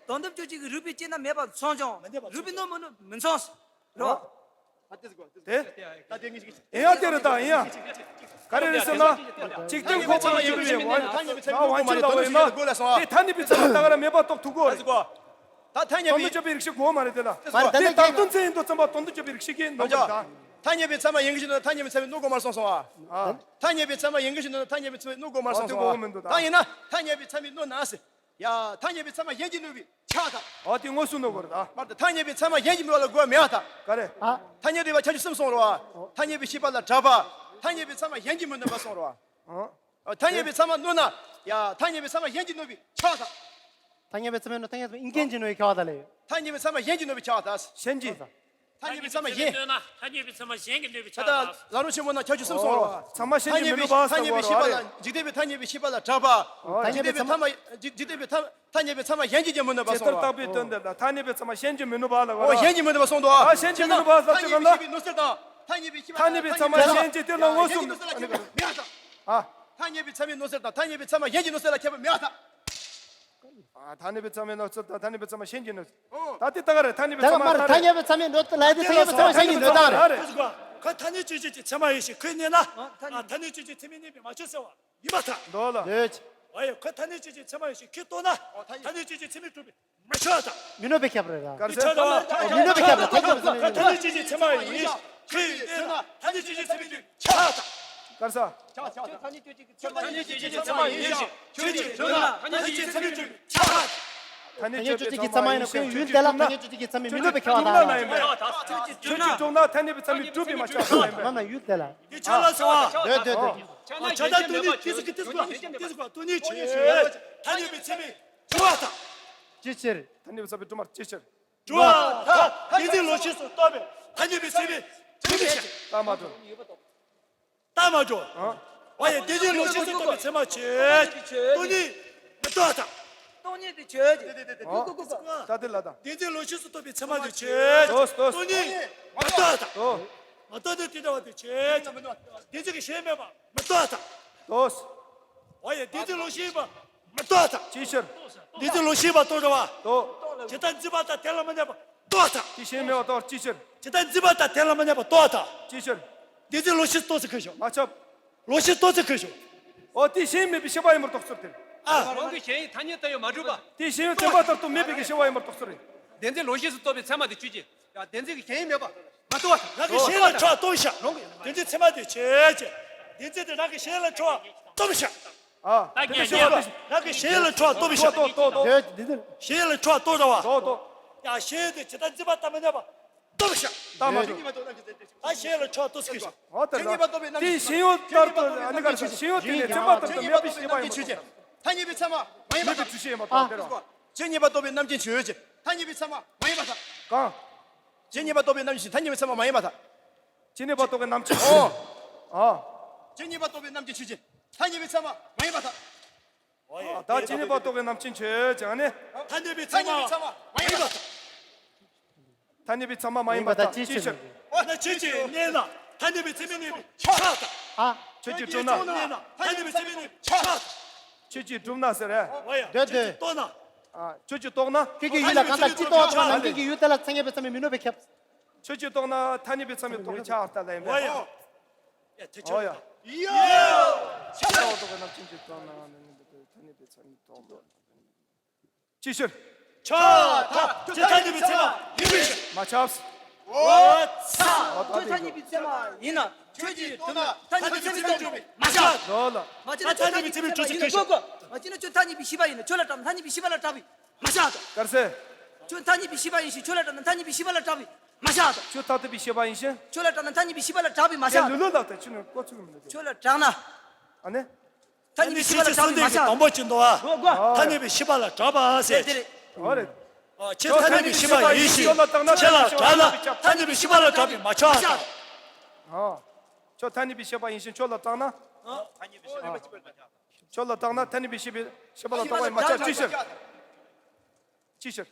དོན་དམ་དཔྱོད་བྱེད་ཀྱི་རིགས་པས་དཔྱད་ན་མེད་པ་མཚུངས་ཀྱང་། རིགས་པས་གནོད་མི་གནོད་མི་མཚུངས། རེད་བ། དེ། ཡིན་ཡ་དེ་རེད་ད་ཡིན་ཡ། ག་རེ་རེད་ཟེར་ན། ཇི་ལྟར་འགོག་པ་བ་ཡིན་པའི་ང་དབང་ཕྱུག་ལྟ་བུ་ཡིན་ན། དེ་ཐ་སྙད་པའི་ཚད་མ་ད་ག་རེ་མེད་པ་རྟོགས་ཐུབ་དགོས་རེད། ད་ཐ་སྙད་པའི། དོན་དུ་སྐྱོབ་པའི་རིགས་ཤིག་དགོས་མ་རེད་དེ་ལ། མ་རེད་ད་དེ་ནི་བདག་དོན་མཚན་ཡིན་དུས་ཙམ་པ་དོན་དུ་སྐྱོབ་པའི་རིགས་ཤིག་གིས་གནོད་པ་རེད་ད། ཐ་སྙད་པའི་ཚད་མ་ཡིན་གྱི་ཞིག་ན་ཐ་སྙད་པའི་ཚད་མས་གནོད་དགོས་མ་རེད་གསུངས་སོང་ཨ། ཐ་སྙད་པའི་ཚད་མ་ཡིན་གྱི་ཞིག་ན་ཐ་སྙད་པའི་ཚད་མས་གནོད་དགོས་མ་རེད་གསུངས་སོང་ཨ། ད་ཡིན་ན་ཐ་སྙད་པའི་ཚད་མས་གནོད་ན་ཟེར། ཡ་ཐ་སྙད་པའི་ཚད་མ་གཞན་གྱིས་གནོད་པའི་ཆགས་ད། ཨོ་དེ་དངོས་སུ་གནོད་དགོས་རེད་ད། མ་རེད་ད་ཐ་སྙད་པའི་ཚད་མ་གཞན་གྱིས་གནོད་པ་ལ་གོ་བ་མེད་ཨ་ད། ག་རེ། ཨ། ཐ་སྙད་རིགས་པ་ཁྱད་ཆོས་གསུམ་གསུངས་རེད་བ། ཐ་སྙད་པའི་ཤེས་པ་ལ་གྲགས་པ། ཐ་སྙད་པའི་ཚད་མ་གཞན་གྱིས་མི་གནོད་པ་གསུངས་རེད་བ། ཨོ། ཐ་སྙད་པའི་ཚད་མ་གནོད་ན། ཡ་ཐ་སྙད་པའི་ཚད་མ་གཞན་གྱིས་གནོད་པའི་ཆགས་ད། ཐ་སྙད་པའི་ཚད་མས་གནོད་ཐ་སྙད་པའི་ཨིན་སྐད་ཀྱིས་གནོད་པའི་ཁྱད་པར་ད་ལས་ཡོད། ཐ་སྙད་པའི་ཚད་མ་གཞན་གྱིས་གནོད་པའི་ཁྱད་པར་ད། གཞན་གྱིས། ཐ་སྙད་པའི་ཚད་མ་གཞན། གནོད་ན་ཐ་སྙད་པའི་ཚད་མ་གཞན་གྱིས་གནོད་པའི་ཆགས་ད། ད་ལམ་རིམ་ཆེན་མོ་ན་ཁྱད་ཆོས་གསུམ་གསུངས་རོ། ཚད་མ་གཞན་གྱིས་མི་གནོད་པ་ཐ་སྙད་པའི་ཤེས་པ་ལ་འཇིག་རྟེན་པའི་ཐ་སྙད་པའི་ཤེས་པ་ལ་གྲགས་པ། འཇིག་རྟེན་པའི་ཐ་མ་འཇིག་རྟེན་པའི་ཐ་ཐ་སྙད་པའི་ཚད་མ་གཞན་གྱིས་ཀྱང་མི་གནོད་པ་གསུངས་རོ། ཇི་ལྟར་བཏགས་པའི་དོན་དེ་ལ་ཐ་སྙད་པའི་ཚད་མ་གཞན་གྱིས་མི་གནོད་པ་ལ་གོ། འོ་གཞན་གྱིས་མི་གནོད་པ་གསུངས་འདུག་ཨ་གཞན་གྱིས་མི་གནོད་པ་ལ་ཐ་སྙད་པའི་ཤེས་པའི་གནོད་སེལ་དང་ཐ་སྙད་པའི་ཤེས་པ་ཐ་སྙད་པའི་ཚད་མ་གཞན་གྱིས་དེ་ལ་མངོན་སུམ། ཐ་སྙད་པའི་ཚད་མའི་གནོད་སེལ་ལ་ཁྱད་པར་མེད་པ་ད། ཨ། ཐ་སྙད་པའི་ཚད་མའི་གནོད་སེལ་དང་ཐ་སྙད་པའི་ཚད་མ་གཞན་གྱི་གནོད་སེལ་ལ་ཁྱད་པར་མེད་པ་ད། ཨ་ཐ་སྙད་པའི་ཚད་མའི་གནོད་སེལ་དང་ཐ་སྙད་པའི་ཚད་མ་གཞན་གྱི་གནོད་སེལ། ད་དེ་ལྟ་ག་རེད་ཐ་སྙད་པའི་ཚད་མ་ལྟ་རེད། ཐ་སྙད་པའི་ཚད་མའི་གནོད་སེལ་ལ་དེ་ཐ་སྙད་པའི་ཚད་མ་གཞན་གྱི་གནོད་སེལ་རེད། ཁོ་ཐ་སྙད་དཔྱོད་བྱེད་ཀྱི་ཚད་མ་ཡིན་ཞེས་ཁོས་གནས་ན། ཨ་ཐ་སྙད་དཔྱོད་བྱེད་ཀྱི་ཚད་མས་གནོད་པས་མ་ཆོག་ཟེར་བ་ཡིན་པར་ཐལ། འདོད་ལ། འོ་ཡ་ཁོ་ཐ་སྙད་དཔྱོད་བྱེད་ཀྱི་ཚད་མ་ཡིན་ཞེས་ཁོས་རྟོགས་ན། ཐ་སྙད་དཔྱོད་བྱེད་ཀྱི་ཚད་མས་གྲུབ་པས། མི་ཆགས་དང་། མི་གནོད་པའི་ཁྱད་པར་རེད་ད། མི་ཆགས་དང་། མི་གནོད་པའི་ཁྱད་པར་རེད་ད། ཐ་སྙད་དཔྱོད་བྱེད་ཀྱི་ཚད་མ་ཡིན། ཁྱོད་ཡིན་ན་ཐ་སྙད་དཔྱོད་བྱེད་ཀྱི་ཚད་མ་ཡིན། ཆགས་དང་། གར་ས། ཁྱོད་ཐ་སྙད་དཔྱོད་བྱེད་ཀྱི་ཚད་མ་ཡིན། ཁྱོད་ཀྱིས་ཡོད་ན་ཐ་སྙད་དཔྱོད་བྱེད་ཀྱི་ཚད་མ་ཡིན། ཆགས་དང་། ཐ་སྙད་དཔྱོད་བྱེད་ཀྱི་ཚད་མ་ཡིན་ན་ཁོའི་ཡུལ་དེ་ལ་ཐ་སྙད་དཔྱོད་བྱེད་ཀྱི་ཚད་མས་མི་གནོད་པའི་ཁྱད་པར་དང་། ཁྱོད་ཀྱིས་གྲུབ་ན་ཐ་སྙད་པའི་ཚད་མས་གྲུབ་པས་མ་ཆགས་པ་ཡིན་པས། མ་མ་ཡུལ་དེ་ལ། འདི་ཆགས་ལ་ཟེར་བ། འདོད་འདོད་འདོད། ཆགས་ན་ཆགས་ན་དོན་ནི་དེ་ཟེར་གི་དེ་ཟེར་བ་དེ་ཟེར་བ་དོན་ནི་ཆེ། ཐ་སྙད་པའི་ཚད་མས་གྲུབ་པ་དང་། ཅི་ཕྱིར། ཐ་སྙད་པའི་ཚད་མས་གྲུབ་མ་ཅི་ཕྱིར། གྲུབ་པ་དང་། བདེན་འཛིན་ལོག་ཤེས་སུ་རྟོགས་པའི་ཐ་སྙད་པའི་ཚད་མས་གྲུབ་པའི་ཕྱིར། ལྟ་མ་གྲུབ། ལྟ་མ་གྲུབ། ཨ། འོ་ཡ་བདེན་འཛིན་ལོག་ཤེས་སུ་རྟོགས་པའི་ཚད་མ་ཆོས་ཅན། སྟོང་ཉིད་མི་རྟོགས་དང་། སྟོང་ཉིད་དེ་ཆོས་ཅན། ཨ། ད་དེ་ལ་དང་། བདེན་འཛིན་ལོག་ཤེས་སུ་རྟོགས་པའི་ཚད་མ་དེ་ཆོས་ཅན། དོ་དོ། སྟོང་ཉིད་མི་རྟོགས་དང་། དོ། མ་རྟོགས་ནས་དེ་འདྲ་བ་དེ་བྱེད་ཅེས། བདེན་འཛིན་གྱི་ཞེན་མེད་པ་མ་རྟོགས་དང་། དོ། འོ་ཡ། བདེན་འཛིན་ལོག་ཤེས་ཡིན་པ་མ་རྟོགས་དང་། ཅིའི་ཕྱིར། བདེན་འཛིན་ལོག་ཤེས་པ་རྟོགས་འདྲ་བ། དོ། ཇི་ལྟར་འཛིན་པ་དང་དེ་ལ་མི་གནས་པ་རྟོགས་དང་། དེ་ཞེན་མེད་པ་རྟོགས། ཅིའི་ཕྱིར། ཇི་ལྟར་འཛིན་པ་དང་དེ་ལ་མི་གནས་པ་རྟོགས་དང་། ཅིའི་ཕྱིར། བདེན་འཛིན་ལོག་ཤེས་རྟོགས་ཚུལ་གང་ཞིག་མ་ཁྱབ། ལོག་ཤེས་རྟོགས་ཚུལ་གང་ཞིག་འོ་དེ་ཞེན་མེད་པའི་ཤེས་པ་ཡིན་པར་རྟོགས་ཚུལ་དེ། ཨ། རང་གི་ཞེན་ཡུལ་ཐ་སྙད་ལྟ་བུ་མ་གྲུབ་པ། དེ་ཞེན་ཡུལ་བདེན་པ་ལྟར་དུ་མེད་པའི་གི་ཤེས་པ་ཡིན་པར་རྟོགས་ཚུལ་རེད། བདེན་འཛིན་ལོག་ཤེས་སུ་རྟོགས་པའི་ཚད་མ་དེ་ཆོས་ཅན། ཡང་བདེན་འཛིན་གྱི་ཞེན་ཡུལ་མེད་པ་མ་རྟོགས་པ་དང་། རང་གི་ཞེན་ལ་འཕྲོ་བ་སྟོན་བྱ། རང་གི་བདེན་འཛིན་ཚད་མ་དེ་ཆོས་ཅན། བདེན་འཛིན་དེ་རང་གི་ཞེན་ལ་འཕྲོ་བ་སྟོན་བྱ། ཨ། ད་དེ་གས་ཞེན་ཡ། རང་གི་ཞེན་ལ་འཕྲོ་བ་སྟོན་བྱ། ཏོ་ཏོ་ཏོ། ཞེན་ལ་འཕྲོ་བ་སྟོན་ར་བ། ཏོ་ཏོ། ཡང་ཞེན་ཡུལ་དེ་ཇི་ལྟར་འཛིན་པ་དང་མི་གནས་པ་སྟོན་བྱ། ད་མ་ཏོ། ད་ཞེན་ལ་འཕྲོ་བ་སྟོན་ཚུལ་གང་ཞིག་འོ་ད་ལ། དེ་ཞེན་ཡུལ་ལྟར་དུ་ཨ་ནི་ག་རེ་ཞེན་ཡུལ་དེ་ནི་ཚད་མ་ལྟར་དུ་མེད་པའི་ཤེས་པ་ཡིན་པར་རྟོགས། ཐ་སྙད་པའི་ཚད་མ་མ་ཡིན་པ་དང་། མེད་པའི་འདུ་ཤེས་ཡིན་པར་རྟོགས། དེ་རེད་བ། ཇི་སྙེད་པ་རྟོགས་པའི་རྣམ་མཁྱེན་ཆོས་ཅན། ཐ་སྙད་པའི་ཚད་མ་མ་ཡིན་པར་ཐལ། གང་། ཇི་སྙེད་པ་རྟོགས་པའི་རྣམ་མཁྱེན་ཆོས་ཅན། ཐ་སྙད་པའི་ཚད་མ་མ་ཡིན་པར་ཐལ། ཇི་སྙེད་པ་རྟོགས་པའི་རྣམ་མཁྱེན་ཆོས་ཅན། ཨོ། ཨ། ཇི་སྙེད་པ་རྟོགས་པའི་རྣམ་མཁྱེན་ཆོས་ཅན། ཐ་སྙད་པའི་ཚད་མ་མ་ཡིན་པར་ཐལ། ད་ཇི་སྙེད་པ་རྟོགས་པའི་རྣམ་མཁྱེན་ཆོས་ཅན་ནི། ཐ་སྙད་པའི་ཚད་མ་མ་ཡིན་པར་ཐལ། ཐ་སྙད་པའི་ཚད་མ་མ་ཡིན་པར་ཐལ། ཅིའི་ཕྱིར། འོ་ན་ཆོས་ཅན་གནས་ན་ཐ་སྙད་པའི་ཚད་མས་གནས་པས་ཁྱབ་པར་ཐལ། ཨ། ཆོས་ཅན་གྲུབ་ན། གནས་ན་ཐ་སྙད་པའི་ཚད་མས་གནས་པས་ཁྱབ་པར་ཐལ། ཆོས་ཅན་གྲུབ་ན་ཟེར་རེད། འོ་ཡ། འདོད་དེ། ཆོས་ཅན་རྟོགས་ན། ཨ། ཆོས་ཅན་རྟོགས་ན། ཁྱེད་ཀྱི་ཡུལ་ལ་གང་ལྟར་ཅི་རྟོགས་པ་ན་ནམ་མཁའི་ཡུལ་དེ་ལ་ཐ་སྙད་པའི་ཚད་མས་མི་གནོད་པས་ཁྱབ། ཆོས་ཅན་རྟོགས་ན་ཐ་སྙད་པའི་ཚད་མས་རྟོགས་པས་ཁྱབ་པར་ཐལ་ལབ་ཡིན་པས། འོ་ཡ། ཡ་ཐེ་ཆོས། འོ་ཡ། ཡ། ཁྱབ་པར་ཐལ། རྟོགས་པའི་རྣམ་མཁྱེན་ཅན་རྟོགས་ན་ཐ་སྙད་པའི་ཚད་མས་རྟོགས་པས། ཅིའི་ཕྱིར། ཁྱབ་པར་ཐལ། ཁྱོད་ཐ་སྙད་པའི་ཚད་མ་ཡིན་པའི་ཕྱིར། མ་ཁྱབ། འོ་ཚ། ཁྱོད་ཐ་སྙད་པའི་ཚད་མ་ཡིན་ན་ཆོས་ཅན་གྲུབ་ན་ཐ་སྙད་པའི་ཚད་མས་གྲུབ་པས་མ་ཁྱབ། ལོ་ལ། མ་ཁྱབ་ན་ཁྱོད་ཐ་སྙད་པའི་ཚད་མས་གྲུབ་ཚུལ་གང་ཞིག་མ་ཁྱབ་ན་ཁྱོད་ཐ་སྙད་པའི་ཤེས་པ་ཡིན་ན་ཁྱོད་ལ་གྲགས་ན་ཐ་སྙད་པའི་ཤེས་པ་ལ་གྲགས་པས་མ་ཁྱབ་དང་། ག་རེ་ཟེར། ཁྱོད་ཐ་སྙད་པའི་ཤེས་པ་ཡིན་ཞིང་ཁྱོད་ལ་གྲགས་ན་ཐ་སྙད་པའི་ཤེས་པ་ལ་གྲགས་པས་མ་ཁྱབ་དང་། ཁྱོད་ཐ་སྙད་པའི་ཤེས་པ་ཡིན་ཞིང་། ཁྱོད་ལ་གྲགས་ན་ཐ་སྙད་པའི་ཤེས་པ་ལ་གྲགས་པས་མ་ཁྱབ་དང་། ལུ་ལུ་ལགས་དང་ཁྱོད་ནི་ཀོ་ཚུགས་མི་འདུག་ཁྱོད་ལ་གྲགས་ན། ཨ་ནི། ཐ་སྙད་པའི་ཤེས་པ་ལ་གྲགས་པས་མ་ཁྱབ། དང་པོ་ཅི་འདུག་ཨ། གོ་གོ། ཐ་སྙད་པའི་ཤེས་པ་ལ་གྲགས་པ་ཟེར། དེ་རེད། འོ་རེད། ཨ། ཁྱེད་ཐ་སྙད་པའི་ཤེས་པ་ཡིན་ཞིང་ཁྱེད་ལ་གྲགས་ན་ཐ་སྙད་པའི་ཤེས་པ་ལ་གྲགས་པས་མ་ཁྱབ་དང་། ཨ། ཁྱོད་ཐ་སྙད་པའི་ཤེས་པ་ཡིན་ཞིང་ཁྱོད་ལ་གྲགས་ན། ཁྱོད་ལ་གྲགས་ན་ཐ་སྙད་པའི་ཤེས་པའི་ཤེས་པ་ལ་གྲགས་པས་མ་ཁྱབ། ཅིའི་ཕྱིར། ཅིའི་ཕྱིར།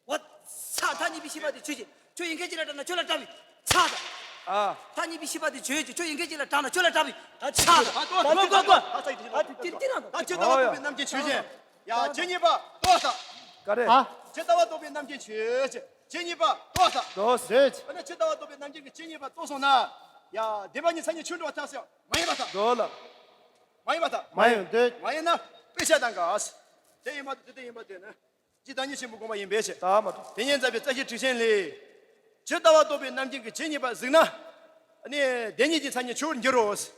འོ་ཚ། ཐ་སྙད་པའི་ཤེས་པ་དེ་ཆོས་ཅན། ཁྱོད་ཡིན་མཁན་ཅིག་ལ་གྲགས་ན་ཁྱོད་ལ་གྲགས་པས་ཚ་དང་། ཨ། ཐ་སྙད་པའི་ཤེས་པ་དེ་ཆོས་ཅན། ཁྱོད་ཡིན་མཁན་ཅིག་ལ་གྲགས་ན་ཁྱོད་ལ་གྲགས་པས་ཚ་དང་། གོ་གོ་གོ། ཨ། དེ་དེ་དེ་རང་དང་། ད་ཇི་ལྟ་བ་རྟོགས་པའི་རྣམ་མཁྱེན་ཆོས་ཅན། ཡ་ཇི་སྙེད་པ་རྟོགས་དང་། ག་རེ། ཨ། ཇི་ལྟ་བ་རྟོགས་པའི་རྣམ་མཁྱེན་ཆོས་ཅན། ཇི་སྙེད་པ་རྟོགས་དང་། རྟོགས། འོ་ན་ཇི་ལྟ་བ་རྟོགས་པའི་རྣམ་མཁྱེན་གྱིས་ཇི་སྙེད་པ་རྟོགས་སོང་ན། ཡ་བདེན་པ་གཉིས་ཚ་གཉིས་ཆོས་འགྲོ་བ་ཐལ་ཟེར་མ་ཡིན་པར་ཐལ། འགྲོ་ལ། མ་ཡིན་པར་ཐལ། མ་ཡིན། འདོད། མ་ཡིན་ན་དཔེ་ཆ་དང་འགལ། དེ་ཡིན་པ་དེ་དེ་ཡིན་པ་དེ་ནི། ཇི་ལྟར་བདག་ཉིད་ཆེན་པོའི་དགོངས་པ་ཡིན་པའི་ཕྱིར། ད་མ་གཏོགས། དེ་ཉིད་མཛད་པའི་རྩ་ཤེའི་ཁྲིད་ཆེན་ལས། ཇི་ལྟ་བ་རྟོགས་པའི་རྣམ་མཁྱེན་གྱིས་ཇི་སྙེད་པ་གཟིགས་ན། ནི་བདེན་གཉིས་ཀྱི་མཚན་ཉིད་ཆོས་འགྱུར་རོ། ཞེས་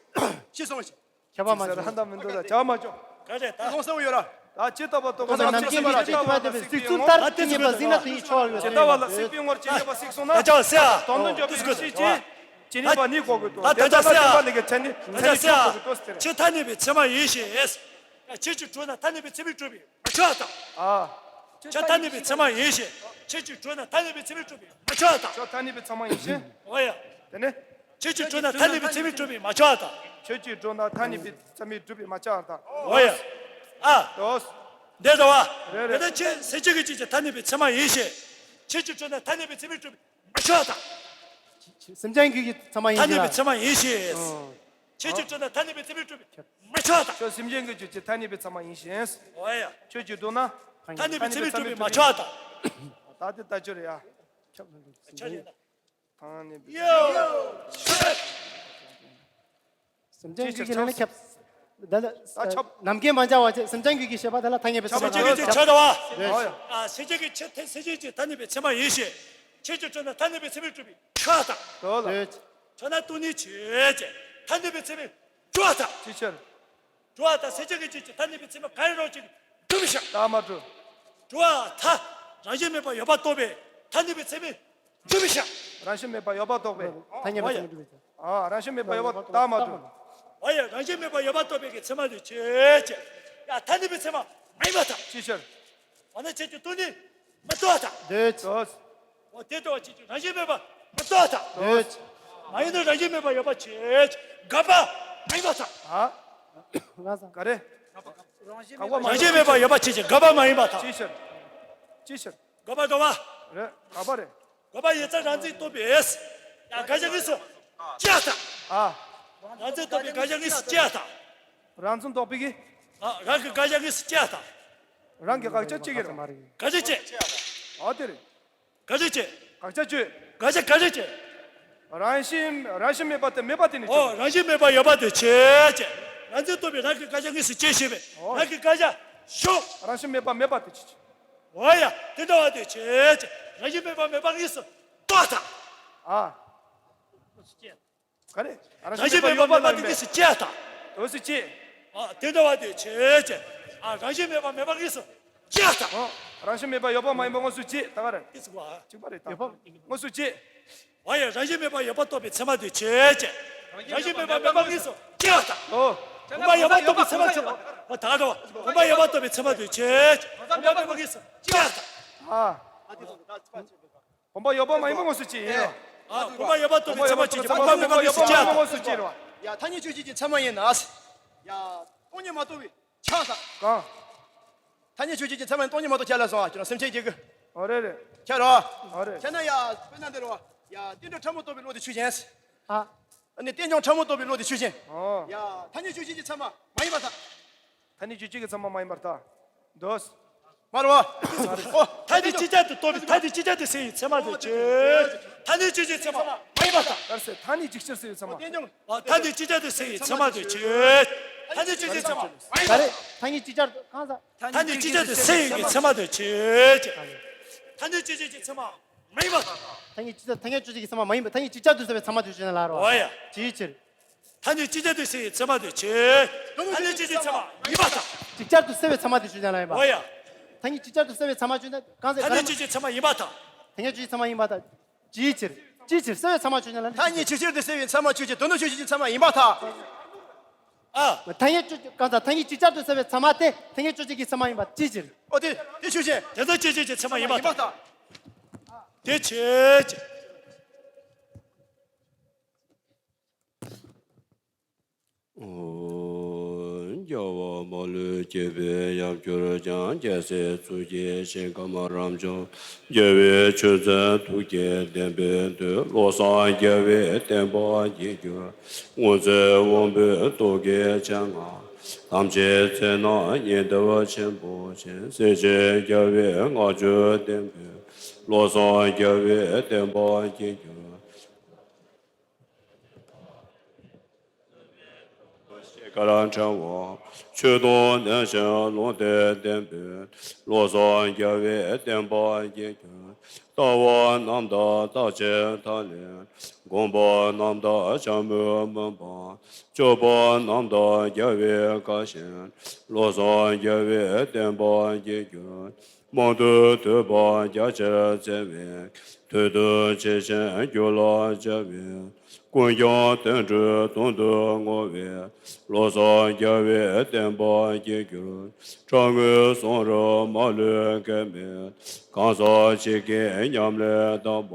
གསུངས་ཤིང་། ཁྱབ་པ་མ་ཁྱབ་ཟེར་ཧ་ད་མི་འདུག་ད་ཁྱབ་མ་བྱུང་། ག་རེ་ད། གསུངས་གསལ་བོ་ཡོད་ར། ད་ཇི་ལྟ་བ་རྟོགས་པའི་རྣམ་མཁྱེན་གྱིས་ཇི་ལྟ་བ་རྟོགས་པའི་གཟིགས་ཚུལ་ལྟར་ཇི་སྙེད་པ་གཟིགས་ན་དེ་ཡི་ཆོས་ཡོད་ཇི་ལྟ་བ་ལ་སྲིད་པའི་ངོར་ཇི་སྙེད་པ་གཟིགས་སོང་ན། ད་ཅག་སེ་ཨ། དོན་དུ་འཇོག་པའི་ཡེ་ཤེས་ཀྱིས་ཇི་སྙེད་པ་ནི་གོ་དགོས་ཏོ། ད་ད་ཅག་སེ་ཨ། དེ་ལ་ལ་ཁྱབ་པ་ནི་གི་མཚན་ཉིད་མཚན་ཉིད་ཆོས་གོ་དགོས་ཏོ་ཟེར། ཁྱེད་ཐ་སྙད་པའི་ཚད་མ་ཡིན་ཞེས། ཁྱེད་ཀྱིས་གྲུབ་ན་ཐ་སྙད་པའི་ཚད་མས་གྲུབ་པས། མ་ཁྱབ་དང་། ཨ། ཁྱོད་ཐ་སྙད་པའི་ཚད་མ་ཡིན་ཞེས། ཁྱེད་ཀྱིས་གྲུབ་ན་ཐ་སྙད་པའི་ཚད་མས་གྲུབ་པས། མ་ཁྱབ་དང་། ཁྱོད་ཐ་སྙད་པའི་ཚད་མ་ཡིན་ཞེས། འོ་ཡ། དེ་ནས། ཁྱེད་ཀྱིས་གྲུབ་ན་ཐ་སྙད་པའི་ཚད་མས་གྲུབ་པས། མ་ཁྱབ་དང་། ཁྱོད་ཀྱིས་གྲུབ་ན་ཐ་སྙད་པའི་ཚད་མས་གྲུབ་པས། མ་ཁྱབ་དང་། འོ་ཡ། ཨ། དོ། འདི་འདྲ་བ། རེད་རེད། དེ་ལྟར་ཁྱེད་སེམས་ཅན་གྱི་སྤྱི་ཀྱི་ཐ་སྙད་པའི་ཚད་མ་ཡིན་ཞེས། ཁྱེད་ཀྱིས་གྲུབ་ན་ཐ་སྙད་པའི་ཚད་མས་གྲུབ་པས། མ་ཁྱབ་དང་། སེམས་ཅན་གྱི་ཚད་མ་ཡིན་ཞེས། ཐ་སྙད་པའི་ཚད་མ་ཡིན་ཞེས། ཨོ། ཁྱེད་ཀྱིས་གྲུབ་ན་ཐ་སྙད་པའི་ཚད་མས་གྲུབ་པས། མ་ཁྱབ་དང་། ཁྱོད་སེམས་ཅན་གྱི་རྒྱུད་ཀྱི་ཐ་སྙད་པའི་ཚད་མ་ཡིན་ཞེས། འོ་ཡ། ཁྱོད་ཀྱིས་གྲུབ་ན། ཐ་སྙད་པའི་ཚད་མས་གྲུབ་པས། མ་ཁྱབ་དང་། ད་དེ་ལྟ་ཅི་རེད་ཡ། ཁྱབ་ལ་འགྲོ། ཁྱབ་རེད་ན། ཐ་སྙད་པའི། ཡོ། སེམས་ཅན་རྒྱུད་ཀྱི་ལ་ནི་ཁྱབ། ད་ལ། ཨ་ཁྱབ། ནམ་མཁའ་མ་འཇལ་བ་ཅེས་སེམས་ཅན་རྒྱུད་ཀྱི་ཤེས་པ་དེ་ལ་ཐ་སྙད་པའི་ཚད་མ། སེམས་ཅན་གྱི་ཆ་འདྲ་བ། ཨོ་ཡ། ཨ། སེམས་ཅན་གྱི་ཆ་ཐ་སེམས་ཅན་གྱི་ཐ་སྙད་པའི་ཚད་མ་ཡིན་ཞེས། ཁྱེད་ཀྱིས་གྲུབ་ན་ཐ་སྙད་པའི་ཚད་མས་གྲུབ་པས། མ་ཁྱབ་དང་། དོ་ལ། ཁྱབ་ན་སྟོང་ཉིད་ཆོས་ཅན། ཐ་སྙད་པའི་ཚད་མས་གྲུབ་པར་ཐལ། ཅིའི་ཕྱིར། གྲུབ་པར་ཐལ། སེམས་ཅན་གྱི་རྒྱུད་ཀྱི་ཐ་སྙད་པའི་ཚད་མས་ག་རེ་རོ་ཅིག་གྲུབ་པར་བཞག་ད་མ་གྲུབ། གྲུབ་པར་ཐལ། རང་བཞིན་མེད་པར་ཡོད་པར་རྟོགས་པའི་ཐ་སྙད་པའི་ཚད་མས་གྲུབ་པར་བཞག་རང་བཞིན་མེད་པར་ཡོད་པར་རྟོགས་པའི། ཐ་སྙད་པའི་ཚད་མས་གྲུབ་པར་ཐལ། ཨ། རང་བཞིན་མེད་པར་ཡོད་པར་ད་མ་གྲུབ། འོ་ཡ། རང་བཞིན་མེད་པར་ཡོད་པར་རྟོགས་པའི་གི་ཚད་མ་དེ་ཆོས་ཅན། ཡ་ཐ་སྙད་པའི་ཚད་མ་མ་ཡིན་པར་ཐལ། ཅིའི་ཕྱིར། འོ་ན་ཁྱེད་ཀྱིས་སྟོང་ཉིད་མ་རྟོགས་དང་། འདོད། འོ་དེ་ལྟ་བུ་ཁྱེད་ཀྱིས་རང་བཞིན་མེད་པ་མ་རྟོགས་དང་། འདོད། མ་ཡིན་ན་རང་བཞིན་མེད་པ་ཡོད་པ་ཆོས་ཅན། འགལ་བ་མ་ཡིན་པར་ཐལ། ཨ། ལགས་སོ། ག་རེ། རང་བཞིན་མེད་པ་ཡོད་པ་ཆོས་ཅན། འགལ་བ་མ་ཡིན་པར་ཐལ། ཅིའི་ཕྱིར། ཅིའི་ཕྱིར། འགལ་བ་འགྲོ་བ། རེད། འགལ་བ་རེད། འགལ་བ་ཡིན་ཙང་རང་འཛིན་རྟོགས་པས། ཡ་ག་ཞིག་གིས་སོ། བཅད་དང་། ཨ། རང་བཙན་རྟོགས་པའི་དགག་བྱ་དངོས་སུ་བཅད་དང་། རང་བཙན་རྟོགས་པའི་གི། ཨ། རང་གི་དགག་བྱ་དངོས་སུ་བཅད་དང་། རང་གི་དགག་བྱ་གཅིག་གི་རེད། དགག་བྱ་བཅད། ཨ་དེ་རེད། དགག་བྱ་བཅད། དགག་བྱ་བཅད། དགག་བྱ་ག་རེ་བཅད། རང་བཞིན་རང་བཞིན་མེད་པ་དེ་མེད་པ་དེ་ནི། ཨོ། རང་བཞིན་མེད་པ་ཡོད་པ་དེ་བཅད་བཅད། རང་བཙན་རྟོགས་པའི་རང་གི་དགག་བྱ་དངོས་སུ་བཅད་བྱས་པས། ཨོ། རང་གི་དགག་བྱ་ཤོག་རང་བཞིན་མེད་པ་མེད་པ་དེ་བཅད་བཅད། འོ་ཡ། དེ་འདྲ་བ་དེ་བཅད་བཅད། རང་བཞིན་མེད་པ་མེད་པ་དངོས་སུ་རྟོགས་དང་། ཨ། ག་རེ། རང་བཞིན་མེད་པ་མེད་པ་དེ་དངོས་སུ་བཅད་དང་། དངོས་སུ་བཅད། ཨ། དེ་འདྲ་བ་དེ་བཅད་བཅད། ཨ། རང་བཞིན་མེད་པ་མེད་པ་དངོས་སུ་བཅད་དང་། ཨོ། རང་བཞིན་མེད་པ་ཡོད་པ་མ་ཡིན་པ་དངོས་སུ་བཅད་ད་ག་རེ། དེ་ཚོ་བ། གཅིག་པ་རེད་ད། ཡོད་པ། དངོས་སུ་བཅད། འོ་ཡ། རང་བཞིན་མེད་པ་ཡོད་པ་རྟོགས་པའི་ཚད་མ་དེ་བཅད་བཅད། རང་བཞིན་མེད་པ་མེད་པ་དངོས་སུ་བཅད་དང་། ཨོ། བུམ་པ་ཡོད་པ་རྟོགས་པའི་ཚད་མ་བཅད་པ། ཨོ། ད་ག་རེད་བ། བུམ་པ་ཡོད་པ་རྟོགས་པའི་ཚད་མ་དེ་བཅད་བཅད། བུམ་པ་མེད་པ་དངོས་སུ་བཅད་དང་། ཨ། བུམ་པ་ཡོད་པ་མ་ཡིན་པ་དངོས་སུ་བཅད་ཡིན། ཨ། བུམ་པ་ཡོད་པ་རྟོགས་པའི་ཚད་མ་བཅད་ཀྱི་བུམ་པ་མེད་པ་དངོས་སུ་བཅད་དང་། ཡ། ཐ་སྙད་དཔྱོད་བྱེད་ཀྱི་ཚད་མ་ཡིན་ན། ཡ། སྟོང་ཉིད་མ་རྟོགས་པའི་ཆགས་དང་། གང་། ཐ་སྙད་དཔྱོད་བྱེད་ཀྱི་ཚད་མ་ཡིན་སྟོང་ཉིད་མ་རྟོགས་ཆགས་ལ་སོང་ཨ། ཁྱོད་རང་སེམས་ཅན་གྱི་གི། ཨོ་རེད་རེད། ཁྱེད་རོ། ཨོ་རེད། ཁྱེད་ན་ཡ། དཔེར་ན་འདི་རོ། ཡ། རྟེན་འབྲེལ་ཕྲ་མོ་རྟོགས་པའི་བློ་དེ་ཆོས་ཅན། ཨ། ཨ་ནི་རྟེན་འབྱུང་ཕྲ་མོ་རྟོགས་པའི་བློ་དེ་ཆོས་ཅན། ཨོ། ཡ། ཐ་སྙད་དཔྱོད་བྱེད་ཀྱི་ཚད་མ་མ་ཡིན་པར་ཐལ། ཐ་སྙད་དཔྱོད་བྱེད་ཀྱི་ཚད་མ་མ་ཡིན་པར་ཐལ། འདོད། མ་རེད་བ། ཨོ། ཐ་སྙད་ཅིག་ཅར་དུ་རྟོགས་པའི་ཐ་སྙད་ཅིག་ཅར་དུ་སེལ་བའི་ཚད་མ་དེ་ཆོས། ཐ་སྙད་དཔྱོད་བྱེད་ཀྱི་ཚད་མ་མ་ཡིན་པར་ཐལ། ག་རེ་ཟེར། ཐ་སྙད་ཅིག་ཅར་སེལ་བའི་ཚད་མ། ཨ། ཐ་སྙད་ཅིག་ཅར་དུ་སེལ་བའི་ཚད་མ་དེ་ཆོས། ཐ་སྙད་དཔྱོད་བྱེད་ཀྱི་ཚད་མ་མ་ཡིན་པར་ཐལ། ག་རེ། ཐ་སྙད་ཅིག་ཅར་དུ་གང་ཟེར། ཐ་སྙད་ཅིག་ཅར་དུ་སེལ་བའི་ཚད་མ་དེ་ཆོས། ཐ་སྙད་དཔྱོད་བྱེད་ཀྱི་ཚད་མ་མ་ཡིན་པར་ཐལ། ཐ་སྙད་ཅིག་ཅར། ཐ་སྙད་དཔྱོད་བྱེད་ཀྱི་ཚད་མ་མ་ཡིན་པ། ཐ་སྙད་ཅིག་ཅར་དུ་སེལ་བའི་ཚད་མ་དེ་ཆོས་ཅན་ལ་རོ། འོ་ཡ། ཅིའི་ཕྱིར། ཐ་སྙད་ཅིག་ཅར་དུ་སེལ་བའི་ཚད་མ་དེ་ཆོས། ཐ་སྙད་དཔྱོད་བྱེད་ཀྱི་ཚད་མ་མ་ཡིན་པར་ཐལ། ཅིག་ཅར་དུ་སེལ་བའི་ཚད་མ་དེ་ཆོས་ཅན་ལ་ཡིན་པ། འོ་ཡ། ཐ་སྙད་ཅིག་ཅར་དུ་སེལ་བའི་ཚད་མ་ཆོས་ཅན་གང་ཟེར། ཐ་སྙད་དཔྱོད་བྱེད་ཀྱི་ཚད་མ་ཡིན་པར་ཐལ། ཐ་སྙད་དཔྱོད་བྱེད་ཀྱི་ཚད་མ་ཡིན་པར་ཐལ། ཅིའི་ཕྱིར། ཅིའི་ཕྱིར་སེལ་བའི་ཚད་མ་ཆོས་ཅན་ལ། ཐ་སྙད་ཅིག་ཅར་དུ་སེལ་བའི་ཚད་མ་ཆོས་ཅན། དོན་དམ་དཔྱོད་བྱེད་ཀྱི་ཚད་མ་ཡིན་པར་ཐལ། ཨ། ཐ་སྙད་དཔྱོད་གང་ཟེར། ཐ་སྙད་ཅིག་ཅར་དུ་སེལ་བའི་ཚད་མ་དེ་ཐ་སྙད་དཔྱོད་བྱེད་ཀྱི་ཚད་མ་ཡིན་པ་ཅིའི་ཕྱིར། ཨོ་དེ་དེ་ཆོས་ཅན། དེ་དག་དཔྱོད་བྱེད་ཀྱི་ཚད་མ་ཡིན་པར་ཐལ། དེ་ཆོས་ཅན། ཨོ། རྒྱལ་བ་མ་ལུས་རྒྱལ་པོའི་ཡབ་གྱུར་ཀྱང་། རྒྱལ་སྲས་གཙུག་གི་ཞིང་ཁམས་རབ་འབྱམས། རྒྱལ་བའི་ཆོས་འཛིན་ཐུགས་ཀྱི་བསྟན་པའི་མཐུས། བློ་བཟང་རྒྱལ་བའི་བསྟན་པ་རྒྱས་གྱུར། སྔོ་ཚལ་འོམ་བུའི་སྟོབས་ཀྱིས་སྤྱན་སྔར། དམ་ཅན་ཚེ་རྣམས་ཉིད་འདིར་ཆེན་པོ་ཕྱིན། སྲས་ཆེན་རྒྱལ་བའི་བསྔགས་བརྗོད་བསྟན་པའི། བློ་བཟང་རྒྱལ་བའི་བསྟན་པ་རྒྱས་གྱུར། ཤེལ་དཀར་ཕྲེང་བ། ཆོས་དང་ལྡན་ཞིང་ལུང་བསྟན་བསྟན་པའི། བློ་བཟང་རྒྱལ་བའི་བསྟན་པ་རྒྱས་གྱུར། ལྟ་བ་རྣམ་དག་རྟག་ཅན་མཐའ་ལས། དགོངས་པ་རྣམ་དག་ཕྱག་མོས་མུན་པ། སྤྱོད་པ་རྣམ་དག་རྒྱལ་བའི་བཀའ་བཞིན། བློ་བཟང་རྒྱལ་བའི་བསྟན་པ་རྒྱས་གྱུར། མང་དུ་ཐོས་པ་རྒྱ་ཆེར་བཙལ་བས། ཐོས་དང་ཇི་བཞིན་རྒྱུད་ལ་སྦྱར་བས། ཀུན་ཀྱང་དོན་གྲུབ་དོན་དུ་བསྔོ་བས། བློ་བཟང་རྒྱལ་བའི་བསྟན་པ་རྒྱས་གྱུར། ཕྲ་མོའི་གསུང་རབ་མ་ལུས་འགལ་མེད། གང་ཟག་གཅིག་གི་ཉམས་ལེན་དམ་པ།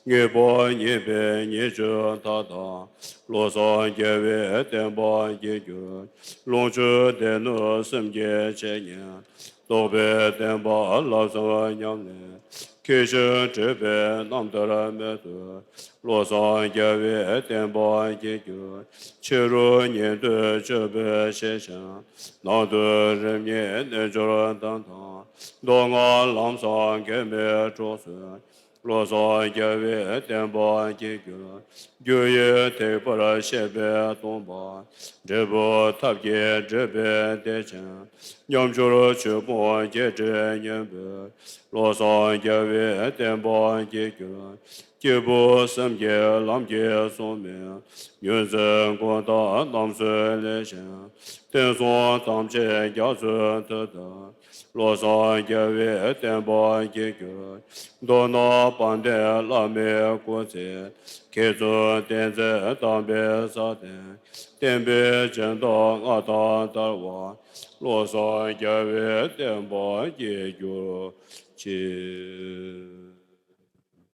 ངེས་པ་རྙེད་པའི་ཉེས་སྤྱོད་མཐའ་དག། བློ་བཟང་རྒྱལ་བའི་བསྟན་པ་རྒྱས་གྱུར། ལོངས་སྤྱོད་སྡེ་སྣོད་སེམས་ཀྱི་འཆད་ཉན། རྟོགས་པའི་བསྟན་པ་བསླབ་གསུམ་ཉམས་ལེན། མཁས་ཤིང་དྲེགས་པའི་རྣམ་ཐར་མེད་དུ། བློ་བཟང་རྒྱལ་བའི་བསྟན་པ་རྒྱས་གྱུར། ཕྱི་རོལ་ཉན་ཐོས་སྤྱོད་པའི་ཤེས་བྱ། ནང་དུ་རིམ་གཉིས་རྣལ་འབྱོར་གདམས་དང་། མདོ་སྔགས་ལམ་གསུམ་འགལ་མེད་གྲོགས་སུ། བློ་བཟང་རྒྱལ་བའི་བསྟན་པ་རྒྱས་གྱུར། རྒྱུ་ཡི་ཐེག་པར་བཤད་པའི་སྟོང་པ། འབྲས་བུ་ཐབས་ཀྱིས་འགྲེལ་པའི་བདེ་ཆེན། མཉམ་སྦྱོར་ཆོས་ཕུང་བརྒྱད་ཁྲི་སྙེད་པའི། བློ་བཟང་རྒྱལ་བའི་བསྟན་པ་རྒྱས་གྱུར། སྐྱེས་བུ་སེམས་ཀྱི་ལམ་གྱིས་བཟུང་མེད། ཉོན་ཟིན་ཀུན་བཏང་རྣམ་གསུམ་ལས་གཞན། བསྟན་སྲུང་དམ་ཅན་རྒྱ་མཚོའི་མཐུ་དང་། བློ་བཟང་རྒྱལ་བའི་བསྟན་པ་རྒྱས་གྱུར། མདོར་ན་དཔལ་ལྡན་བླ་མའི་སྐུ་ཚེ། མཁས་བཙུན་བསྟན་འཛིན་དམ་པའི་ས་སྟེང་། བསྟན་པའི་སྦྱིན་བདག་མངའ་ཐང་དར་བར། བློ་བཟང་རྒྱལ་བའི་བསྟན་པ་རྒྱས་གྱུར་ཅིག།